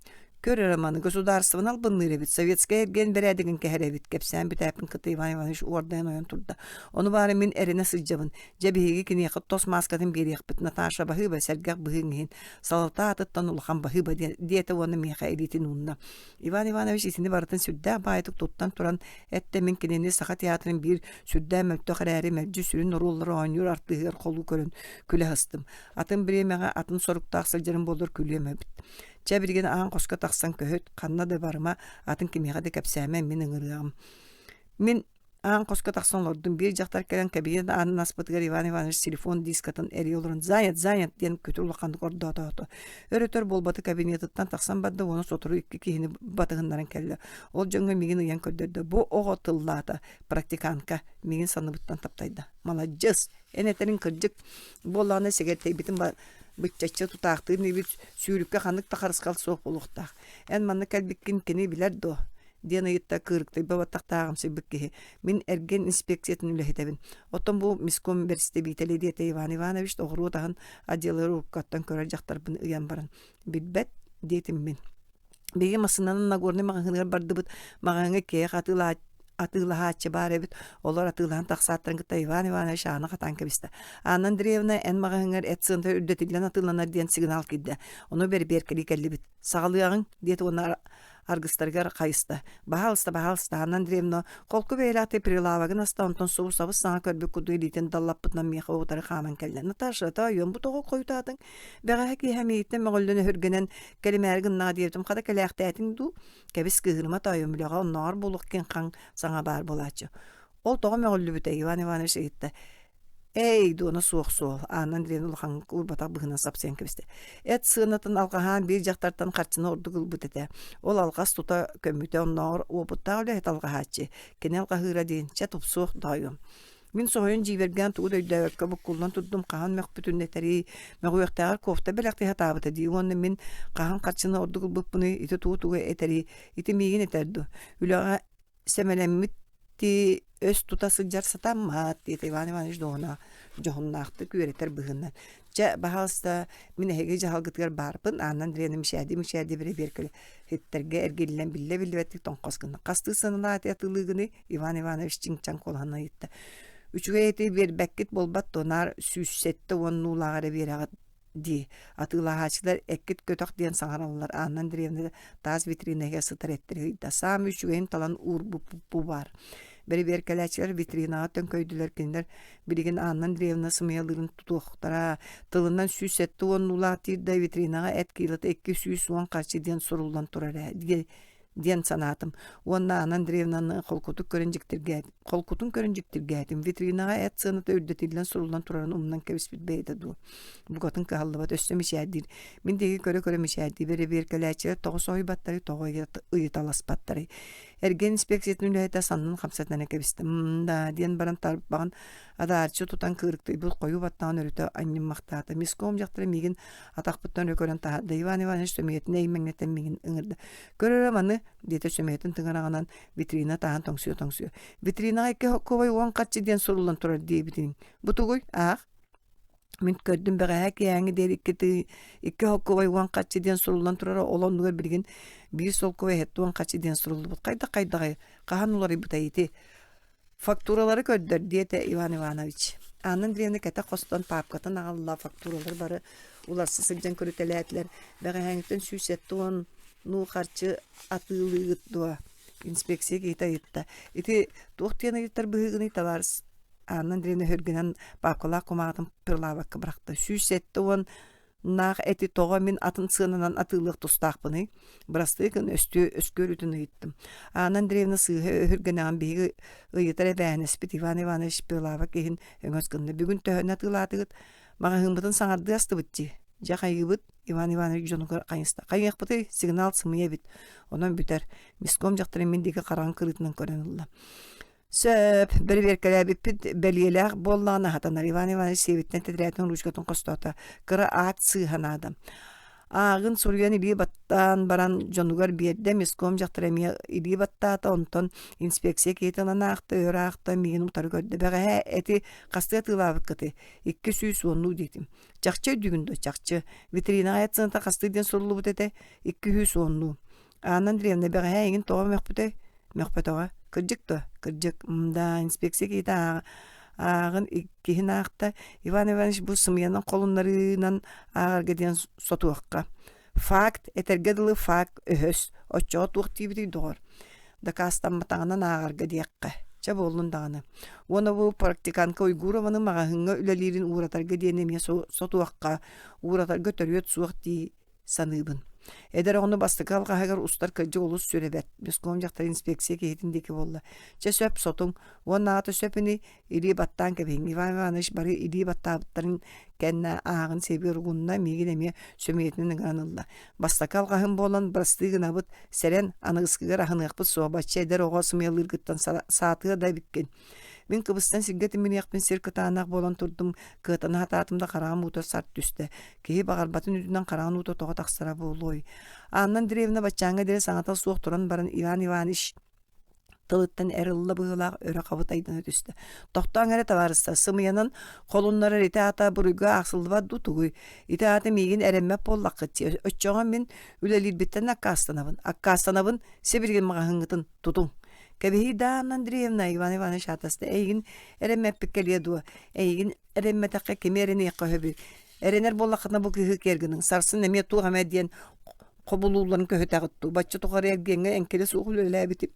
Көр эрэ маны, государствоны албынныыр эбит, советскай эргиэн бэрээдэгин кэһэр эбит, кэпсээн бүтээппин кытта Иван Иванович уордайан ойон турда. Ону баара мин эрэнэ сылдьабын. Дьэ биһиги киниэхэ тос мааскатын биэриэхпит, Наташа баһыыба, сэргэх быһыыҥ иһин, салалта аатыттан улахан баһыыба диэтэ уонна миэхэ илиитин уунна. Иван Иванович итини барытын сүрдээх баайытык туттан туран эттэ мин кинини Саха театрын биир сүрдээх мөлтөх эрээри мэлдьи сүрүн оруоллары оонньуур артыыһыгар холуу көрөн күлэ сыстым. Атын бириэмэҕэ атын соруктаах сылдьарым буоллар күлүөм эбит. Чэ, билигин аан хоско тахсан көһүт, ханна да барыма, атын кимиэхэ да кэпсээмэ, мин ыҥырыаҕым. Мин аан хоско тахсан олордум. Биир дьахтар кэлэн кабинет аанын аспытыгар Иван Иванович телефон дискатын эрийэ олорон «Занят, занят» диэн күтүр улаханнык ордоотоото. Өр-өтөр буолбата кабинетыттан тахсан барда уонна сотору икки киһини батыһыннаран кэллэ. Ол дьоҥҥо миигин ыйан көрдөрдө. Бу оҕо тыллаата, практикантка, миигин санныбыттан таптайда. Маладьыас! Эн этэриҥ кырдьык буоллаҕына сэгэртэйбитин быччаччы тутаахтыыр инибит сүүрүккэ ханнык да харысхал суох буолуохтаах. Эн манна кэлбиккин кини билэр дуо? диэн ыйытта кыырыктыйба баттахтааҕымсыйбыт киһи. Мин эргиэн инспекциятын үлэһитэбин. Оттон бу миском бэрэстэбиитэлэ диэтэ Иван Иванович оҕуруот аһын отделыгар уруккаттан көрөр дьахтарбын ыйан баран. Билбэт диэтим мин. Биһиги массыынанан Нагорнай маҕаһыыныгар бардыбыт. Маҕаһыыҥҥа киэһэ атыылаһааччы баар эбит. Олор атыылаһан тахсааттарын кытта Иван Иванович ааны хатаан кэбистэ. Анна Андреевна, эн маҕаһыыҥҥар эт сыаната үрдэтиллэн атыыланар диэн сигнал киирдэ. Ону бэрэбиэркэлии кэллибит. Саҕалыаҕыҥ, диэтэ уонна аргыстарыгар хайыста. Баһаалыста, баһаалыста, Анна Андреевна холку бэйэлээхтик прилавогын аста, онтон субу сабыс саҥа көрбүт курдук илиитин даллаппытынан миэхэ утары хааман кэллэ. Наташа, тоойуом, бу тоҕо хойутаатыҥ? Бэҕэһээ киэһэ миигиттэн мөҕүллэн өһүргэнэн кэлимээри гыннаҕа диэбитим, хата кэлээхтээтиҥ дуу? Кэбис кыыһырыма тоойуом, үлэҕэ оннооҕор буолуох киҥ-хаҥ саҥа баар буолааччы. Ол тоҕо мөҕүллүбүтэй? Иван Иванович ыйытта. Эй, дуона суох суол, Анна Андреевна улаханнык уурбатах быһыынан сапсыйан кэбистэ. Эт сыанатын алҕаһаан биир дьахтартан харчыны ордук ылбыт этэ. Ол алҕас тута көммүтэ оннооҕор уопуттаах үлэһит алҕаһааччы. Кини алҕаһыыра диэн, чэ тупсуох тоойуом. Мин соһуйан дьиибэргээн тугу да өйдөөбөккө буккуллан турдум, хаһан мөхпүтүн этэрий, мөҕүөхтээҕэр кофта бэлэхтии сатаабыта дии уонна мин хаһан харчыны ордук ылбыппыный, ити тугу тугу этэрий, ити миигин этэр дуо? Үлэҕэ сэмэлэммит өс тута сылдьар сатаммат диэтэ Иван Иванович доҕоно дьоһуннаахтык үөрэтэр быһыынан. Чэ, баһаалыста, мин эһиги дьаһалгытыгар баарбын, Анна Андреевна мичээрдии-мичээрдии бэрэбиэркэлэ иһиттэргэ эргиллэн биллэ-биллибэттик тоҥхос гынна. Хастыы сыаналаах эти атыылыыгыный? Иван Иванович чиҥ-чаҥ куолаһынан ыйытта. Үчүгэй эти биэрбэккит буолбат дуо, наар 170 нуулааҕы эрэ биэрэҕит дии. Атыылаһааччылар эккит көтөх диэн саҥараллар. Анна Андреевна таас витринаҕа сытар эттэри ыйда. Саамай үчүгэйин талан уурбуппут бу баар. Бэрэбиэркэлээччилэр витринаҕа төҥкөйдүлэр. Кинилэр билигин Анна Андреевна сымыйалыырын тутуохтара. Тылынан 170 уулаах диир да витринаҕа эт киилэтэ 210 харчы диэн суруллан турар ээ диэн санаатым уонна Анна Андреевнаны холкутук көрөн дьиктиргээтим холкутун көрөн дьиктиргээтим витринаҕа эт сыаната үрдэтиллэн суруллан турарын умнан кэбиспит бэйэтэ дуо букатын кыһаллыбат өссө мичээрдиир мин диэки көрө-көрө мичээрдии бэрэбиэркэлээччилэр тоҕо соһуйбаттарый тоҕо ыйыталаспаттарый эргиэн инспекциятын үлэһитэ саннын хамсатан кэбистэ да диэн баран тарбаҕын адаарчы тутан кыырыктыйбыт хойуу баттаҕын өрүтэ анньыммахтаата миском дьахтара миигин атахпыттан өрө көрөн таһаарда Иван Иванович сөмүйэтин эймэҥнэтэн миигин ыҥырда Көр эрэ маны, диэтэ сөмүйэтин тыҥыраҕынан витрина таһан тоҥсуйа-тоҥсуйа. Витринаҕа икки сокуобай уон харчы диэн суруллан турар диэбитиҥ. Бу тугуй? Аах. Мин көрдүм бэҕэһээ киэһээҥҥи диэри икки тыы икки сокуобай уон харчы диэн суруллан турара, ол оннугар билигин биир солкуобай сэттэ уон харчы диэн суруллубут. Хайдах хайдаҕый? Хаһан уларыйбытай ити? Фактуралары көрдөр, диэтэ Иван Иванович. Анна Андреевна кэтэх хостон паапкатын аҕалла, фактуралары бары уларса сылдьан көрүтэлээтилэр. Бэҕэһээҥҥиттэн 170 нуу харчы атыылыыгыт дуо? Инспекция киһитэ ыйытта. Ити туох диэн ыйытар быһыыгыный, табаарыс? Анна Андреевна өһүргэнэн паапкалаах кумааҕытын прилавокка бырахта. 170 Наах эти тоҕо мин атын сыананан атыылыах тустаахпыный? Бырастыы гын өстүө өскүөрүтүн ыйыттым. Анна Андреевна сыыһа өһүргэнэҕин биһиги ыйытар эбээһинэспит Иван Иванович Пилава киһин өҥөс гынна. Бүгүн төһөнү атыылаатыгыт? Маҕаһыыммытын саҥардыы астыбыт дии. Дьэ хайыыбыт? Иван Иванович дьонугар хайыста. Хайыахпытый? Сигнал сымыйа эбит. Онон бүтэр. Миском дьахтарын мин диэки хараҕын кырыытынан көрөн ылла. Сөп, бэрэбиэркэлээбиппит бэлиэлээх буоллаҕына аһатанар. Иван Иванович сиэбиттэн тэтэрээтин ручкатын хостоото. Кыра аат сыыһа наада. Ааҕын суруйан илии баттаан баран дьонугар биэрдэ, миском дьахтар эмиэ илии баттаата, онтон инспекция киһитэ ылан аахта, өр аахта, миигин утары көрдө. Бэҕэһээ эти хастыы атыылаабыккытый? 200 уоннуу диэтим. Чахчы өйдүүгүн дуо? Чахчы. Витринаҕа эт сыаната хастыы диэн суруллубут этэ? 210-нуу. Анна Андреевна, бэҕэһээ эйигин тоҕо мөхпүтэй? Мөхпөтөҕө. Кырдьык дуо? Кырдьык. Мда, инспекция киһитэ ааҕын иккиһин аахта. Иван Иванович бу сымыйанан холуннарыынан ааҕарга диэн сотуохха. Факт, этэргэ дылы факт өһөс. Оччоҕо туох диибитий доҕор? Дакаастамматаҕынан ааҕарга диэххэ. Чэ буоллун даҕаны. Уонна бу практикантка Уйгурованы маҕаһыыҥҥа үлэлиирин ууратарга диэн эмиэ сотуохха. Ууратарга төрүөт суох дии саныыбын. Эдэр оҕону бастакы алҕаһыгар устар кырдьык олус сүр эбэт. Беском дьахтар инспекция киһитин диэки буолла. Чэ сөп сотуҥ. Уонна аата сөп ини илии баттаан кэбиһиҥ. Иван Иванович бары илии баттаабыттарын кэннэ ааҕын сиэбигэр угунна, миигин эмиэ сөмүйэтинэн ыҥыран ылла. Бастакы алҕаһым буолан бырастыы гынабыт, сэрэн, аныгыскыгар аһыныахпыт суох, бачча эдэр оҕо сымыйалыыргыттан саатыа да эбиккин. Мин кыбыстан сиргэ тимириэхпин сир кытаанах буолан турдум, кыатана сатаатым да хараҕым уута сарт түстэ. Киһи баҕарбатын үрдүнэн хараҕын уута тоҕо тахсара буолуой? Анна Андреевна баччааҥҥа диэри саҥата суох туран баран Иван Иванович тылыттан эр ылла быһыылаах өрө хабытайдана түстэ. Тохтооҥ эрэ табаарыстар, сымыйанан холуннарар ити аата буруйга аахсыллыбат дуу тугуй? Ити аата миигин эрэммэт буоллаххыт дии. Оччоҕо мин үлэлиирбиттэн аккаастанабын. Аккаастанабын, сибилигин маҕаһыыҥҥытын тутуҥ. Кэбиһий да, Анна Андреевна, Иван Иванович аатаста, эйигин эрэммэппит кэлиэ дуо? Эйигин эрэммэтэххэ кими эрэниэххэ сөбүй? Эрэнэр буоллаххытына бу кыыһы киэр гыныҥ, сарсын эмиэ туох эмэ диэн хобулуулларын көһүтэҕит дуу? Бачча тухары эргиэҥҥэ эҥкилэ суох үлэлээбитим.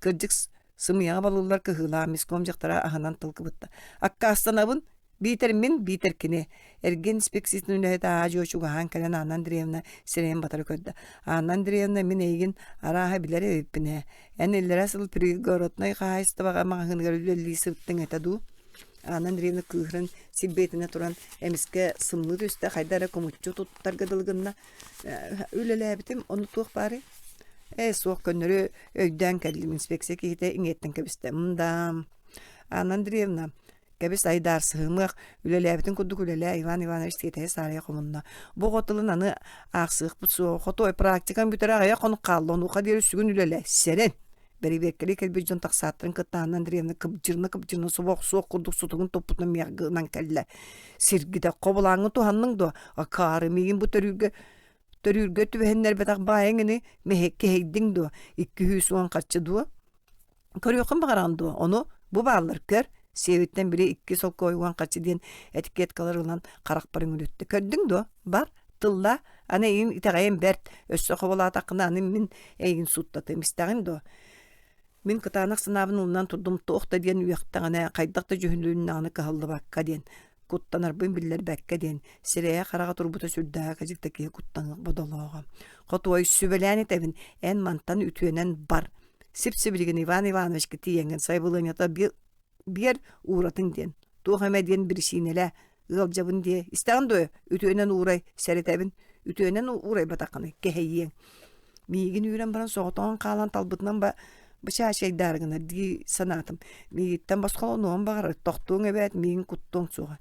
Кырдьык, сымыйаҕа балыллар кыһыылаах миском дьахтара аһынан тыл кыбытта. Аккаастанабын! Биитэр мин, биитэр кини. Эргин инспекциятын үлэһитэ аа-дьуо чугаһаан кэлэн Анна Андреевна сирэйин батары көрдө. Анна Андреевна, мин эйигин арааһа билэр эбиппин ээ. Эн иллэрээ сыл пригороднай хаһаайыстыбаҕа маҕаһыыныгар үлэлии сырыттыҥ этэ дуу? Анна Андреевна кыыһыран силбиэтэнэ туран эмискэ сымныы түстэ, хайда эрэ кумуччу туттарга дылы гынна. Үлэлээбитим, ону туох баарый? Ээ, суох көннөрү өйдөөн кэллим, инспекция киһитэ иҥиэттэн кэбистэ. Мда, Анна Андреевна, Кэбис айдаарсыһымыах, үлэлээбитин курдук үлэлээ, Иван Иванович тиэтэйэ саарыйа хомунна. Бу оҕо тылын аны аахсыахпыт суоҕа. Хотуой, практикаҥ бүтэрэ аҕыйах хонук хаалла, онуоха диэри сүгүн үлэлээ. Сэрэн! Бэрэбиэркэлии кэлбит дьон тахсааттарын кытта Анна Андреевна кыбдьырына-кыбдьырына субу охсуох курдук сутугун туппутунан миэхэ кэллэ. Сиргитэ, хобулааҥҥын туһанныҥ дуо? Акаары, миигин бу төрүүргэ төрүүргэ түбэһиннэрбэтэх баайыҥ ини кэһэйдиҥ дуо? 210 харчы дуо? Көрүөххүн баҕараҕын дуо? Ону бу бааллар көр, сиэбиттэн били икки солкуойуган харчы диэн этикеткалар ылан харахпар үҥүлүттэ. Көрдүҥ дуо? Бар, тылла, аны эйигин итэҕэйэн бэрт, өссө хобулаатаххына аны мин эйигин сууттатыам, истэҕин дуо? Мин кытаанах санаабын ылынан турдум туох да диэн үөхтэҕинэ, хайдах да дьүһүнүлүннэҕинэ кыһаллыбакка диэн, куттанарбын биллэрбэккэ диэн, сирэйэ-хараҕа турбута сүрдээҕэ кыдьыкта киһи куттаныах бодолооҕо. Хотуой, сүбэлээн этэбин, эн мантан үтүөнэн бар. Сип-сибилигин Иван Ивановичка тиийэҥҥин сайабылыанньата биэр ууратын диэн, туох эмэ диэн биричиинэлээ, ыалдьабын диэ, истэҕин дуо, үтүөнэн уурай, сэрэтэбин, үтүөнэн уурайбатаххына кэһэйиэҥ. Миигин үүрэн баран соҕотоҕун хаалан талбытынан ба бычаачайдаары гынар дии санаатым. Миигиттэн босхолонуон баҕарар, тохтуоҥ эбээт, миигин куттуоҥ суоҕа.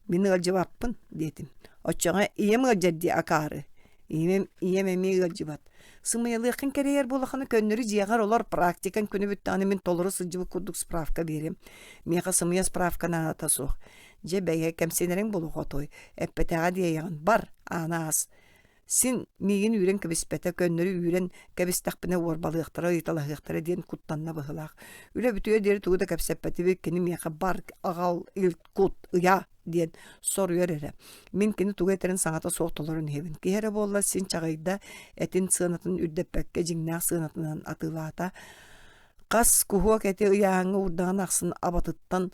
Мин ыалдьыбаппын, диэтим. Оччоҕо ийэм ыалдьар дии акаары. Ийэм, ийэм эмиэ ыалдьыбат. Сымыйалыаххын кэрэйэр буоллаххына көннөрү дьиэҕэр олор, практикаҥ күнэ бүттэҕинэ мин толору сылдьыбыт курдук справка биэриэм. Миэхэ сымыйа справка наадата суох. Дьэ бэйэ кэмсинэриҥ буолуо хотуой, эппэтэҕэ диэйэҕин, бар, ааны аас. Син миигин үүрэн кэбиспэтэ, көннөрү үүрэн кэбистэхпинэ уорбалыахтара, ыйыталаһыахтара диэн куттанна быһыылаах. Үлэ бүтүөр диэри тугу да кэпсэппэтибит, кини миэхэ бар, аҕал, илт, кут, ыйаа диэн соруйар эрэ. Мин кини тугу этэрин саҥата суох толорон иһэбин. Киһи эрэ буолла син чаҕыйда, этин сыанатын үрдэппэккэ дьиҥнээх сыанатынан атыылаата. Хас куһуок эти ыйааһыҥҥа уурдаҕын ахсын абатыттан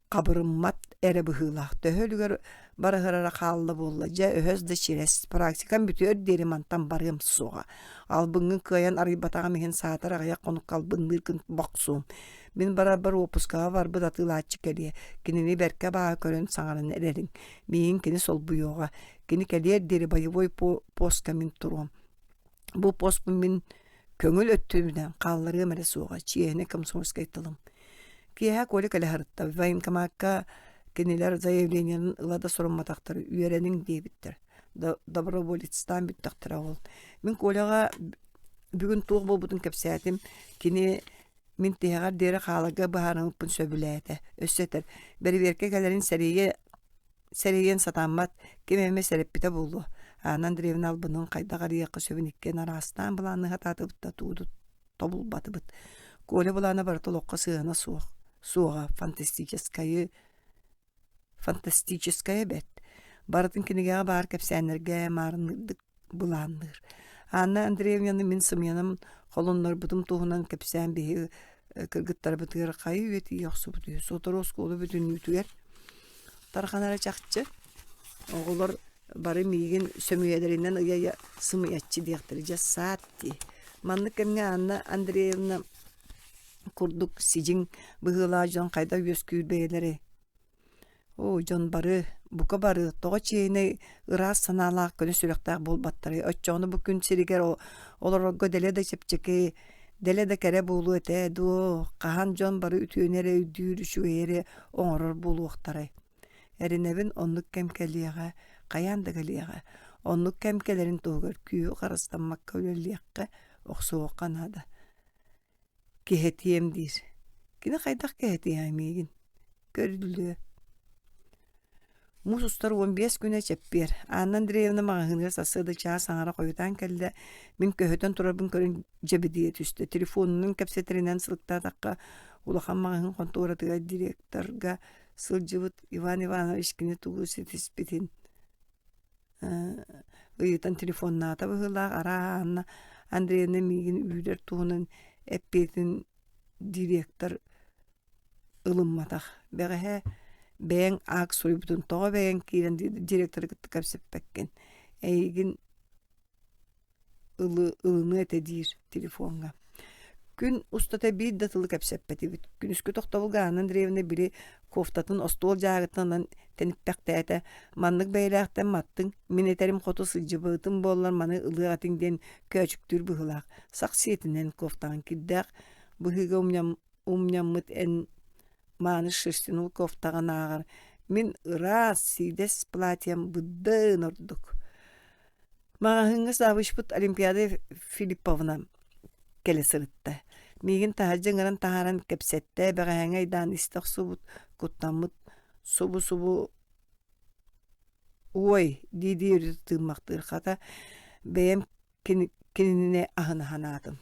хабырыммат эрэ быһыылаах, төһө үлүгэр барыһырара хаалла буолла, дьэ өһөс да чирэс, практикам бүтүөр диэри мантан барыам суоҕа. Албыҥҥын кыайан арыйбатаҕым иһин саатар аҕыйах хонукка албынныыргын бохсуом. Мин барарбар уоппускаҕа барбыт атыылааччы кэлиэ, кинини бэркэ абааһы көрөн саҥаран эрэриҥ. Миигин кини солбуйуоҕа, кини кэлиэр диэри боевой постка мин туруом. Бу поспун мин көҥүл өттүбүнэн хаалларыам эрэ суоҕа, чиэһинэй комсомольскай тылым. Киэһэ Коля кэлэ сырытта, военкомакка кинилэр заявлениеларын ыла да сурумматахтар, үөрэниҥ диэбиттэр. Доброволецтаан бүттэхтэрэ ол. Мин Коляҕа бүгүн туох буолбутун кэпсээтим. Кини мин тиһэҕэр диэри хааларга быһаарыммыппын сөбүлээтэ. Өссө этэр, бэрэбиэркэ кэлэрин сэриигэ Сэрэйиэн сатааммат, ким эмэ сэрэппитэ буолуо. Анна Андреевна албынын хайдах арыйыахха сөбүн иккиэн араастаан былаанныы сатаатыбыт да тугу да тобулбатыбыт. Коля былаана барыта олоххо сыһыана суох, суоҕа фантастическайы фантастическайа бэрт. Барытын кинигэҕэ баар кэпсээннэргэ маарынныырдык былаанныыр. Анна Андреевнаны мин сымыйанан холуннарбытым туһунан кэпсээн биһиги кыргыттарбытыгар хайы-үйэ тиийэ охсубут үһү. Сотору оскуола бүтүннүүтүгэр тарҕанара чахчы. Оҕолор бары миигин сөмүйэлэринэн ыйа-ыйа сымыйаччы диэхтэрэ. Дьэ саат дии. Маннык кэмҥэ Анна Андреевна курдук сидьиҥ быһыылаах дьон хайдах үөскүүр бэйэлэрэй? Оо, дьон бары, бука бары тоҕо чиэһинэй, ыраас санаалаах, көнө сүрэхтээх буолбаттарый? Оччоҕуна бу күн сиригэр олорорго дэлэ да чэпчэки, дэлэ да кэрэ буолуо этэ дуо? Хаһан дьон бары үтүөнү эрэ өйдүүр, үчүгэйи эрэ оҥорор буолуохтарай? Эрэнэбин, оннук кэм кэлиэҕэ, хайаан да кэлиэҕэ. Оннук кэм кэлэрин туһугар күүһү харыстаммакка үлэлиэххэ, охсуһуохха наада. Киһэтиэм диир. Кини хайдах киһэтиэҕэй миигин? Көрүллүө. Муус устар 15 күнэ чэппиэр. Анна Андреевна маҕаһыыныгар сарсыарда чаас аҥара хойутаан кэллэ. Мин көһүтэн турарбын көрөн дьэбидийэ түстэ. Телефонунан кэпсэтэринэн сылыктаатахха, улахан маҕаһыын хонтуоратыгар директорга сылдьыбыт Иван Иванович кини тугу ситиспитин ыйытан телефоннаата быһыылаах, арааһа Анна Андреевна миигин үүрэр туһунан эппиэтин директор ылымматах. Бэҕэһээ. Бэйэҥ аак суруйбутун тоҕо бэйэҥ киирэн директоры кытта кэпсэппэккин? Эйигин ылыныа этэ диир телефоҥҥа. Күн устата биир да тылы кэпсэппэтибит. Күнүскү тохтобулга Анна Андреевна били кофтатын остуол дьааһыгыттан ылан тэниппэхтээтэ. Маннык бэйэлээхтэн маттыҥ, мин этэрим хоту сылдьыбытым буоллар маны ылыах этиҥ диэн көөчүктүүр быһыылаах. Сах сиэтинэн кофтаҕын кирдээх быһыыга умньаммыт эн мааны шерстяной кофтаҕын ааҕар мин ыраас сиидэс платьем быдан ордук. Маҕаһыыҥҥа завучпут Олимпиада Филипповна кэлэ сырытта. Миигин таһырдьа ыҥыран таһааран кэпсэттэ, бэҕэһээҥҥи айдаан истэ охсубут, куттаммыт, субу-субу «Уой» дии-дии өрүтэ тыыммахтыыр. Хата, бэйэм кинини аһына санаатым.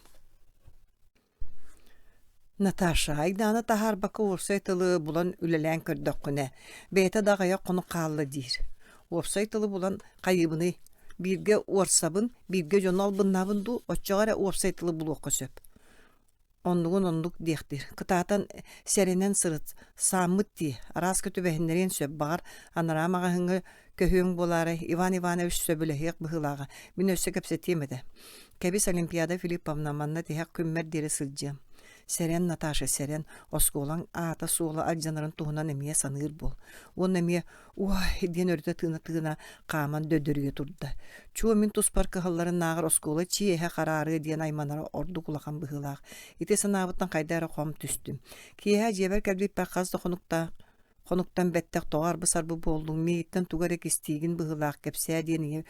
Наташа айдааны таһаарбакка уопсай тылы булан үлэлээн көрдөххүнэ, бэйэтэ да аҕыйах хонук хаалла диир. Уопсай тылы булан хайыыбыный? Бииргэ уорсабын, бииргэ дьону албыннаабын дуу, оччоҕо эрэ уопсай тылы булуохха сөп. Оннугун оннук диэхтиир. Кытаатан сэрэнэн сырыт, сааммыт дии, арааска түбэһиннэриэн сөп, баҕар, анараа маҕаһыыҥҥа Көһүөҥ буолаарай, Иван Иванович сөбүлэһиэх быһыылааҕа, мин өссө кэпсэтиэм этэ. Кэбис, Олимпиада Филипповна, манна тиһэх күммэр диэри сылдьыам. Сэрэн, Наташа, сэрэн, оскуолаҥ аата-суола алдьанарын туһунан эмиэ саныыр буол. Уонна эмиэ «Уой» диэн өрүтэ тыына-тыына хааман дөрдөрүйэ турда. Чуо мин туспар кыһалларынааҕар оскуола чиэһэ хараарыа диэн айманара ордук улахан быһыылаах. Ити санаабыттан хайда эрэ хом түстүм. Киэһэ дьиэбэр кэлбиппэр хас да хонуктаах Хонуктан бэттэх тоҕо арбы-сарбы буоллуҥ, миигиттэн тугу эрэ кистиигин быһыылаах кэпсээ диэн ийэм,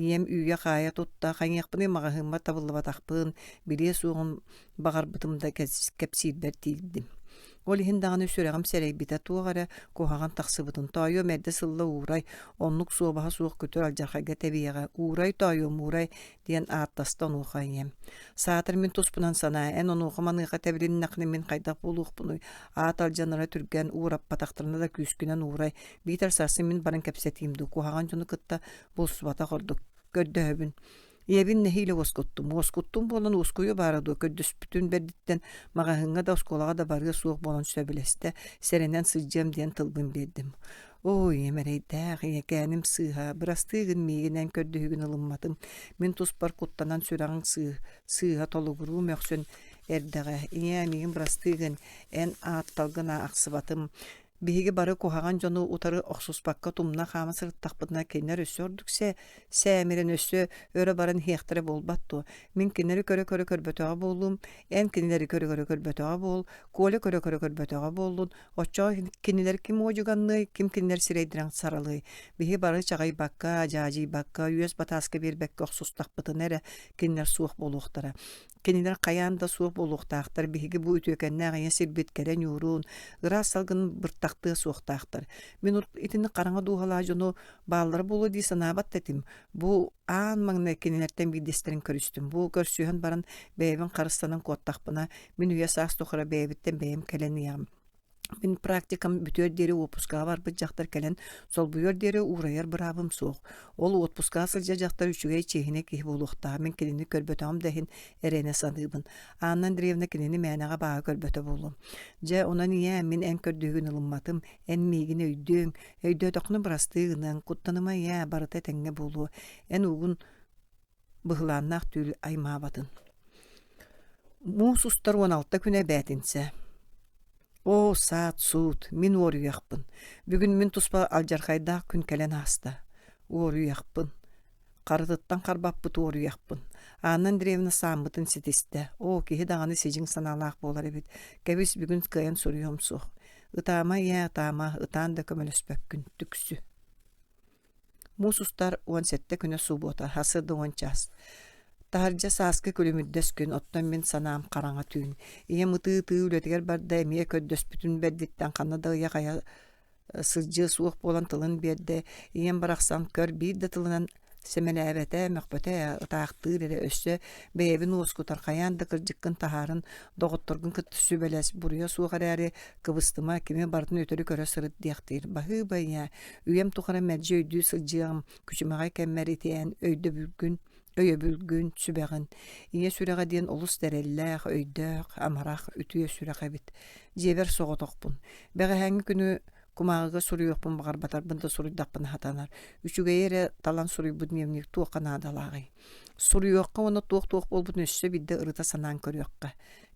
ийэм үүйэ-хаайа тутта, хайыахпыный маҕаһыыммар табыллыбатахпын, билиэ суоҕун баҕарбытым да кэпсиирбэр тиийдим. Ол иһин даҕаны сүрэҕим сэрэйбитэ туох эрэ куһаҕан тахсыбытын, тоойуом эрдэ сылла уурай, оннук суобаһа суох күтүр алдьархайга тэбиэҕэ, уурай тоойуом уурай диэн ааттаста онуоха ийэм. Саатар мин туспунан санаа, эн онуоха-маныаха тэбилиннэххинэ мин хайдах буолуохпунуй, аат алдьанара түргэн, уураппатахтарына да күүскүнэн уурай, биитэр сарсын мин баран кэпсэтиим дуу, куһаҕан дьону кытта булсубатах ордук, көрдөһөбүн. Ийэбин нэһиилэ уоскуттум. Уоскуттум буолан уоскуйуо баара дуо, көрдөспүтүн бэрдиттэн маҕаһыыҥҥа да, оскуолаҕа да барыа суох буолан сөбүлэстэ, сэрэнэн сылдьыам диэн тылбын биэрдим. Оо, ийэм эрэйдээх, ийэкээним сыыһа, бырастыы гын миигин эн көрдөһүүгүн ылымматым. Мин туспар куттанан сүрэҕиҥ сыыһа толугуруу мөхсөн эрдэҕэ. Ийээ, миигин бырастыы гын, эн аатталгын аахсыбатым. Биһиги бары куһаҕан дьону утары охсуспакка тумна хаама сырыттахпытына кинилэр өссө ордук сээмирэн өссө өрө баран иһиэхтэрэ буолбат дуо? Мин кинилэри көрө-көрө көрбөтөҕө буолуум, эн кинилэри көрө-көрө көрбөтөҕө буол, Коля көрө-көрө көрбөтөҕө буоллун, Оччоҕо кинилэр ким уодьуганныай, ким кинилэр сирэйдэрин саралыай? Биһи бары чаҕыйбакка, дьаадьыйбакка, үөс батааска биэрбэккэ охсустахпытына эрэ кинилэр суох буолуохтара. Кинилэр хайаан да суох буолуохтаахтар, биһиги бу үтүөкэннээх ийэ сирбит кэрэ ньуурун, ыраас салгынын быртахтыа суохтаахтар. Мин итини хараҥа дууһалаах дьону бааллара буолуо дии санаабат да этим. Бу аан маҥнай кинилэртэн биирдэстэрин көрүстүм. Бу көрсүһэн баран бэйэбин харыстанан куоттахпына, мин үйэ-саас тухары бэйэбиттэн бэйэм кэлэн иһэҕим. Мин практикам бүтүөр диэри уоппускаҕа барбыт дьахтар кэлэн солбуйуор диэри уурайар быраабым суох. Ол уоппускаҕа сылдьар дьахтар үчүгэй чиэһинэй киһи буолуохтаах. Мин кинини көрбөтөҕүм да иһин эрэнэ саныыбын. Анна Андреевна кинини мээнэҕэ бааһы көрбөтө буолуом. Дьэ, онон ийээ, мин эн көрдөһүүгүн ылымматым. Эн миигин өйдүөҥ. Өйдөөтөххүнэ бырастыы гыныаҥ. Куттаныма ийээ, барыта этэҥҥэ буолуо. Эн уугун быһылааннаах түүл аймаабатын. Муус устар 16 күнэ бээтинсэ. Оо, саат-суут, мин уоруйахпын. Бүгүн мин туспа алдьархайдаах күн кэлэн ааста. Уоруйахпын. Харытыттан харбаппыт уоруйахпын. Анна Андреевна сааммытын ситистэ. Оо, киһи даҕаны сидьиҥ санаалаах буолар эбит. Кэбис, бүгүн кыайан суруйуом суох. Ытаама, ийээ, ытаама, ытаан да көмөлөспөккүн, түксү. Муус устар 17 күнэ субуота, сарсыарда 10 чаас. Таһырдьа сааскы күлүмүрдэс күн, оттон мин санаам хараҥа түүн. Ийэм ытыы-ытыы үлэтигэр барда, эмиэ көрдөспүтүн бэрдиттэн ханна да ыйа-хайа сылдьыа суох буолан тылын биэрдэ. Ийэм барахсан көр биир да тылынан сэмэлээбэтэ, мөхпөтө ээ, ытаахтыыр эрэ, өссө бэйэбин уоскутар, хайаан да кырдьыккын таһаарын, доҕотторгун кытта сүбэлэс, буруйа суох эрээри кыбыстыма, кими барытын өтөрү көрө сырыт диэхтиир. Баһыыба ийээ, Үйэм тухары мэлдьи өйдүү сылдьыаҕым, күчүмэҕэй кэммэр ити эн өйдөбүлгүн, өйөбүлгүн, сүбэҕин. Ийэ сүрэҕэ диэн олус тэрэллээх, өйдөөх, амарах, үтүө сүрэх эбит. Дьиэбэр соҕотохпун. Бэҕэһээҥҥи күнү Кумааҕыга суруйуохпун баҕарбатарбын да суруйдахпына сатанар. Үчүгэйи эрэ талан суруйбут дневник туохха наадалааҕый? Суруйуохха уонна туох-туох буолбутун өссө биирдэ ырыта санаан көрүөххэ.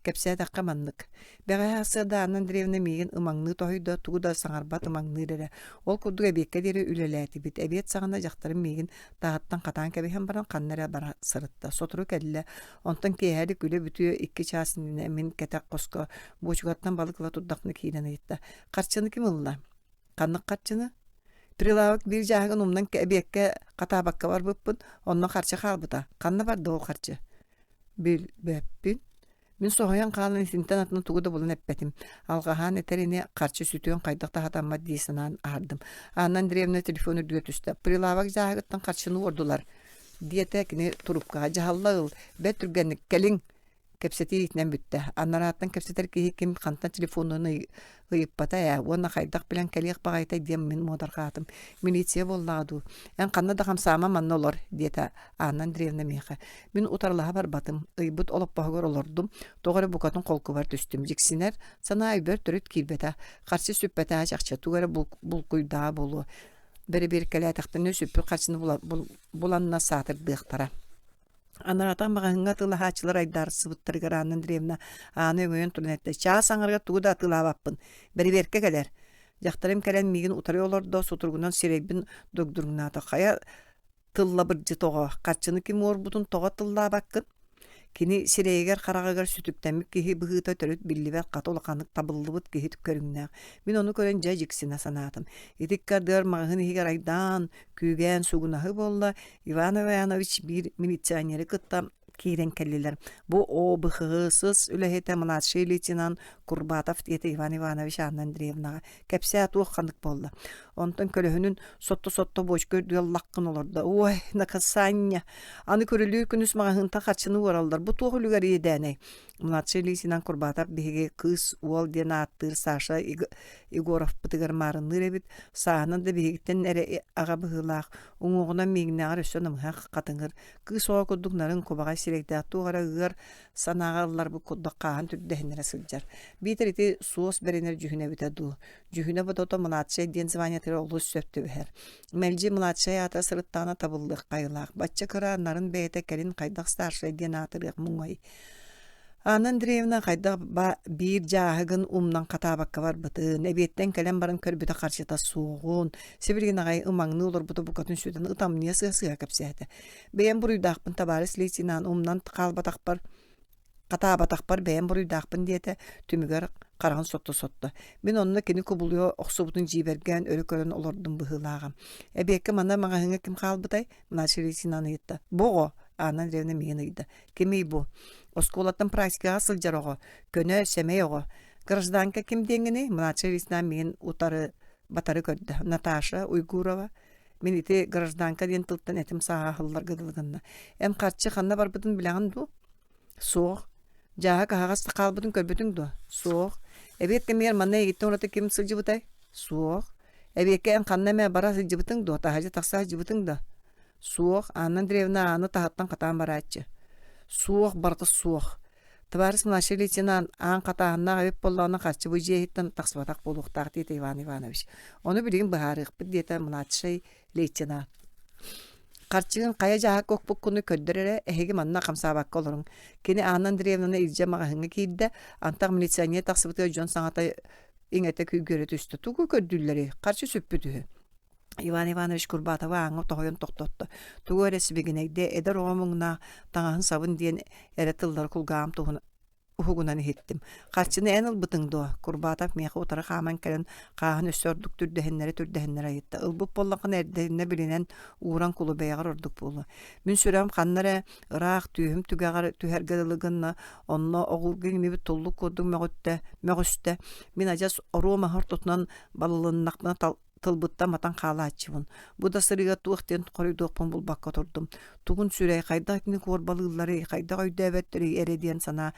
Кэпсээтэххэ маннык. Бэҕэһээ сарсыарда Анна Андреевна миигин ымаҥныы тоһуйда, тугу да саҥарбат ымаҥныыр эрэ. Ол курдук эбиэккэ диэри үлэлээтибит. Эбиэт саҕана дьахтарым миигин таһыттан хатаан кэбиһэн баран ханна эрэ бара сырытта. Сотору кэллэ. Онтон киэһэлик үлэ бүтүө 2 чаас иннинэ мин кэтэх хоско буочукаттан балык ыла турдахпына киирэн ыйытта. Харчыны ким ылла? Ханнык харчыны? Прилавок биир дьааһыгын умнан эбиэккэ хатаабакка барбыппын, онно харчы хаалбыта. Ханна барда ол харчы? Билбэппин. Мин соһуйан хаалан итинтэн атын тугу да булан эппэтим. Алҕаһаан этэр ини харчы сүтүөн хайдах да сатаммат дии санаан аһардым. Анна Андреевна телефон үрдүгэр түстэ. Прилавок дьааһыгыттан харчыны уордулар, диэтэ кини трубкаҕа. Дьаһалла ыл, бэрт түргэнник кэлиҥ. Кэпсэтии итинэн бүттэ. Анарааттан кэпсэтэр киһи ким хантан телефонун ыйыппата ээ уонна хайдах билэн кэлиэх баҕайытай диэн мин муодарҕаатым. Милиция буоллаҕа дуу? Эн ханна да хамсаама манна олор, диэтэ Анна Андреевна миэхэ. Мин утарылаһа барбатым. Ыйбыт олоппоһугар олордум. Тоҕо эрэ букатын холкубар түстүм. Дьиксинэр санаа өйбөр төрүт киирбэтэ. Харчы сүппэтэ чахчы тугу эрэ булкуйдаҕа буолуо. Бэрэбиэркэлээтэхтэринэ сүппүт харчыны буланна саатырдыахтара. Анараатах маҕаһыыҥҥа атыылаһааччылар айдаарсыбыттарыгар Анна Андреевна ааны өҥөйөн туран эттэ: «Чаас аҥарыгар тугу да атыылаабаппын, бэрэбиэркэ кэлэр». Дьахтарым кэлэн миигин утары олордо, сутуругунан сирэйбин дугдуруҥнаата: «Хайа тыллабырдьыт оҕо, харчыны ким уорбутун тоҕо тыллаабаккын?» Кини сирэйигэр-хараҕыгар сүтүктэммит киһи быһыыта төрүт биллибэт хата улаханнык табыллыбыт киһи көрүҥнээх. Мин ону көрөн дьэ дьиксинэ санаатым. Ити ыккардыгар маҕаһыын иһигэр айдаан, күүгээн суугунаһыы буолла, Иван Иванович биир милиционеры кытта киирэн кэллилэр. Бу ОБХСС үлэһитэ младший лейтенант Курбатов диэтэ Иван Иванович Анна Андреевнаҕа. Кэпсээ туох ханнык буолла. Онтон көлөһүнүн сотто-сотто буочка үрдүгэр лаххын олордо. Ой, наказание! Аны көрүлүүр күнүс маҕаһыынтан харчыны уораллар. Бу туох үлүгэр иэдээнэй? Младший лейтенант Курбатов биһиги кыыс уол диэн ааттыыр Саша Егоровпытыгар маарынныыр эбит. Сааһынан да биһигиттэн эрэ аҕа быһыылаах. Уҥуоҕунан миигинээҕэр өссө намыһах, хатыҥыр, кыыс оҕо курдук нарын кубаҕай сирэйдээх туох эрэ ыар санааҕа ылларбыт курдук хааһын түрдэһиннэрэ сылдьар. Биитэр ити суос бэринэр дьүһүнэ эбитэ дуу. Дьүһүнэ бодото младшай диэн званиетыгар олус сөп түбэһэр. Мэлдьи младшай аата сырыттаҕына табыллыахха айылаах. Бачча кыра нарын бэйэтэ кэлин хайдах старшай диэн аатырыах муҥай. Анна Андреевна хайдах биир дьааһыгын умнан хатаабакка барбытын, эбиэттэн кэлэн баран көрбүтэ харчыта суоҕун, сибилигин аҕай ымаҥныы олорбута букатын сүтэн ытамньыйа сыа-сыа кэпсээтэ. Бэйэм буруйдаахпын табаарыс лейтенант умнан хаалбатахпар хатаабатахпар бэйэм буруйдаахпын диэтэ, түмүгэр хараҕын сотто-сотто. Мин онно кини кубулуйа охсубутун дьиибэргээн өрө көрөн олордум быһыылааҕа. Эбиэккэ манна маҕаһыыҥҥа ким хаалбытай? Младший лейтенант ыйытта. Бу оҕо, Анна Андреевна миигин ыйда. Кимий бу? Оскуолаттан практикаҕа сылдьар оҕо, көнө, сэмэй оҕо. Гражданка ким диэҥҥиний? Младший лейтенант миигин утары батары көрдө. Наташа Уйгурова. Мин ити гражданка диэн тылтан этим сааһылларга дылы гынна. Эн харчы ханна барбытын билэҕин дуу? Суох. Дьааһык аһаҕас хаалбытын көрбүтүҥ дуо? Суох. Эбиэт кэмигэр манна эйигиттэн ураты ким сылдьыбытай? Суох. Эбиэккэ эн ханна эмэ бара сылдьыбытыҥ дуо? Таһырдьа тахса сылдьыбытыҥ дуо? Суох, Анна Андреевна ааны таһыттан хатаан барааччы. Суох, барыта суох. Табаарыс младший лейтенант аан хатааһыннаах эбит буоллаҕына харчы бу дьиэ иһиттэн тахсыбатах буолуохтаах диэтэ Иван Иванович. Ону билигин быһаарыахпыт диэтэ младший лейтенант. Харчыгын хайа дьааһыкка укпуккуну көрдөр эрэ, эһиги манна хамсаабакка олоруҥ. Кини Анна Андреевнаны илдьэ маҕаһыыҥҥа киирдэ, антах милиционер тахсыбытыгар дьон саҥата иҥэтэ күйгүөрэ түстэ. Тугу көрдүүллэрий? Харчы сүппүт үһү. Иван Иванович Курбатовы ааҥҥа тоһуйан тохтотто. Тугу эрэ сибигинэйдэ, эдэр оҕо муҥнаах таҥаһын-сабын диэн эрэ тыллары кулгааҕым туһунан уһугунан иһиттим. Харчыны эн ылбытыҥ дуо? Курбатов миэхэ утары хааман кэлэн, хааһын өссө ордук түрдэһиннэрэ-түрдэһиннэрэ ыйытта. Ылбыт буоллаххына эрдэтинэ билинэн ууран кулу бэйэҕэр ордук буолуо. Мин сүрэҕим ханна эрэ ыраах түөһүм түгэҕэр түһэргэ дылы гынна, онно оҕуурга иҥнибит туллук курдук мөҕүттэ, мөҕүстэ. Мин адьас оруо маһы ортотунан балылыннахпына тылбыттан матан хаалааччыбын. Бу да сырыыга туох диэн хоруйдуохпун булбакка турдум. Тугун сүрэй, хайдах итинник уорбалыылларый, хайдах өйдөөбөттөрүй эрэ диэн санаа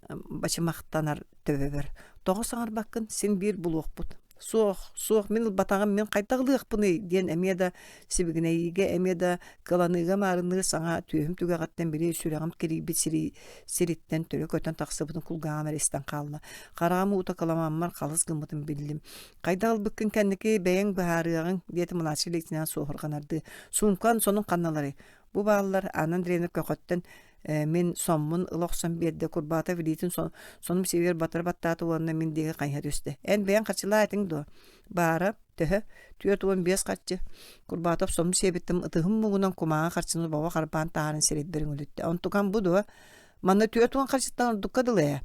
бачымахтанар төбөбөр. Тоҕо саҥарбаккын, син биир булуохпут. Суох, суох, мин ылбатаҕым, мин хайдах ылыахпыный? диэн эмиэ да сибигинэйиигэ, эмиэ да кыланыыга маарынныыр саҥа түөһүм түгэҕиттэн били сүрэҕим кирийбит сири, сириттэн төлө көтөн тахсыбытын кулгааҕым эрэ истэн хаалла. Хараҕым уута кыламаммар халыс гыммытын биллим. Хайдах ылбыккын кэнники бэйэҥ быһаарыаҕыҥ, диэтэ младший лейтенант суоһурҕанардыы. Суумкан сонун ханналарый? Бу бааллар Анна Андреевна көхөттөн мин соммун ыла охсон биэрдэ Курбатов илиитин сонум сиэбигэр батары баттаата уонна мин диэки хайыһа түстэ эн бэйэҥ харчылаа этиҥ дуо баара төһө 45 харчы Курбатов сонум сиэбиттэн ытыһым муҥунан кумааҕы харчыны бобо харбаан таһааран сирэйбэр үҥүлүттэ онтукам бу дуо манна 40 харчыттан ордукка дылы ээ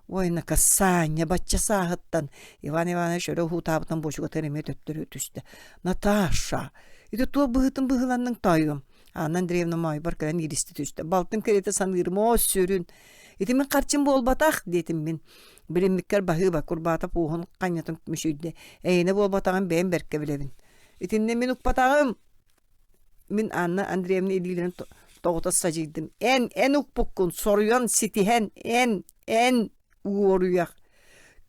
Ой, Саня, бачча сааһыттан Иван Иванович өрө уһуутаабытын буочукатыгар эмиэ төттөрү түстэ. Наташа, ити туох быһыытын быһыыланныҥ тоойуом? Анна Андреевна моойбор кэлэн ииристэ түстэ. Балтым кэриэтэ саныырым, оо, сүрүн. Ити мин харчым буолбатах, диэтим мин. Билиммиккэр баһыыба, Курбатов уоһун ханньатын мүчүйдэ. Эйиэнэ буолбатаҕын бэйэм бэркэ билэбин. Итиннэ мин укпатаҕым. Мин Анна Андреевна илиилэрин тоҕута садьыйдым. Эн, эн укпуккун, соруйан, ситиһэн, эн, эн уоруйах.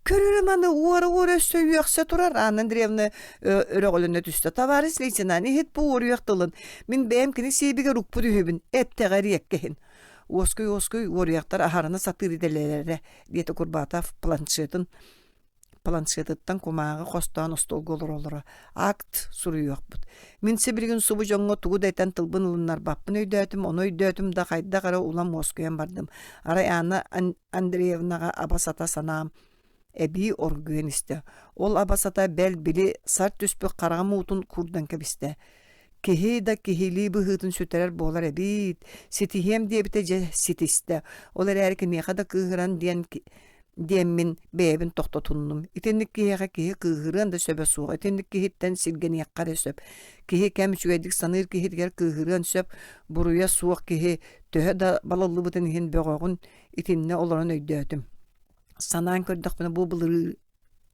Көрөрүм аны уора-уора өссө үөхсэ турар Анна Андреевна өрөҕөлөнө түстэ. Товарищ лейтенант, иһит бу уоруйах тылын. Мин бэйэм кини сиэбигэр укпут үһүбүн, эттэҕэ эриэккэһин. Уоскуй-уоскуй уоруйахтар аһарына сатыыр идэлэрэ, диэтэ Курбатов планшетын планшетыттан кумааҕы хостоон остуолга олороллоро. Акт суруйуохпут. Мин сибилигин субу дьоҥҥо тугу да этэн тылбын ылыннарбаппын өйдөөтүм, ону өйдөөтүм да хайдах эрэ улам уоскуйан бардым. Арай Анна Андреевнаҕа аба-сата санаам эбии оргуйан истэ. Ол аба-сата бэл били сар түспүт хараҕым уутун куурдан кэбистэ. Киһи да киһилии быһыытын сүтэрэр буолар эбит. Ситиһиэм диэбитэ дьэ ситистэ. Ол эрээри киниэхэ да кыыһыран диэн диэммин бэйэбин тохтотуннум. Итинник киһиэхэ киһи кыыһырыан да сөбө суох. Итинник киһиттэн сиргэниэххэ эрэ сөп. Киһи кэм үчүгэйдик саныыр киһитигэр кыыһырыан сөп. Буруйа суох киһи төһө да балыллыбытын иһин бөҕөҕүн итиннэ олорон өйдөөтүм. Санаан көрдөхпүнэ бу былырыы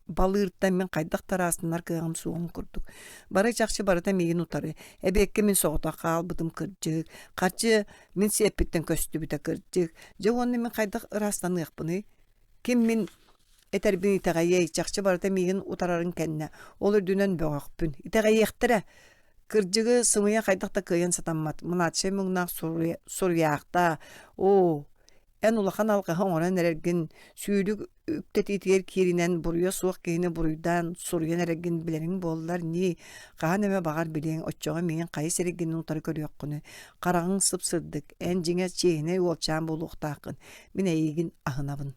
балыыртан мин хайдах да ыраастанар кыаҕым суоҕун курдук. Бары чахчы барыта миигин утары. Эбиэккэ мин соҕотох хаалбытым кырдьык. Харчы мин сиэппиттэн көстүбүтэ кырдьык. Дьэ уонна мин хайдах ыраастаныахпыный? Ким мин этэрбин итэҕэйиэй, чахчы барыта миигин утарарын кэннэ. Ол үрдүнэн бөҕөхпүн. Итэҕэйиэхтэрэ. Кырдьыгы сымыйа хайдах да кыайан сатаммат. Младшай муҥнаах суруйаахтаа. Оо, Эн улахан алҕаһы оҥорон эрэргин, сүүлүк үктэтиитигэр кииринэн буруйа суох киһини буруйдаан суруйан эрэргин билэриҥ буоллар ньии, хаһан эмэ баҕар билиэҥ, оччоҕо миигин хайа сиргинэн утары көрүөххүнүй, хараҕыҥ сып-сырдык, эн дьиҥэ чиэһинэй уолчаан буолуохтааххын, мин эйигин аһынабын.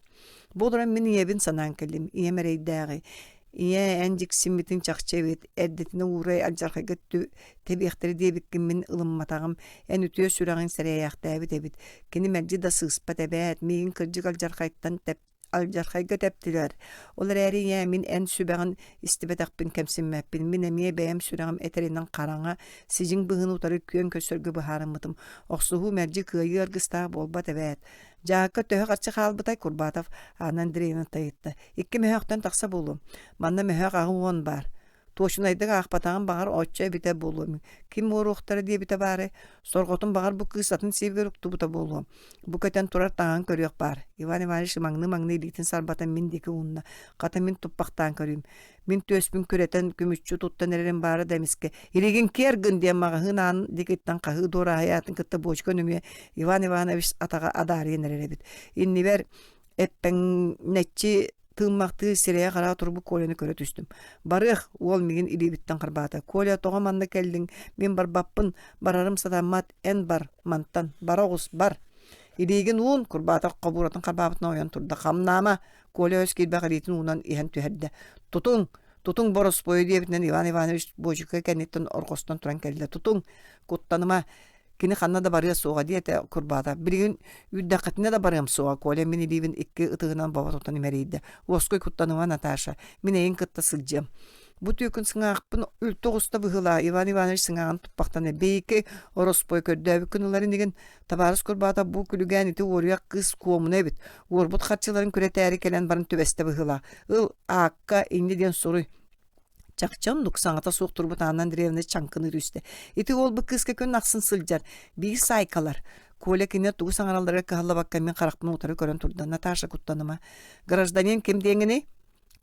Бу олорон мин ийэбин санаан кэллим, ийэм эрэйдээҕи, Ийээ, эн дьиксиммитиҥ чахчы эбит, эрдэтинэ уурай алдьархайга тэбиэхтэрэ диэбиккин мин ылымматаҕым, эн үтүө сүрэҕиҥ сэрэйээхтээбит эбит. Кини мэлдьи да сыыспат эбээт, миигин кырдьык алдьархайтан тэп алдьархайга тэптилэр. Ол эрээри ийээ, мин эн сүбэҕин истибэтэхпин кэмсиммэппин. Мин эмиэ бэйэм сүрэҕим этэринэн хараҥа, сидьиҥ быһыыны утары күөн көрсөргө быһаарыммытым. Охсуһуу мэлдьи кыайыы аргыстаах буолбат эбээт. Дьаакка төһө харчы хаалбытай Курбатов Анна Андреевна тайытта. Икки мөһөөхтөн тахса буолуом. Манна мөһөөх 80 баар. Туочунайдык аахпатаҕым баҕар оччо эбитэ буолуом. Ким уоруохтара диэбитэ баары. Сорҕотун баҕар бу кыыс атын сиэбигэр уктубута буолуом. Бу кэтэн турар таҥаһын көрүөх баар. Иван Иванович ымаҥныы-маҥныы илиитин сарбатан мин диэки уунна. Хата мин туппахтаан көрүүм. Мин түөспүн күрэтэн күмүччү туттан эрэрим баара да эмискэ «Илигин киэр гын!» диэн маҕаһыын аанын диэкиттэн хаһыы дуораһыйаатын кытта буочука нөҥүө Иван Иванович атаҕа адаарыйан эрэр эбит. Иннибэр эппэҥнэччи тыыммахтыы сирэйэ-хараҕа турбут Коляны көрө түстүм. «Барыах!» уол миигин илиибиттэн харбаата. «Коля, тоҕо манна кэллиҥ? Мин барбаппын, барарым сатаммат, эн бар, мантан, бара оҕус, бар!» «Илиигин уун!» Курбаатах хобууратын харбаабытынан ойон турда. «Хамнаама!» Коля өс киирбэх илиитин уунан иһэн түһэрдэ. «Тутуҥ! Тутуҥ бороспуойу!» диэбитинэн Иван Иванович буочука кэнниттэн орҕостон туран кэллэ. «Тутуҥ! Куттаныма! Кини ханна да барыа суоҕа!» диэтэ Курбатов. «Билигин үүрдэххитинэ да барыам суоҕа!» Коля мин илиибин икки ытыһынан бобо тутан имэрийдэ. «Уоскуй куттаныма, Наташа! Мин эйигин кытта сылдьыам!» Бу түөкүн сыҥаахпын үлтү оҕуста быһыылаа Иван Иванович сыҥааҕын туппахтана бэйикэй ороспуой көрдөөбүккүн ылар инигин Табаарыс Курбатов бу күлүгээн ити уоруйах кыыс куомуна эбит. Уорбут харчыларын күрэтээри кэлэн баран түбэстэ быһыылаах. Ыл, аакка инньэ диэн суруй. Чахчы оннук саҥата суох турбут Анна Андреевна чаҥкыныы түстэ. Ити уол бу кыыска күн ахсын сылдьар. Биир саайкалар. Коля кинилэр тугу саҥаралларыгар кыһаллыбакка мин харахпын утары көрөн турда. Наташа куттаныма. Гражданин ким диэҥиний?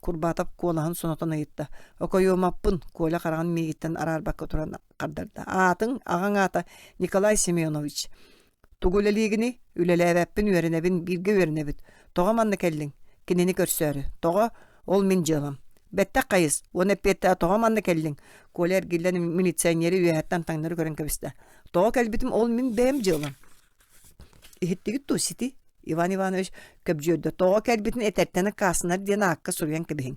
Курбатов куолаһын сонотон ыйытта. Окойуомаппын, Коля хараҕын миигиттэн араарбакка туран хардарда. Аатыҥ, аҕаҥ аата Николай Семенович. Тугу үлэлиигиний? Үлэлээбэппин, үөрэнэбин, бииргэ үөрэнэбит. Тоҕо манна кэллиҥ? Кинини көрсөөрү. Тоҕо? Ол мин дьыалам. Бэттэх хайыс, уонна эппиэттээ тоҕо манна кэллиҥ? Коля эргиллэн милиционеры үөһэттэн таҥнары көрөн кэбистэ. Тоҕо кэлбитим ол мин бэйэм дьыалам. Иһиттигит дуо сити? Иван Иванович көбдьүөрдэ тоҕо кэлбитин этэртэн аккаастанар диэн аакка суруйан кэбиһиҥ.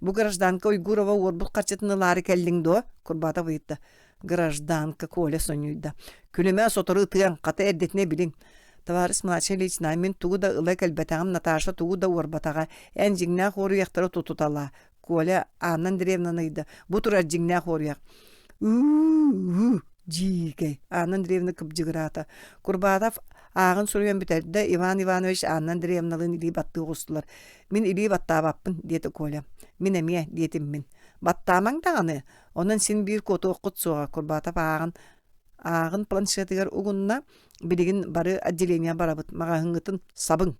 Бу гражданка Уйгурова уорбут харчытын ылаары кэллиҥ дуо? Курбатов ыйытта. Гражданка Коля сонньуйда. Күлүмэ сотору ытыаҥ, хата эрдэтинэ билиҥ. Товарищ младший лейтенант, мин тугу да ыла кэлбэтэҕим, Наташа тугу да уорбатаҕа. Эн дьиҥнээх уоруйахтары тутуталаа. Коля Анна Андреевнаны ыйда. Бу турар дьиҥнээх уоруйах. Уу дьиикэй. Анна Андреевна кыбдьыгыраата. Курбатов ааҕын суруйан бүтэрдэ. Иван Иванович Анна Андреевналыын илии баттыы оҕустулар. Мин илии баттаабаппын, диэтэ Коля. Мин эмиэ, диэтим мин. Баттаамаҥ даҕаны. Онон син биир куотуоххут суоҕа, Курбатов ааҕын ааҕын планшетыгар угунна. Билигин бары отделение барабыт. Маҕаһыыҥҥытын сабыҥ.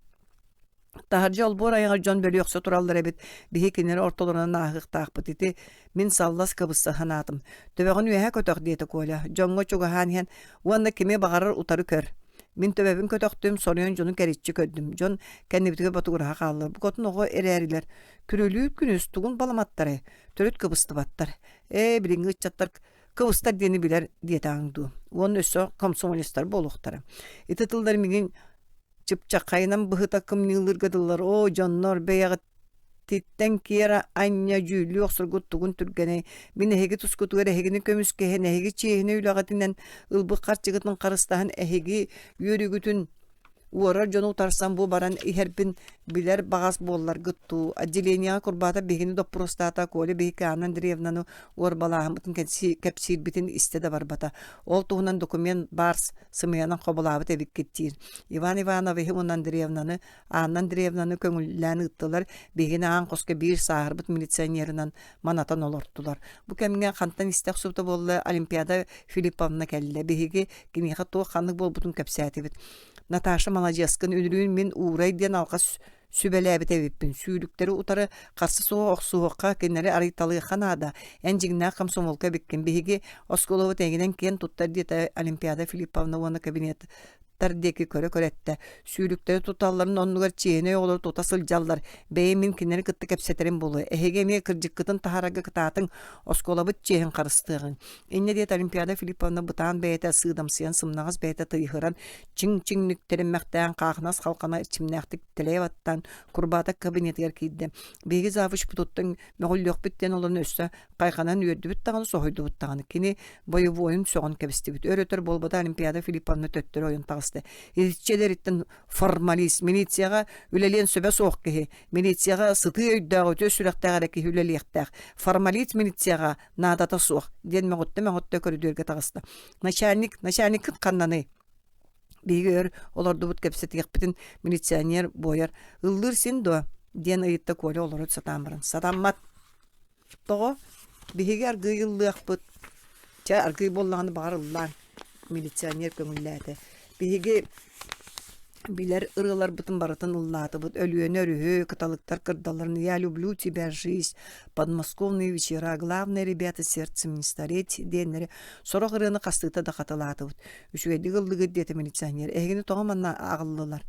Таһырдьа олбуор айаҕар дьон бөлүөхсэ тураллар эбит. Биһи кинилэр ортолорунан ааһыахтаахпыт. Ити мин саллас кыбыста санаатым. Төбөҕүн үөһэ көтөх диэтэ Коля. Дьоҥҥо чугаһаан иһэн уонна кими баҕарар утары көр. Мин төбөбүн көтөхтүм, соруйан дьону кэриччи көрдүм. Дьон кэннибитигэр ботугураһа хааллылар. Букатын оҕо эрээрилэр. Күрүлүүр күнүс тугун баламаттарай? Төрүт кыбыстыбаттар. Ээ, билиҥҥи ыччаттар кыбыстар диэни билэр диэтэҕиҥ дуу. Уонна өссө комсомолецтар буолуохтара. Ити тыллар миигин чыпчаххайынан быһыта кымньыылыырга дылылар. Оо, дьоннор, бэйэҕититтэн киэр анньа дьүүллүү охсоргут тугун түргэнэй. Мин эһиги тускутугар эһигини көмүскэһэн, эһиги чиэһинэй үлэҕитинэн ылбыт харчыгытын харыстаһан, эһиги үөрүүгүтүн Уорар дьону утарсан бу баран иһэрбин билэр баҕас буолларгыт дуу, отделениеҕа Курбатов биһигини доппуруостаата, Коля биһикки Анна Андреевнаны уорбалааһыммытын кэпсиирбитин истэ да барбата. Ол туһунан документ баар сымыйанан хобулаабыт эбиккит диир. Иван Ивановиһы уонна Андреевнаны, Анна Андреевнаны көҥүллээн ыыттылар, биһигини аан хоско биир сааһырбыт милиционерынан манатан олортулар. Бу кэмҥэ хантан истэ охсубута буолла Олимпиада Филипповна кэллэ. Биһиги киниэхэ туох ханнык буолбутун кэпсээтибит. Наташа маладьыаскын үнүрүүн мин уурай диэн алҕас сүбэлээбит эбиппин. Сүүлүктэри утары харса суох охсуһуохха, кинилэри арыйталыахха наада. Эн дьиҥнээх комсомолка эбиккин. Биһиги оскуолабыт эйигинэн киэн туттар диэтэ Олимпиада Филипповна уонна кабинет тар диэки көрө-көрө эттэ. Сүүлүктэри туталларын оннугар чиэһинэй оҕолору тута сылдьаллар. Бэйэм мин кинилэри кытта кэпсэтэрим буолуо. Эһиги эмиэ кырдьыккытын таһаарарга кытаатыҥ, оскуолабыт чиэһин харыстыаҕыҥ. Инньэ диэт Олимпиада Филипповна бытаан бэйэтэ сыыдамсыйан сымнаҕас бэйэтэ тыйыһыран, чиҥ-чиҥник тэриммэхтээн хаахынас халҕана эрчимнээхтик тэлэйэ баттаан Курбатов кабинетыгар киирдэ. Биһиги завучпутуттан мөҕүллүөхпүт диэн олорон өссө хайҕанан үөрдүбүт даҕаны, соһуйдубут даҕаны. Кини бойобуойун сөҕөн кэбистибит. Өр-өтөр буолбата Олимпиада Филипповна төттөрү ойон таҕыста. Итиччэлэриттэн формалист, милицияҕа үлэлиэн сөбө суох киһи, милицияҕа сытыы өйдөөх, үтүө сүрэхтээх эрэ киһи үлэлиэхтээх. Формалист милицияҕа наадата суох, диэн мөҕүттэ-мөҕүттэ көрүдүөргэ таҕыста. Начальник, начальниккыт ханнаный? Биһиги өр олордубут кэпсэтиэхпитин милиционер буойар «Ыллыыр син дуо?» диэн ыйытта Коля олорон сатаан баран. «Сатаммат». «Тоҕо? Биһиги аргыый ыллыахпыт». «Чэ, аргыый буоллаҕына баҕар ыллааҥ», милиционер көҥүллээтэ. Биһиги билэр ырыаларбытын барытын ыллаатыбыт. Өлүөнэ өрүһү, кыталыктар кырдалларын «Я люблю тебя, жизнь», «Подмосковные вечера», «Главное, ребята, сердцем не стареть» диэннэри сорох ырыаны хастыыта да хатылаатыбыт. Үчүгэйдик ыллыгыт диэтэ милиционер. Эһигини тоҕо манна аҕаллылар?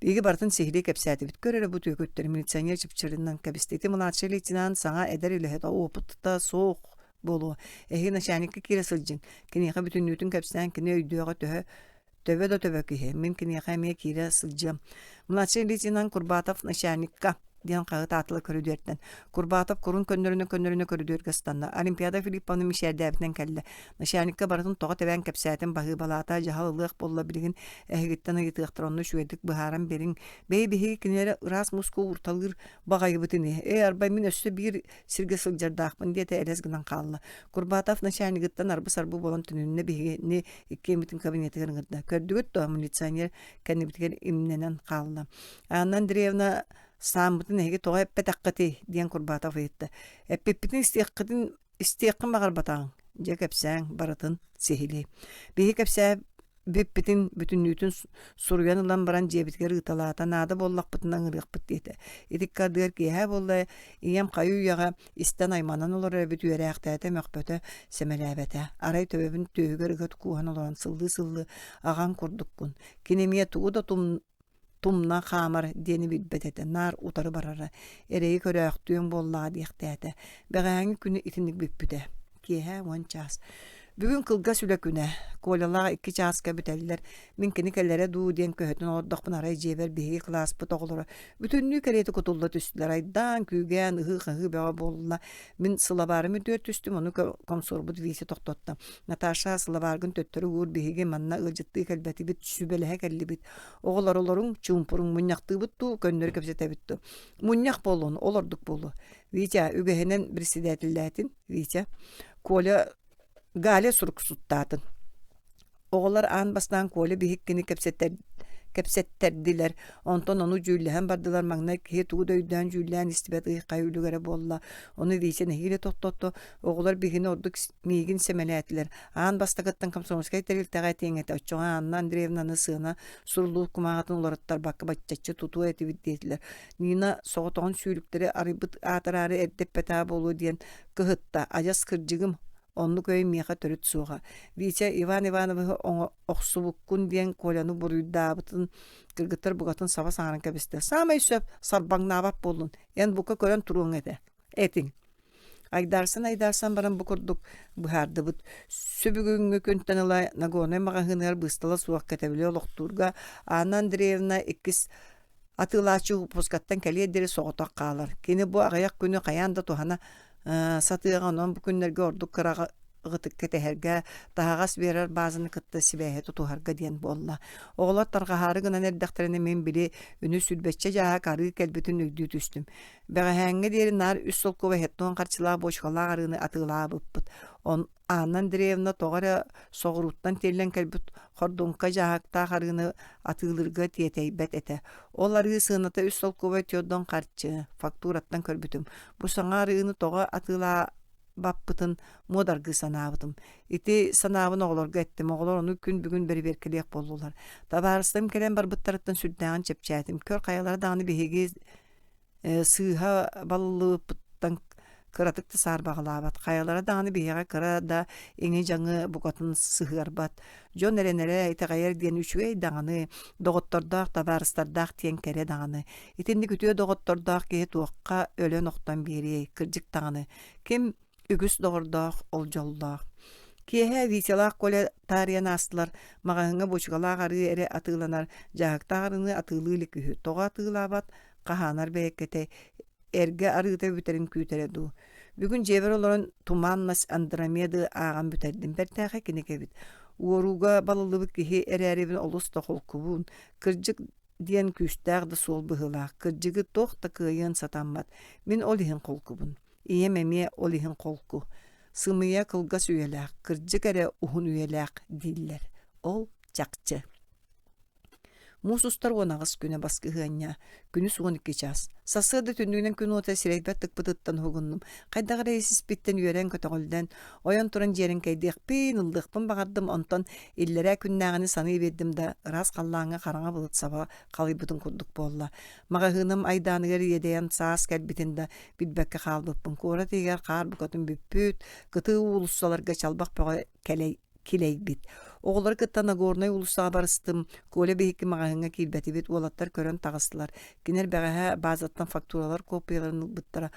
Биһиги барытын сиһилии кэпсээтибит. Көр эрэ бу түөкүттэр милиционер чыпчырынан кэбистэ. Ити младший лейтенант саҥа эдэр үлэһит опыта суох буолуо. Эһиги начальникка киирэ сылдьыҥ. Киниэхэ бүтүннүүтүн кэпсээн кини өйдүөҕэ төһө төбө да төбө киһи. Мин киниэхэ эмиэ киирэ сылдьыам. Младший лейтенант Курбатов начальникка диэн хаһыытаатылар көрүдүөртэн. Курбатов курун көннөрүнэ-көннөрүнэ көрүдүөргэ ыстанна. Олимпиада Филипповна мичээрдээбитинэн кэллэ. Начальникка барытын тоҕо тэбээн кэпсээтим, баһыыбалаата, дьаһал ылыах буолла, билигин эһигиттэн ыйытыахтар, онно үчүгэйдик быһааран биэриҥ. Бэйи биһиги кинилэри ыраас мууска уурталыыр баҕайыбыт ини. Ээ, арбай мин өссө биир сиргэ сылдьардаахпын диэтэ элэс гынан хаалла. Курбатов начальнигыттан арбы-сарбы буолан төнүннэ биһигини иккиэммитин кабинетыгар ыҥырда. Көрдүгүт дуо, милиционер кэннибитигэр имнэнэн хаалла. Анна Андреевна сааммытын эһиги тоҕо эппэтэххитий диэн Курбатов ыйытта. Эппиппитин истиэххитин истиэххин баҕарбатаҕыҥ. Дьэ кэпсээҥ барытын сиһилии. Биһиги кэпсээ. Бүппүтүн бүтүннүүтүн суруйан ылан баран дьиэбитигэр ыыталаата, наада буоллахпытына ыҥырыахпыт диэтэ. Итиккэ ардыгар киэһэ буолла, ийэм хайыы-үйэҕэ истэн айманан олорор эбит үөрээхтээтэ, мөхпөтө, сэмэлээбэтэ. Арай төбөбүн түөһүгэр ыга кууһан олорон сыллыы-сыллыы аҕаҥ курдуккун, кини эмиэ тугу да тумна хаамар диэни билбэт этэ, наар утары барара, эрэйи көрөөхтүөҥ буоллаҕа диэхтээтэ. Бэҕэһээҥҥи күнү итинник бүппүтэ. Киэһэ 10 чаас. Бүгүн кылгас үлэ күнэ. Колялаах 2 чааска бүтэллэр. Мин кини кэлэрэ дуу диэн көһүтэн олордохпун арай дьиэбэр биһиги кылааспыт оҕолоро бүтүннүү кэриэтэ кутулла түстүлэр. Айдаан, күүгээн, ыһыы-хаһыы бөҕө буолла. Мин сылабаарым үтүөр түстүм, ону комсорбут Вися тохтотто. Наташа, сылабааргын төттөрү уур, биһиги манна ыалдьыттыы кэлбэтибит, сүбэлэһэ кэллибит. Оҕолор олоруҥ, чуумпуруҥ, мунньахтыыбыт дуу, көннөрү кэпсэтэбит дуу. Мунньах буолуон, ол ордук буолуо. Витя, үгэһинэн председателлээтин, Витя. Коля Галя суруксуттаатын. Оҕолор аан бастаан Коля биһиккини кэпсэтэр кэпсэттэрдилэр, онтон ону дьүүллэһэн бардылар маҥнай киһи тугу да өйдөөн дьүүллээн истибэт ый-хай үлүгэрэ буолла. Ону Витя нэһиилэ тохтотто, оҕолор биһигини ордук миигин сэмэлээтилэр. Аан бастакыттан комсомольскай тэрилтэҕэ этиэҥ этэ, оччоҕо Анна Андреевнаны сыана суруллубут кумааҕытын уларыттарбакка баччаччы тутуо этибит диэтилэр. Нина соҕотоҕун сүүрүктэри арыйбыт аатыраары эрдэ эппэтэҕэ буолуо диэн кыһытта, адьас кырдьыгым, Оннук өй миэхэ төрүт суоҕа. Витя Иван Ивановиһы охсубуккун диэн Коляны буруйдаабытын кыргыттар букатын саба саҥаран кэбистэ. Саамай сөп, сарбаҥнаабат буоллун. Эн бука көрөн туруоҥ этэ. Этиҥ. Айдаарсан-айдаарсан баран бу курдук быһаардыбыт. Сүбүгүҥҥү күнтэн ыла Нагорнай маҕаһыыныгар быыстала суох кэтэбили олохтуурга Анна Андреевна иккис Атыылааччы уоппускаттан кэлиэр диэри соҕотох хаалар. Кини бу аҕыйах күнү хайаан да туһана сатыаҕа, онон бу күннэргэ ордук кыраҕытык кэтэһэргэ, таһаҕас биэрэр баазаны кытта сибээһи тутуһарга диэн буолла. Оҕолор тарҕаһаары гынан эрдэхтэринэ мин били үнү сүүрбэччэ дьааһык арыы кэлбитин өйдүү түстүм. Бэҕэһээҥҥэ диэри наар үс солкуобай хеттон харчылаах буочукалаах арыыны атыылаабыппыт. Анна Андреевна тоҕо эрэ соҕурууттан тиэллэн кэлбит хордуҥка дьааһыктаах арыыны атыылыырга тиэтэйбэт этэ. Ол арыы сыаната үс солкуобай түөрдон харчы, фактураттан көрбүтүм. Бу саҥа арыыны тоҕо атыылаабаппытын муодаргыы санаабытым. Ити санаабын оҕолорго эттим, оҕолор ону күн бүгүн бэрэбиэркэлиэх буоллулар. Табаарыстарым кэлэн барбыттарыттан сүрдээҕин чэпчээтим. Көр хайалара даҕаны биһиги сыыһа балыллыбыппыттан кыратык да саарбаҕалаабат, хайалара даҕаны биһиэхэ кыра да иҥи-дьаҥы букатын сыһыарбат. Дьон эрэнэрэ, итэҕэйэр диэн үчүгэй даҕаны, доҕоттордоох, табаарыстардаах диэн кэрэ даҕаны. Итинник үтүө доҕоттордоох киһи туохха өлөн-охтон биэриэй, кырдьык даҕаны. Ким үгүс доҕордоох, ол дьоллоох. Киэһэ Витялаах Коля таарыйан аастылар, маҕаһыыҥҥа буочукалаах арыы эрэ атыыланар, дьааһыктаах арыыны атыылыы илик үһү. Тоҕо атыылаабат, хаһаанар бэйэккэтэ эргэ арыыта бүтэрин күүтэрэ дуу. Бүгүн дьиэбэр олорон «Туманность Андромеды» ааҕан бүтэрдим. Бэртээхэй кинигэ эбит. Уорууга балыллыбыт киһи эрээрибин олус да холкубун. Кырдьык диэн күүстээх да суол быһыылаах. Кырдьыгы туох да кыайыан сатаммат. Мин ол иһин холкубун. Ийэм эмиэ ол иһин холку. Сымыйа кылгас үйэлээх, кырдьык эрэ уһун үйэлээх дииллэр. Ол чахчы. Муус устар 18 күнэ баскыһыанньа, күнүс 12 чаас. Сарсыарда түннүгүнэн күн уота сирэйбэр тыкпытыттан уһугуннум. Хайдах эрэ ис-испиттэн үөрэн-көтөҕүллэн, ойон туран дьиэрэҥкэйдиэхпин, ыллыахпын баҕардым, онтон иллэрээ күннээҕини саныы биэрдим да, ыраас халлааҥҥа хараҥа былыт саба халыйбытын курдук буолла. Маҕаһыыным айдааныгар иэдэйэн саас кэлбитин да билбэккэ хаалбыппын. Куорат иһигэр хаар букатын бүппүт, кытыы уулуссаларга чалбах бөҕө кэлэй килэйбит. Оҕолору кытта Нагорнай уулуссаҕа барыстым, Коля биһикки маҕаһыыҥҥа киирбэтибит, уолаттар көрөн таҕыстылар. Кинилэр бэҕэһээ баазаттан фактуралар куоппуйаларын ылбыттара.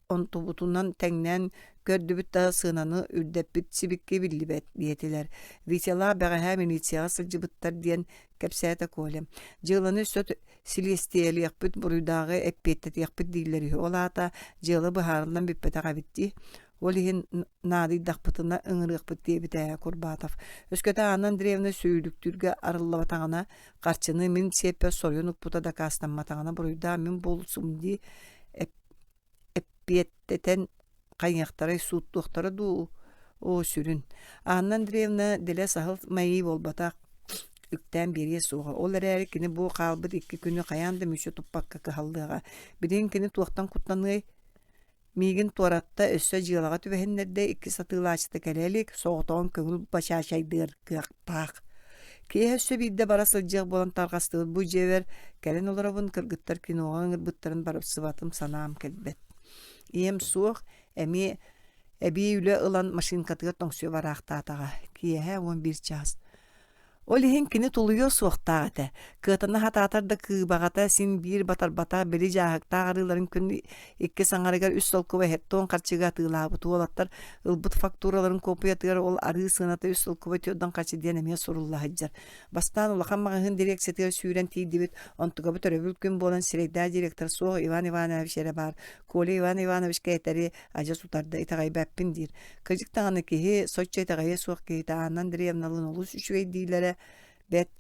Онтубутунан тэҥнээн көрдүбүт да сыананы үрдэппит сибикки биллибэт диэтилэр. Витялаах бэҕэһээ милицияҕа сылдьыбыттар диэн кэпсээтэ Коля. Дьыаланы өссө силиэстийэлиэхпит, буруйдааҕы эппиэттэтиэхпит дииллэр үһү. Ол аата дьыала быһаарыллан бүппэтэх эбит дии. Ол иһин наадыйдахпытына ыҥырыахпыт диэбитэ ээ Курбатов. Өскөтө Анна Андреевна сүүлүктүүргэ арыллыбатаҕына, харчыны мин сиэппэр соруйан укпута дакаастамматаҕына буруйдаах мин буолсум дии эппиэттэтэн хайыахтарай, сууттуохтара дуу? Оо, сүрүн. Анна Андреевна дэлэ саһыл майыы буолбатах, үктээн биэриэ суоҕа. Ол эрээри кини бу хаалбыт икки күнү хайаан да мүччү туппакка кыһаллыаҕа. Билигин кини туохтан куттаныай? Миигин туоратта, өссө дьыалаҕа түбэһиннэрдэ, иккис атыылааччыта кэлэ илик, соҕотоҕун көҥүл бачаачайдыыр кыахтаах. Киэһэ өссө биирдэ бара сылдьыах буолан тарҕастыбыт. Бу дьиэбэр кэлэн олоробун, кыргыттар киноҕа ыҥырбыттарын барсыбатым, санаам кэлбэт. Ийэм суох, эмиэ эбии үлэ ылан машинкатыгар тоҥсуйа бараахтаатаҕа. Киэһэ 11 чаас. Ол иһин кини тулуйуо суохтаах этэ. Кыатана сатаатар да кыыбаҕата син биир батарбата, били дьааһыктаах арыыларын күн иккис аҥарыгар үс солкуобай хеттон харчыга атыылаабыт уолаттар ылбыт фактураларын куоппуйатыгар ол арыы сыаната үс солкуобай түөрдэн харчы диэн эмиэ сурулла сылдьар. Бастаан улахан маҕаһыын дирекциятыгар сүүрэн тиийдибит, онтукабыт өрөбүл күн буолан сирэйдээх директор суох Иван Иванович эрэ баар. Коля Иван Ивановичка этэри адьас утарда итэҕэйбэппин диир. Кырдьык даҕаны киһи соччо итэҕэйиэ суох киһитэ Анна Андреевналыын олус үчүгэй дииллэрэ бэрт.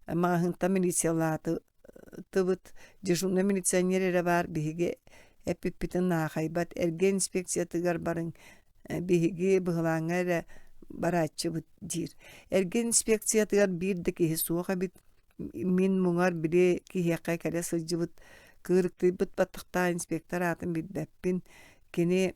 Маҕаһыынтан милициялаатыбыт, дежурнай милиционер эрэ баар биһиги эппиппитин аахайбат, эргэ инспекциятыгар барыҥ, биһиги быһылааҥҥа эрэ барааччыбыт диир. Эргэ инспекциятыгар биир да киһи суох эбит. Мин муҥар били киһиэхэ кэлэ сылдьыбыт кыырыктыйбыт баттахтаах инспектор аатын билбэппин. Кини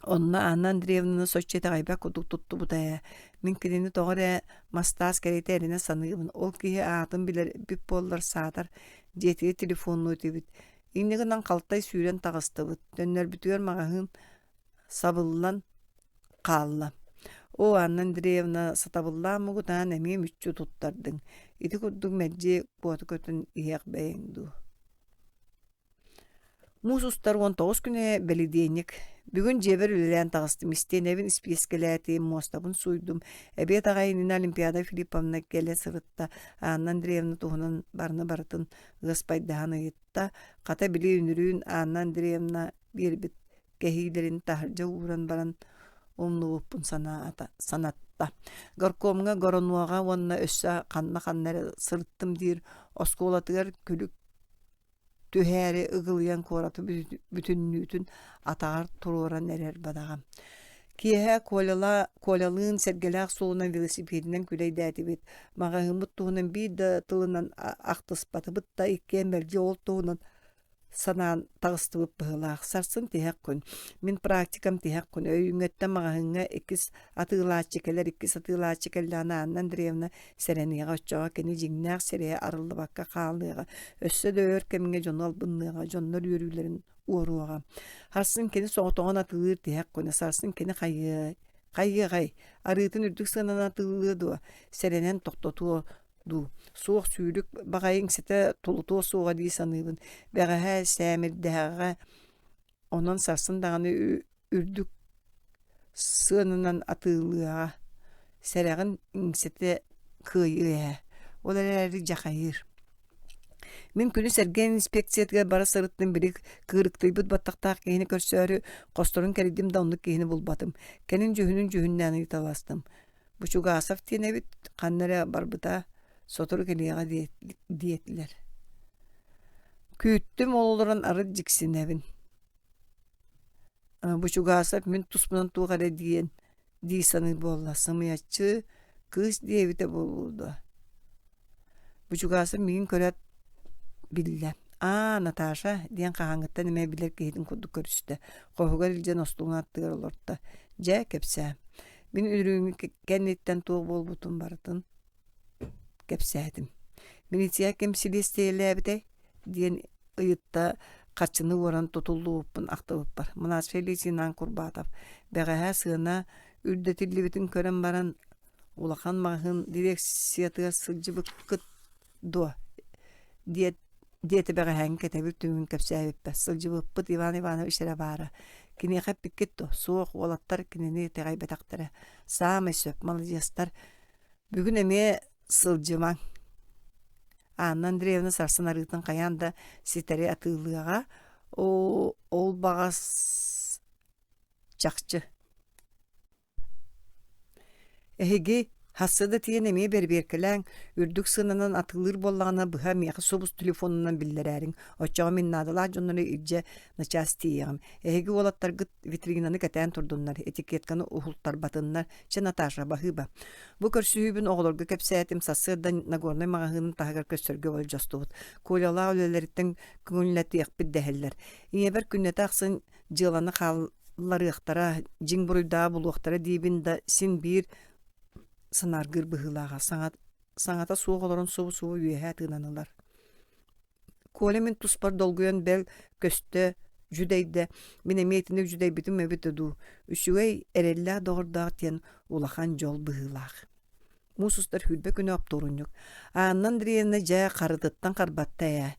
Онно Анна Андреевнаны соччо итэҕэйбэт курдук туттубута ээ. Мин кинини тоҕо эрэ мастаас кэриэтэ эрэнэ саныыбын. Ол киһи аатын билэрбит буоллар саатар, дьиэтигэр телефоннуо этибит. Инньэ гынан халтай сүүрэн таҕыстыбыт. Төннөрбүтүгэр маҕаһыын сабыллан хаалла. Оо, Анна Андреевна, сатабыллаах муҥутаан эмиэ мүччү туттардыҥ. Ити курдук мэлдьи куота көтөн иһиэх бэйэҥ дуу. Муус устар 19 күнэ бэлидиэнньик. Бүгүн дьиэбэр үлэлээн таҕыстым, истиэнэбин испиэскэлээтим, муостабын сууйдум. Эбиэт аҕай иннинэ Олимпиада Филипповна кэлэ сырытта, Анна Андреевна туһунан барыны барытын ыаспайдаһан ыйытта. Хата били үнүрүүн Анна Андреевна биэрбит кэһиилэрин таһырдьа ууран баран умнубуппун санаата, санатта. Горкомҥа, Горонуоҕа уонна өссө ханна-ханна эрэ сырыттым диир оскуолатыгар күлүк түһээри ыгылыйан куораты бүтүннүүтүн атаҕар туруоран эрэр бадаҕа. Киэһэ Коляла, Колялыын Сэргэлээх суолунан велосипединэн күлэйдээтибит. Маҕаһыыммыт туһунан биир да тылынан ахтыспатыбыт да иккиэн мэлдьи ол туһунан санаан таҕыстыбыт быһыылаах. Сарсын тиһэх күн. Мин практикам тиһэх күн. Өйүүҥҥэттэн маҕаһыыҥҥа иккис атыылааччы кэлэр, иккис атыылааччы кэллэҕинэ Анна Андреевна сэрэниэҕэ, оччоҕо кини дьиҥнээх сирэйэ арыллыбакка хаалыаҕа, өссө да өр кэмҥэ дьону албынныаҕа, дьоннор үөрүүлэрин уоруоҕа. Сарсын кини соҕотоҕун атыылыыр тиһэх күнэ, сарсын кини хайыай, хайыаҕай, арыытын үрдүк сыананы атыылыа дуо, сэрэнэн тохтотуо дуу, суох сүүрүк баҕайы иҥсэтэ тулутуо суоҕа дии саныыбын. Бэҕэһээ сээмирдэһэҕэ Онон сарсын даҕаны үрдүк сыананан атыылыаҕа, сэрэҕин иҥсэтэ кыайыа ээ, ол эрээри дьахайыыр. Мин күнүс эргиэн инспекциятыгар бара сырыттым, били кыырыктыйбыт баттахтаах киһини көрсөөрү хосторун кэрийдим да оннук киһини булбатым. Кэлин дьүһүнүн дьүһүннээн ыйыталастым. Бучугасов диэн эбит, ханна эрэ барбыта, сотору кэлиэҕэ диэтилэр. Күүттүм, ол олорон арыт дьиксинэбин. Бучугасов мин туспунан туох эрэ диэн дии саныыр буолла. Сымыйаччы кыыс диэбитэ буолуо дуо? Бучугасов миигин көрөөт биллэ. «Аа, Наташа» диэн хаһааҥҥыттан эмэ билэр киһитин курдук көрүстэ. Хоһугар илдьэн остуолун аттыгар олорто. «Дьэ, кэпсээ. Мин үнүрүүҥҥү кэнниттэн туох буолбутун барытын кэпсээтим. Милиция ким силиэстийэлээбитэй?» диэн ыйытта харчыны уоран тутуллубуппун ахтыбыппар. Младшай лейтенант Курбатов бэҕэһээ сыана үрдэтиллибитин көрөн баран улахан маҕаһыын дирекциятыгар сылдьыбыккыт дуо диэт диэтэ бэҕэһээҥҥи кэтэбил түмүгүн кэпсээбиппэр сылдьыбыппыт Иван Иванович эрэ баара. Киниэхэ эппиккит дуо? Суох, уолаттар кинини итэҕэйбэтэхтэрэ. Саамай сөп, маладьыастар. Бүгүн эмиэ сылдьымаҥ. Анна Андреевна сарсын арыытын хайаан да ситэри атыылыаҕа. Оо, ол баҕас чахчы. Эһиги хаста да тиийэн эмиэ бэрэбиэркэлээҥ, үрдүк сыананан атыылыыр буоллаҕына быһа миэхэ субус телефонунан биллэрээриҥ, оччоҕо мин наадалаах дьоннору илдьэ начаас тиийиэҕим. Эһиги уолаттаргыт витринаны кэтээн турдуннар, этикетканы уһултарбатыннар. Чэ, Наташа, баһыыба. Бу көрсүһүүбүн оҕолорго кэпсээтим, сарсыарда Нагорнай маҕаһыынын таһыгар көрсөргө болдьостубут. Колялаах үлэлэриттэн көҥүллэтиэхпит дэһэллэр. Ийэбэр күннэтэ ахсын дьыаланы хаал ларыахтара, дьиҥ буруйдааҕы булуохтара диибин да, син биир санааргыыр быһыылааҕа. саҥата суох олорон субу-субу үөһэ тыынан ылар. Коля мин туспар долгуйан бэл көстө дьүдэйдэ, мин эмиэ итинник дьүдэйбитим эбитэ дуу, үчүгэй, эрэллээх доҕордоох диэн улахан дьол быһыылаах. Муус устар 20 күнэ оптуорунньук. Анна Андреевна дьэ харытыттан харбатта ээ.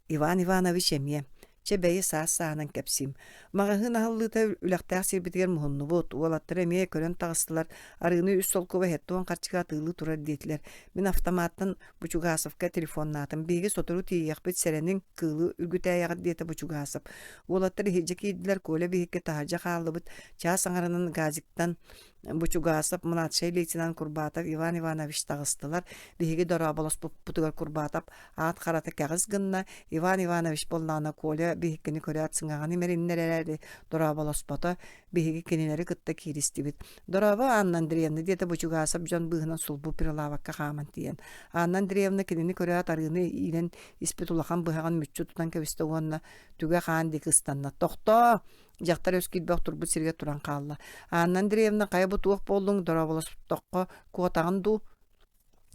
Иван Иванович эмиэ. Чэ бэйи саас-сааһынан кэпсиим. Маҕаһыын аһыллыыта үлэхтээх сирбитигэр муһуннубут, уолаттар эмиэ көрөн таҕыстылар, арыыны үс солкуобай 70 харчыга атыылыы турар диэтилэр. Мин автоматтан Бучугасовка телефоннаатым. Биһиги сотору тиийиэхпит, сэрэниҥ, кыылы үргүтээйэҕит диэтэ Бучугасов. Уолаттар иһирдьэ киирдилэр, Коля биһикки таһырдьа хааллыбыт. Чаас аҥарынан газиктан Бучугасов, младшай лейтенант Курбатов Иван Иванович таҕыстылар. Биһиги дорооболоспуппутугар Курбатов аат харата кэҕис гынна. Иван Иванович буоллаҕына Коля биһиккини көрөөт сыҥаҕын имэриннэр эрээри дорооболоспото. Биһиги кинилэри кытта кииристибит. «Дорообо, Анна Андреевна», диэтэ Бучугасов дьон быыһынан сулбу прилавокка хааман тиийэн. Анна Андреевна кинини көрөөт арыыны иилэн испит улахан быһаҕын мүччү тутан кэбистэ уонна түгэх аан диэки ыстанна. «Тохтоо!» Дьахтар өс киирбэх турбут сиригэр туран хаалла. «Анна Андреевна, хайа бу туох буоллуҥ, дорооболостоххо куотаҕын дуу?»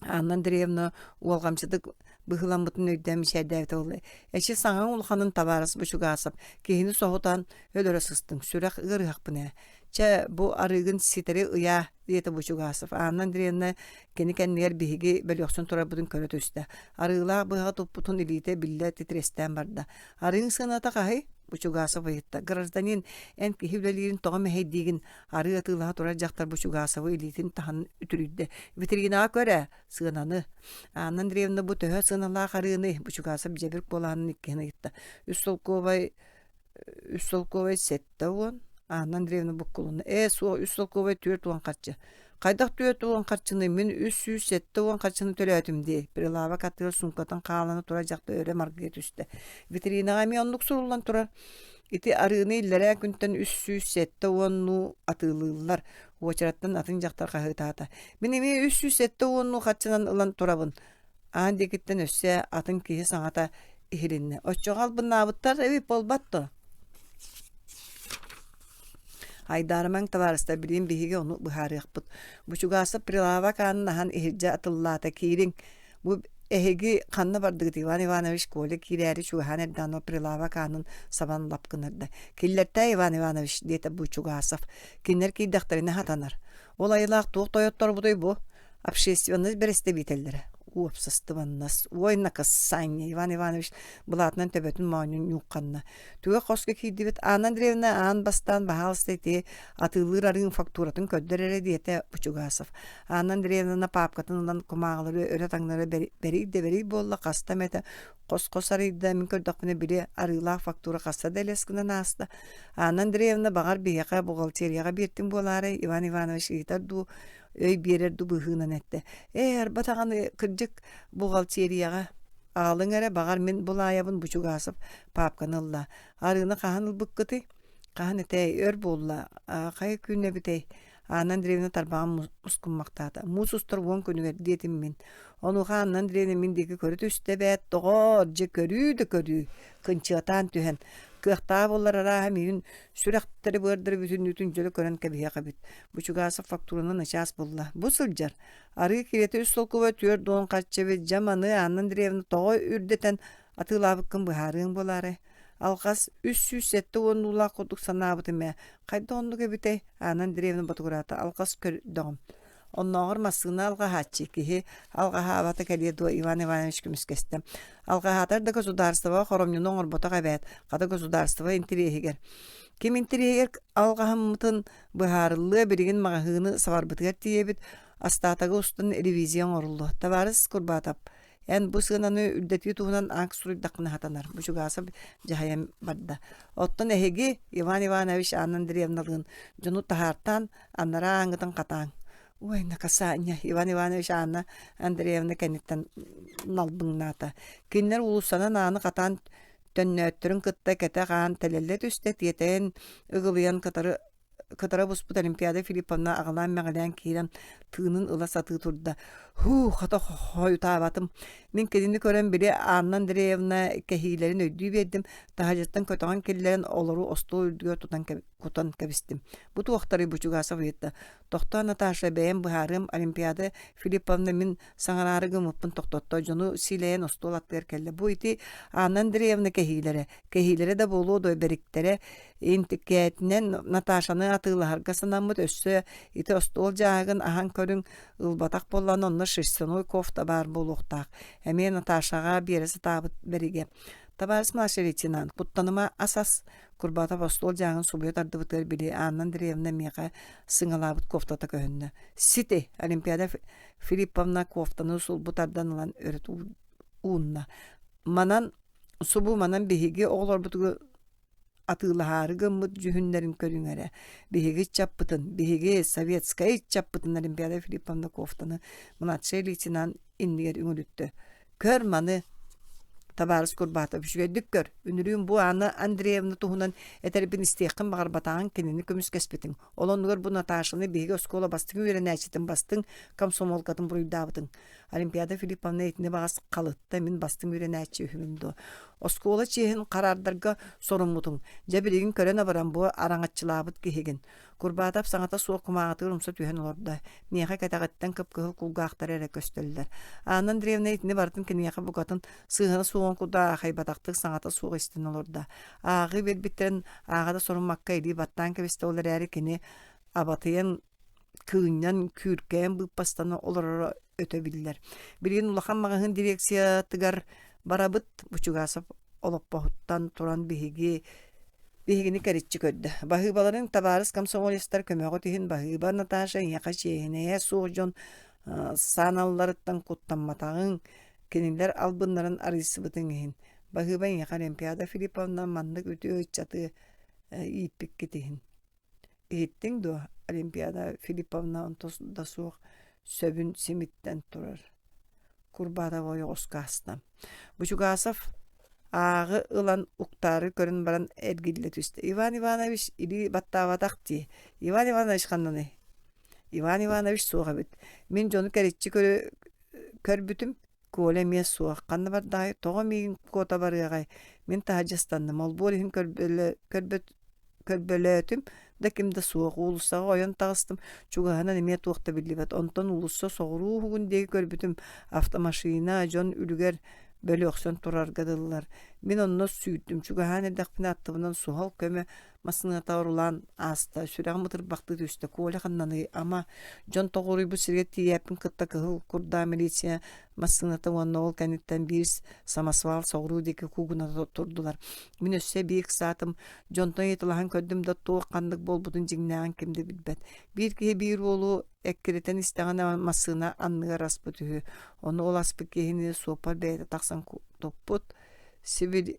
Анна Андреевна уолҕамчытык быһыыламмытын өйдөөн мичээрдээбитэ буолла. «Эчи саҥаҥ улаханын табаарыс Бучугасов, киһини соһутан өлөрө сыстыҥ, сүрэх ыарыһахпын ээ. Чэ, бу арыыгын ситэри ыйаа», диэтэ Бучугасов. Анна Андреевна кини кэннигэр биһиги бөлүөхсэн турарбытын көрө түстэ. Арыылаах быһаҕы туппутун илиитэ биллэ титирэстээн барда. «Арыыҥ сыаната хаһый?» Бучугасов ыйытта. «Гражданин, эн киһи үлэлиирин тоҕо мэһэйдиигин?» Арыы атыылаһа турар дьахтар Бучугасовы илиитин таһын үтүрүйдэ. «Витринаҕа көр ээ, сыананы». Анна Андреевна бу төһө сыаналаах арыыный? Бучугасов дьэбир куолаһын иккиһин ыйытта. Үс солкуобай үс солкуобай 70. Анна Андреевна буккулунна. Ээ, суох, үс солкуобай 40 харчы. Хайдах 40 харчыны мин 370 харчыны төлөөтүм дии. Прилавок аттыгар суумкатын хаалана турар дьахтар өрө маргыйа түстэ. Витринаҕа эмиэ оннук суруллан турар. Ити арыыны иллэрээ күнтэн 370-нуу атыылыыллар. Уочараттан атын дьахтар хаһыытаата. Мин эмиэ 370-нуу харчынан ылан турабын. Аан диэкиттэн өссө атын киһи саҥата иһилиннэ. Оччоҕо албыннаабыттар эбит буолбат дуо? Айдаарымаҥ табаарыстар, билигин биһиги ону быһаарыахпыт. Бучугаасап прилавок аанын аһан иһирдьэ атыллаата. Киириҥ. Бу эһиги ханна бардыгыт Иван Иванович Коля киирээри чугаһаан эрдэҕинэ прилавок аанын сабан лап гыннарда. Киллэртээ Иван Иванович, диэтэ Бучугасов. Кинилэр киирдэхтэринэ хатанар. Ол айылаах туох тойотторбутуй бу? Общественность бэрэстэбиитэллэрэ. Уопсастыбаннас. Ой, наказание. Иван Иванович былаатынан төбөтүн моонньун ньуухханна. Түгэх хоско киирдибит. Анна Андреевна аан бастаан баһаалыста ити атыылыыр арыыҥ фактуратын көрдөр эрэ диэтэ Бучугасов. Анна Андреевна паапкатын ылан кумааҕылары өрө-таҥнары бэрий да бэрий буолла, хаста эмэтэ хос-хос арыйда, мин көрдөхпүнэ били арыылаах фактура хаста да элэс гынан ааста. Анна Андреевна баҕар биһиэхэ бухгалтерияҕа биэртиҥ буолаарай, Иван Иванович ыйытар дуу, өй биэрэр дуу быһыынан эттэ. Ээ, арба даҕаны кырдьык бухгалтерияҕа аҕалыҥ эрэ, баҕар мин булаайабын Бучугасов паапканы ылла. Арыыны хаһан ылбыккытый? Хаһан этэй, өр буолла, хайа күн эбитэй? Анна Андреевна тарбаҕын мускуммахтаата. Муус устар 10 күнүгэр диэтим мин. Онуоха Анна Андреевна мин диэки көрө түстэ эбээт, доҕоор, дьэ көрүү да көрүү, кынчыатаан түһэн, кыахтаах буоллар арааһа миигин сүрэхтэри-быардары бүтүннүүтүн дьөлө көрөн кэбиһиэх эбит. Бучугасов фактураны начаас булла. Бу сылдьар. Арыы килиэтэ үс солкуобай 40 харчы эбит. Дьэ маны Анна Андреевна тоҕо үрдэтэн атыылаабыккын быһаарыаҥ буолаарай? Алҕас 370 уулаах курдук санаабытым ээ. Хайдах оннук эбитэй? Анна Андреевна ботугураата алҕас көрдөҕүм. Оннооҕор массыына алҕаһааччы киһи алҕаһаабата кэлиэ дуо Иван Иванович көмүскэстэ. Алҕаһаатар да государствоҕа хоромньуну оҥорботох эбээт, хата государство интэриэһигэр. Ким интэриэһигэр алҕаһыммытын быһаарыллыа билигин маҕаһыыны сабарбытыгар тиийэбит, астаатагы устун ревизия оҥоруллуо. Табаарыс Курбатов, Эн бу сыананы үрдэтии туһунан акт суруйдаххына сатанар, Бучугасов дьаһайан барда. Оттон эһиги, Иван Иванович Анна Андреевналыын, дьону таһаартаан, анараа ааҥҥытын хатааҥ. Ой, наказание, Иван Иванович Анна Андреевна кэнниттэн налбыҥнаата. Кинилэр уулуссанан ааны хатаан төннөөттөрүн кытта кэтэх аан тэлэллэ түстэ, тиэтэйэн ыгылыйан кытары. кытара буспут Олимпиада Филипповна аҕылаан-мэҕилээн киирэн тыынын ыла сатыы турда. «Һуу, хата хойутаабатым. Мин кинини көрөн били Анна Андреевна кэһиилэрин өйдүү биэрдим, таһырдьаттан көтөҕөн киллэрэн олору остуол үрдүгэр тутан кутан кэбистим. Бу туохтарый Бучугасов ыйытта. Тохтоо, Наташа, бэйэм быһаарыам, Олимпиада Филипповна мин саҥараары гыммыппын тохтотто, дьону силэйэн остуол аттыгар кэллэ. Бу ити Анна Андреевна кэһиилэрэ, кэһиилэрэ да буолуо дуо бэриктэрэ, интикээтинэн Наташаны атыылаһарга санаммыт өссө ити остуол дьааһыгын аһан көрүҥ, ылбатах буоллаҕына онно шерстяной кофта баар буолуохтаах. Эмиэ Наташаҕа биэрэ сатаабыт бэригэ. Табаарыс младший лейтенант, куттаныма ас-ас Курбатов остуол дьааҥын субуйа тардыбытыгар били Анна Андреевна миэхэ сыҥалаабыт кофтата көһүннэ. Сити! Олимпиада Филипповна кофтаны сулбу тардан ылан өрө уунна. Манан субу манан биһиги оҕолорбутугар атыылаһаары гыммыт дьүһүннэрин көрүҥ эрэ. Биһиги ыччаппытын, биһиги советскай ыччаппытын Олимпиада Филипповна кофтаны младшай лейтенант иннигэр үҥүлүттэ. Көр маны, табаарыс Курбатов, үчүгэйдик көр, үнүрүүн бу Анна Андреевна туһунан этэрбин истиэххин баҕарбатаҕыҥ кинини көмүскэспитиҥ. Ол оннугар бу Наташаны биһиги оскуола бастыҥ үөрэнээччитин бастыҥ комсомолкатын буруйдаабытыҥ. Олимпиада Филипповна итини баҕас халытта, мин бастыҥ үөрэнээччи үһүбүн дуо. Оскуола чиэһин хараардарга соруммутуҥ. Дьэ билигин көрөн абаран бу араҥаччылаабыт киһигин. Курбатов саҥата суох кумааҕытыгар умса түһэн олордо. Миэхэ кэтэҕиттэн кып-кыһыл кулгаахтара эрэ көстөллөр. Анна Андреевна итини барытын киниэхэ букатын сыыһана суоҕун курдук аахайбатахтык саҥата суох истэн олордо. Ааҕыы биэрбиттэрин ааҕа да соруммакка илии баттаан кэбистэ ол эрээри кини абатыйан кыынньан, күүркэйэн быыппастана олороро өтө биллэр. Билигин улахан маҕаһыын дирекциятыгар барабыт, Бучугасов олоппоһуттан туран биһиги биһигини кэриччи көрдө. Баһыыбаларын табаарыс комсомолецтар көмөҕүт иһин баһыыба Наташа эйиэхэ чиэһинэйэ суох дьон сааналларыттан куттамматаҕыҥ, кинилэр албыннарын арыйсыбытыҥ иһин. Баһыыба эйиэхэ Олимпиада Филипповна маннык үтүө ыччаты ииппиккит иһин. Иһиттиҥ дуо, Олимпиада Филипповна онто да суох сөбүн симиттэн турар. Курбатова ойоҕоско аста. Бучугасов ааҕы ылан уктаары көрөн баран эргиллэ түстэ. Иван Иванович илии баттаабатах дии. Иван Иванович ханнаный? Иван Иванович суох эбит. Мин дьону кэриччи көрбүтүм, Коля эмиэ суох, ханна бардаҕай, тоҕо миигин куота барыаҕай, мин таһырдьа ыстанным, олбуор иһин көрбөлөөтүм да ким да суох, уулуссаҕа ойон таҕыстым, чугаһынан эмиэ туох да биллибэт, онтон уулусса соҕуруу уһугун диэки көрбүтүм, автомашина дьон үлүгэр бөлүөхсэн турарга дылылар. Мин онно сүүрдүм, чугаһаан эрдэхпинэ аттыбынан суһал көмө массыыната орулаан ааста, сүрэҕим ытырбахтыы түстэ, Коля ханнаный, ама, дьон тоҕуоруйбут сиригэр тиийээппин кытта кыһыл курдаа милиция массыыната уонна ол кэнниттэн биир самосвал соҕуруу диэки куугуната турдулар. Мин өссө эбии ыксаатым, дьонтон ыйыталаһан көрдүм да туох ханнык буолбутун дьиҥнээҕин ким да билбэт. Биир киһи биир уолу эккирэтэн истэҕинэ массыына анныгар аспыт үһү. Ону ол аспыт киһини суоппар бэйэтэ тахсан туппут. Сибил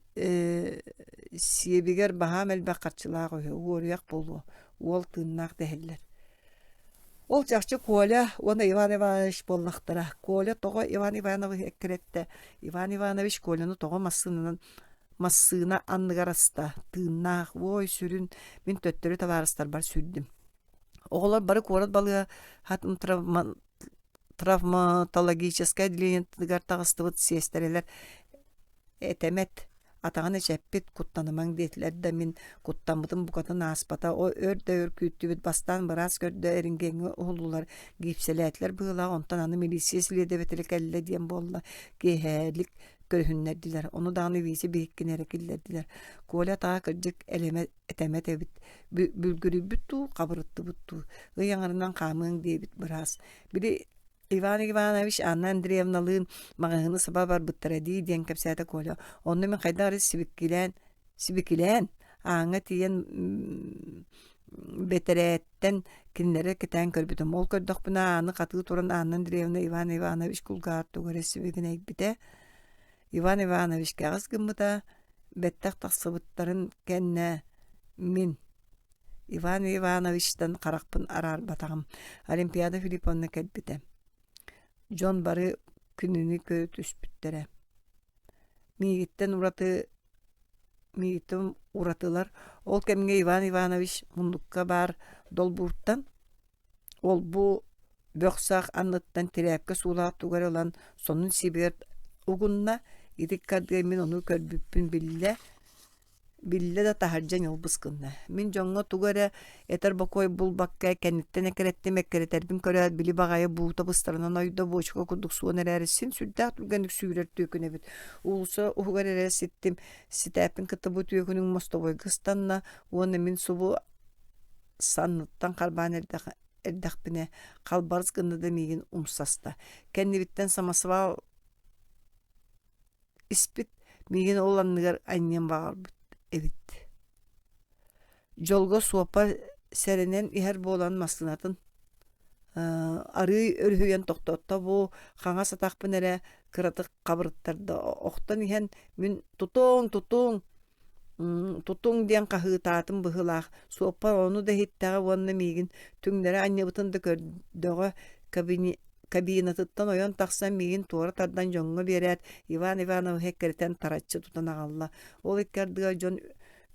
сиэбигэр баһаам элбэх харчылаах үһү, уоруйах буолуо, уол тыыннаах дэһэллэр. Ол чахчы Коля уонна Иван Иванович буоллахтара. Коля тоҕо Иван Ивановиһы эккирэттэ? Иван Иванович Коляны тоҕо массыынанан массыына анныгар аста? Тыыннаах, уой сүрүн, мин төттөрү табаарыстарбар сүүрдүм. Оҕолор бары куорат балыыһатын травматологическай отделениетыгар таҕыстыбыт сиэстэрэлэр этэмэт атаҕын эчэппит куттанымаҥ диэтилэр да мин куттаммытым букатын ааспата өр да өр күүттүбүт бастаан быраас көрдө эрингеҥҥэ уһуллулар гипсэлээтилэр быһыылаах онтон аны милиция силиэдэбэтэлэ кэллэ диэн буолла киэһээлик көрүһүннэрдилэр ону даҕаны Витя биһиккини эрэ киллэрдилэр Коля атаҕа кырдьык элэмэ этэмэт эбит бүлгүрүйбүт дуу хабырыттыбыт дуу ый аҥарынан хаамыаҥ диэбит быраас били Иван Иванович Анна Андреевналыын маҕаһыыны саба барбыттара дии диэн кэпсээтэ Коля. Онно мин хайдах эрэ сибикилээн, сибикилээн ааҥҥа тиийэн бэтэрээттэн кинилэри кэтээн көрбүтүм. Ол көрдөхпүнэ ааны хатыы туран Анна Андреевна Иван Иванович кулгааҕар тугу эрэ сибигинэйбитэ. Иван Иванович кэҕис гыммыта, бэттэх тахсыбыттарын кэннэ мин Иван Ивановичтан харахпын араарбатаҕым. Олимпиада Филипповна кэлбитэ. Дьон бары күнүнү көрө түспүттэрэ. Миигиттэн ураты. миитин уратылар. Ол кэмҥэ Иван Иванович муннукка баар долбууртан ол-бу бөх-сах анныттан тирээпкэ суулаах тугу эрэ ылан сонун сибиэр угунна. Ити ыккардыгар мин ону көрбүппүн биллэ Биллэ да таһырдьа ньылбыс гынна. Мин дьоҥҥо тугу эрэ этэр бокуой булбакка кэнниттэн эккирэттим эккирэтэрбин көрөөт били баҕайы буута быстарынан ойдо буочука курдук суон эрээри син сүрдээх түргэнник сүүрэр түөкүн эбит. Уулусса уһугар эрэ ситтим, ситээппин кытта бу түөкүнүҥ мостовойга ыстанна уонна мин субу санныттан харбаан эрдэх эрдэхпинэ халбарыс гынна да миигин умсаста. Кэннибиттэн самосвал Испит, миигин ол анныгар анньыан баҕарбыт эбит. Дьолго суоппар сэрэнэн иһэр буолан массыынатын арыый өрүһүйэн тохтотто бу хаҥас атахпын эрэ кыратык хабырыттарда охтон иһэн мин тутуҥ тутуҥ Тутуҥ диэн хаһыытаатым быһыылаах, суоппар ону да иһиттэҕэ уонна миигин түҥнэри анньыбытын да көрдөҕө, кабинатыттан ойон тахсан миигин туора тардан дьоҥҥо биэрээт, Иван Ивановиһы эккирэтэн тараччы тутан аҕалла. Ол икки ардыгар дьон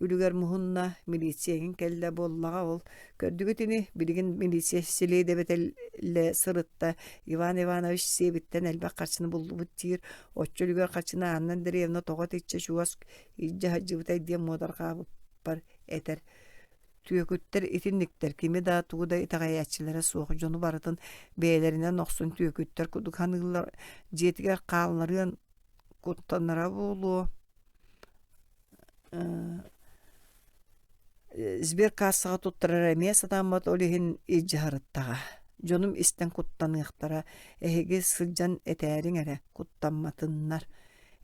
үлүгэр муһунна, милиция эҥин кэллэ буоллаҕа ол. Көрдүгүт ини, билигин милиция силиэдэбэтэлэ сырытта, Иван Иванович сиэбиттэн элбэх харчыны буллубут диир, оччо үлүгэр харчыны Анна Андреевна тоҕо итиччэ чугас илдьэ сылдьыбытай диэн муодарҕаабыппар этэр түөкүттэр итинниктэр кими да тугу да итэҕэйээччилэрэ суох дьону барытын бэйэлэринэн охсун түөкүттэр курдук саныыллар дьиэтигэр хаалларыан куттанара буолуо Сберкассаҕа туттарара эмиэ сатааммат ол иһин илдьэ сырыттаҕа. Дьонум истэн куттаныахтара, эһиги сылдьан этээриҥ эрэ, куттамматыннар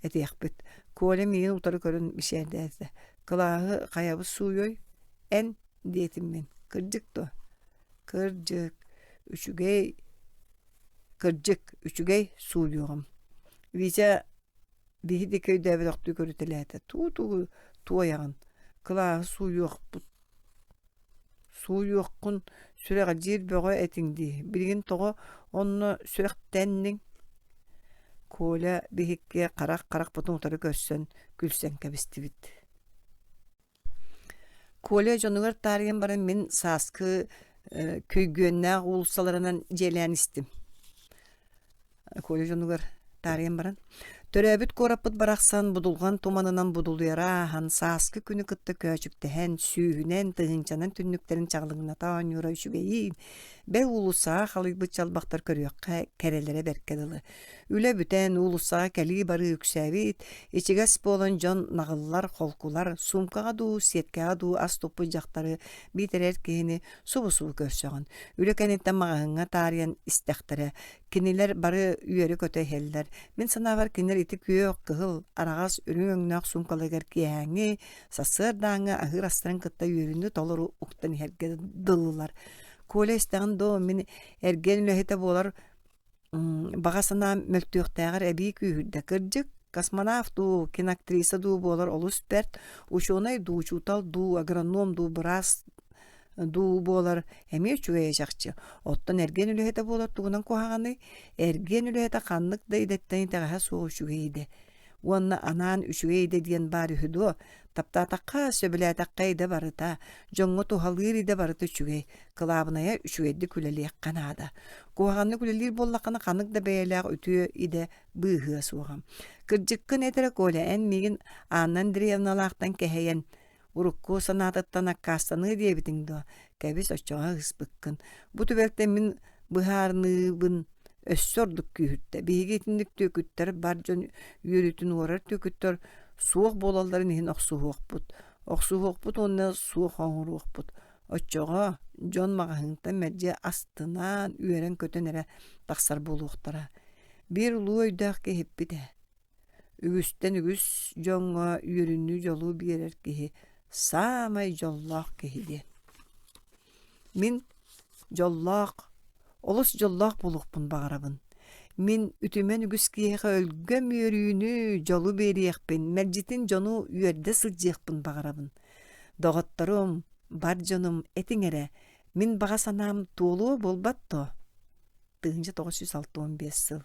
этиэхпит. Коля миигин утары көрөн мичээрдээтэ. Кылааһы хайабыт сууйуой? Эн, диэтим мин. Кырдьык дуо? Кырдьык. Үчүгэй, кырдьык, үчүгэй сууйуоҕум. Витя Биһи диэки өйдөөбөтөхтүү көрүтэлээтэ: «Туу-тугу туойаҕын, кылааһы сууйуохпут сууйуоххун сүрэҕэлдьиир бөҕө этиҥ дии, билигин тоҕо онно сүрэхтэнниҥ?» Коля биһикки харах-харахпытын утары көрсөн күлсэн кэбистибит. Коля дьонугар таарыйан баран мин сааскы күйгүөннээх уулуссаларынан дьиэлээн истим. Коля дьонугар таарыйан баран төрөөбүт куораппыт барахсан будулҕан туманынан будулуйара ааһан сааскы күнү кытта көөчүктэһэн сүүһүнэн тыһыынчанан түннүктэрин чаҕылыҥната оонньуура үчүгэйиин бэл уулуссаҕа халыйбыт чалбахтар көрүөххэ кэрэлэрэ бэркэ дылы Үлэ бүтэн, уулуссаҕа кэлии-барыы үксээбит, ичигэс буолан дьон наҕыллар, холкулар, суумкаҕа дуу, сиэткэҕэ дуу ас туппут дьахтары биитэр эр киһини субу-субу көрсөҕүн. Үлэ кэнниттэн маҕаһыыҥҥа таарыйан истэхтэрэ. Кинилэр бары үөрэ-көтө иһэллэр. Мин санаабар кинилэр ити күөх, кыһыл, араҕас, үрүҥ өҥнөөх суумкаларыгар киэһээҥҥи, сарсыардааҥҥы аһыыр астарын кытта үөрүүнү толору уктан иһэргэ дылылар. Коля истэҕин доо, мин эргиэн үлэһитэ буолар Баҕа санаам мөлтүөхтээҕэр эбии күүһүрдэ. Кырдьык, космонавт дуу, киноактриса дуу буолар олус бэрт, учуонай дуу, учуутал дуу, агроном дуу, быраас дуу буолар эмиэ үчүгэйэ чахчы. Оттон эргиэн үлэһитэ буолар тугунан куһаҕаный? Эргиэн үлэһитэ ханнык да идэттэн итэҕэһэ суох үчүгэй идэ. Уонна анаан үчүгэй идэ диэн баар үһү дуо? Таптаатахха, сөбүлээтэххэ идэ барыта, дьоҥҥо туһалыыр идэ барыта үчүгэй. Кылаабынайа үчүгэйдик үлэлиэххэ наада. Куһаҕаннык үлэлиир буоллаххына ханнык да бэйэлээх үтүө идэ быыһыа суоҕа. Кырдьыккын этэрэ Коля, эн миигин Анна Андреевналаахтан кэһэйэн Урукку санаатыттан аккаастаныа диэбитиҥ дуо? Кэбис, оччоҕо ыспыккын. Бу түбэлтэ мин быһаарыныыбын өссө ордук күүһүртэ. Биһиги итинник түөкүттэр бар дьон үөрүүтүн уорар түөкүттэр суох буолалларын иһин охсуһуохпут. Охсуһуохпут уонна суох оҥоруохпут. Оччоҕо дьон маҕаһыынтан мэлдьи астынан, үөрэн-көтөн эрэ тахсар буолуохтара. Биир улуу өйдөөх киһиппит ээ. Үгүстэн үгүс дьоҥҥо үөрүүнү-дьолу биэрэр киһи саамай дьоллоох киһи диэн. Мин дьоллоох, олус дьоллоох буолуохпун баҕарабын. Мин үтүмэн үгүс киһиэхэ өлгөм үөрүүнү, дьолу биэриэхпин, мэлдьитин дьону үөрдэ сылдьыахпын баҕарабын. Доҕотторум, бар дьонум, этиҥ эрэ, мин баҕа санаам туолуо буолбат дуо? 1965 сыл.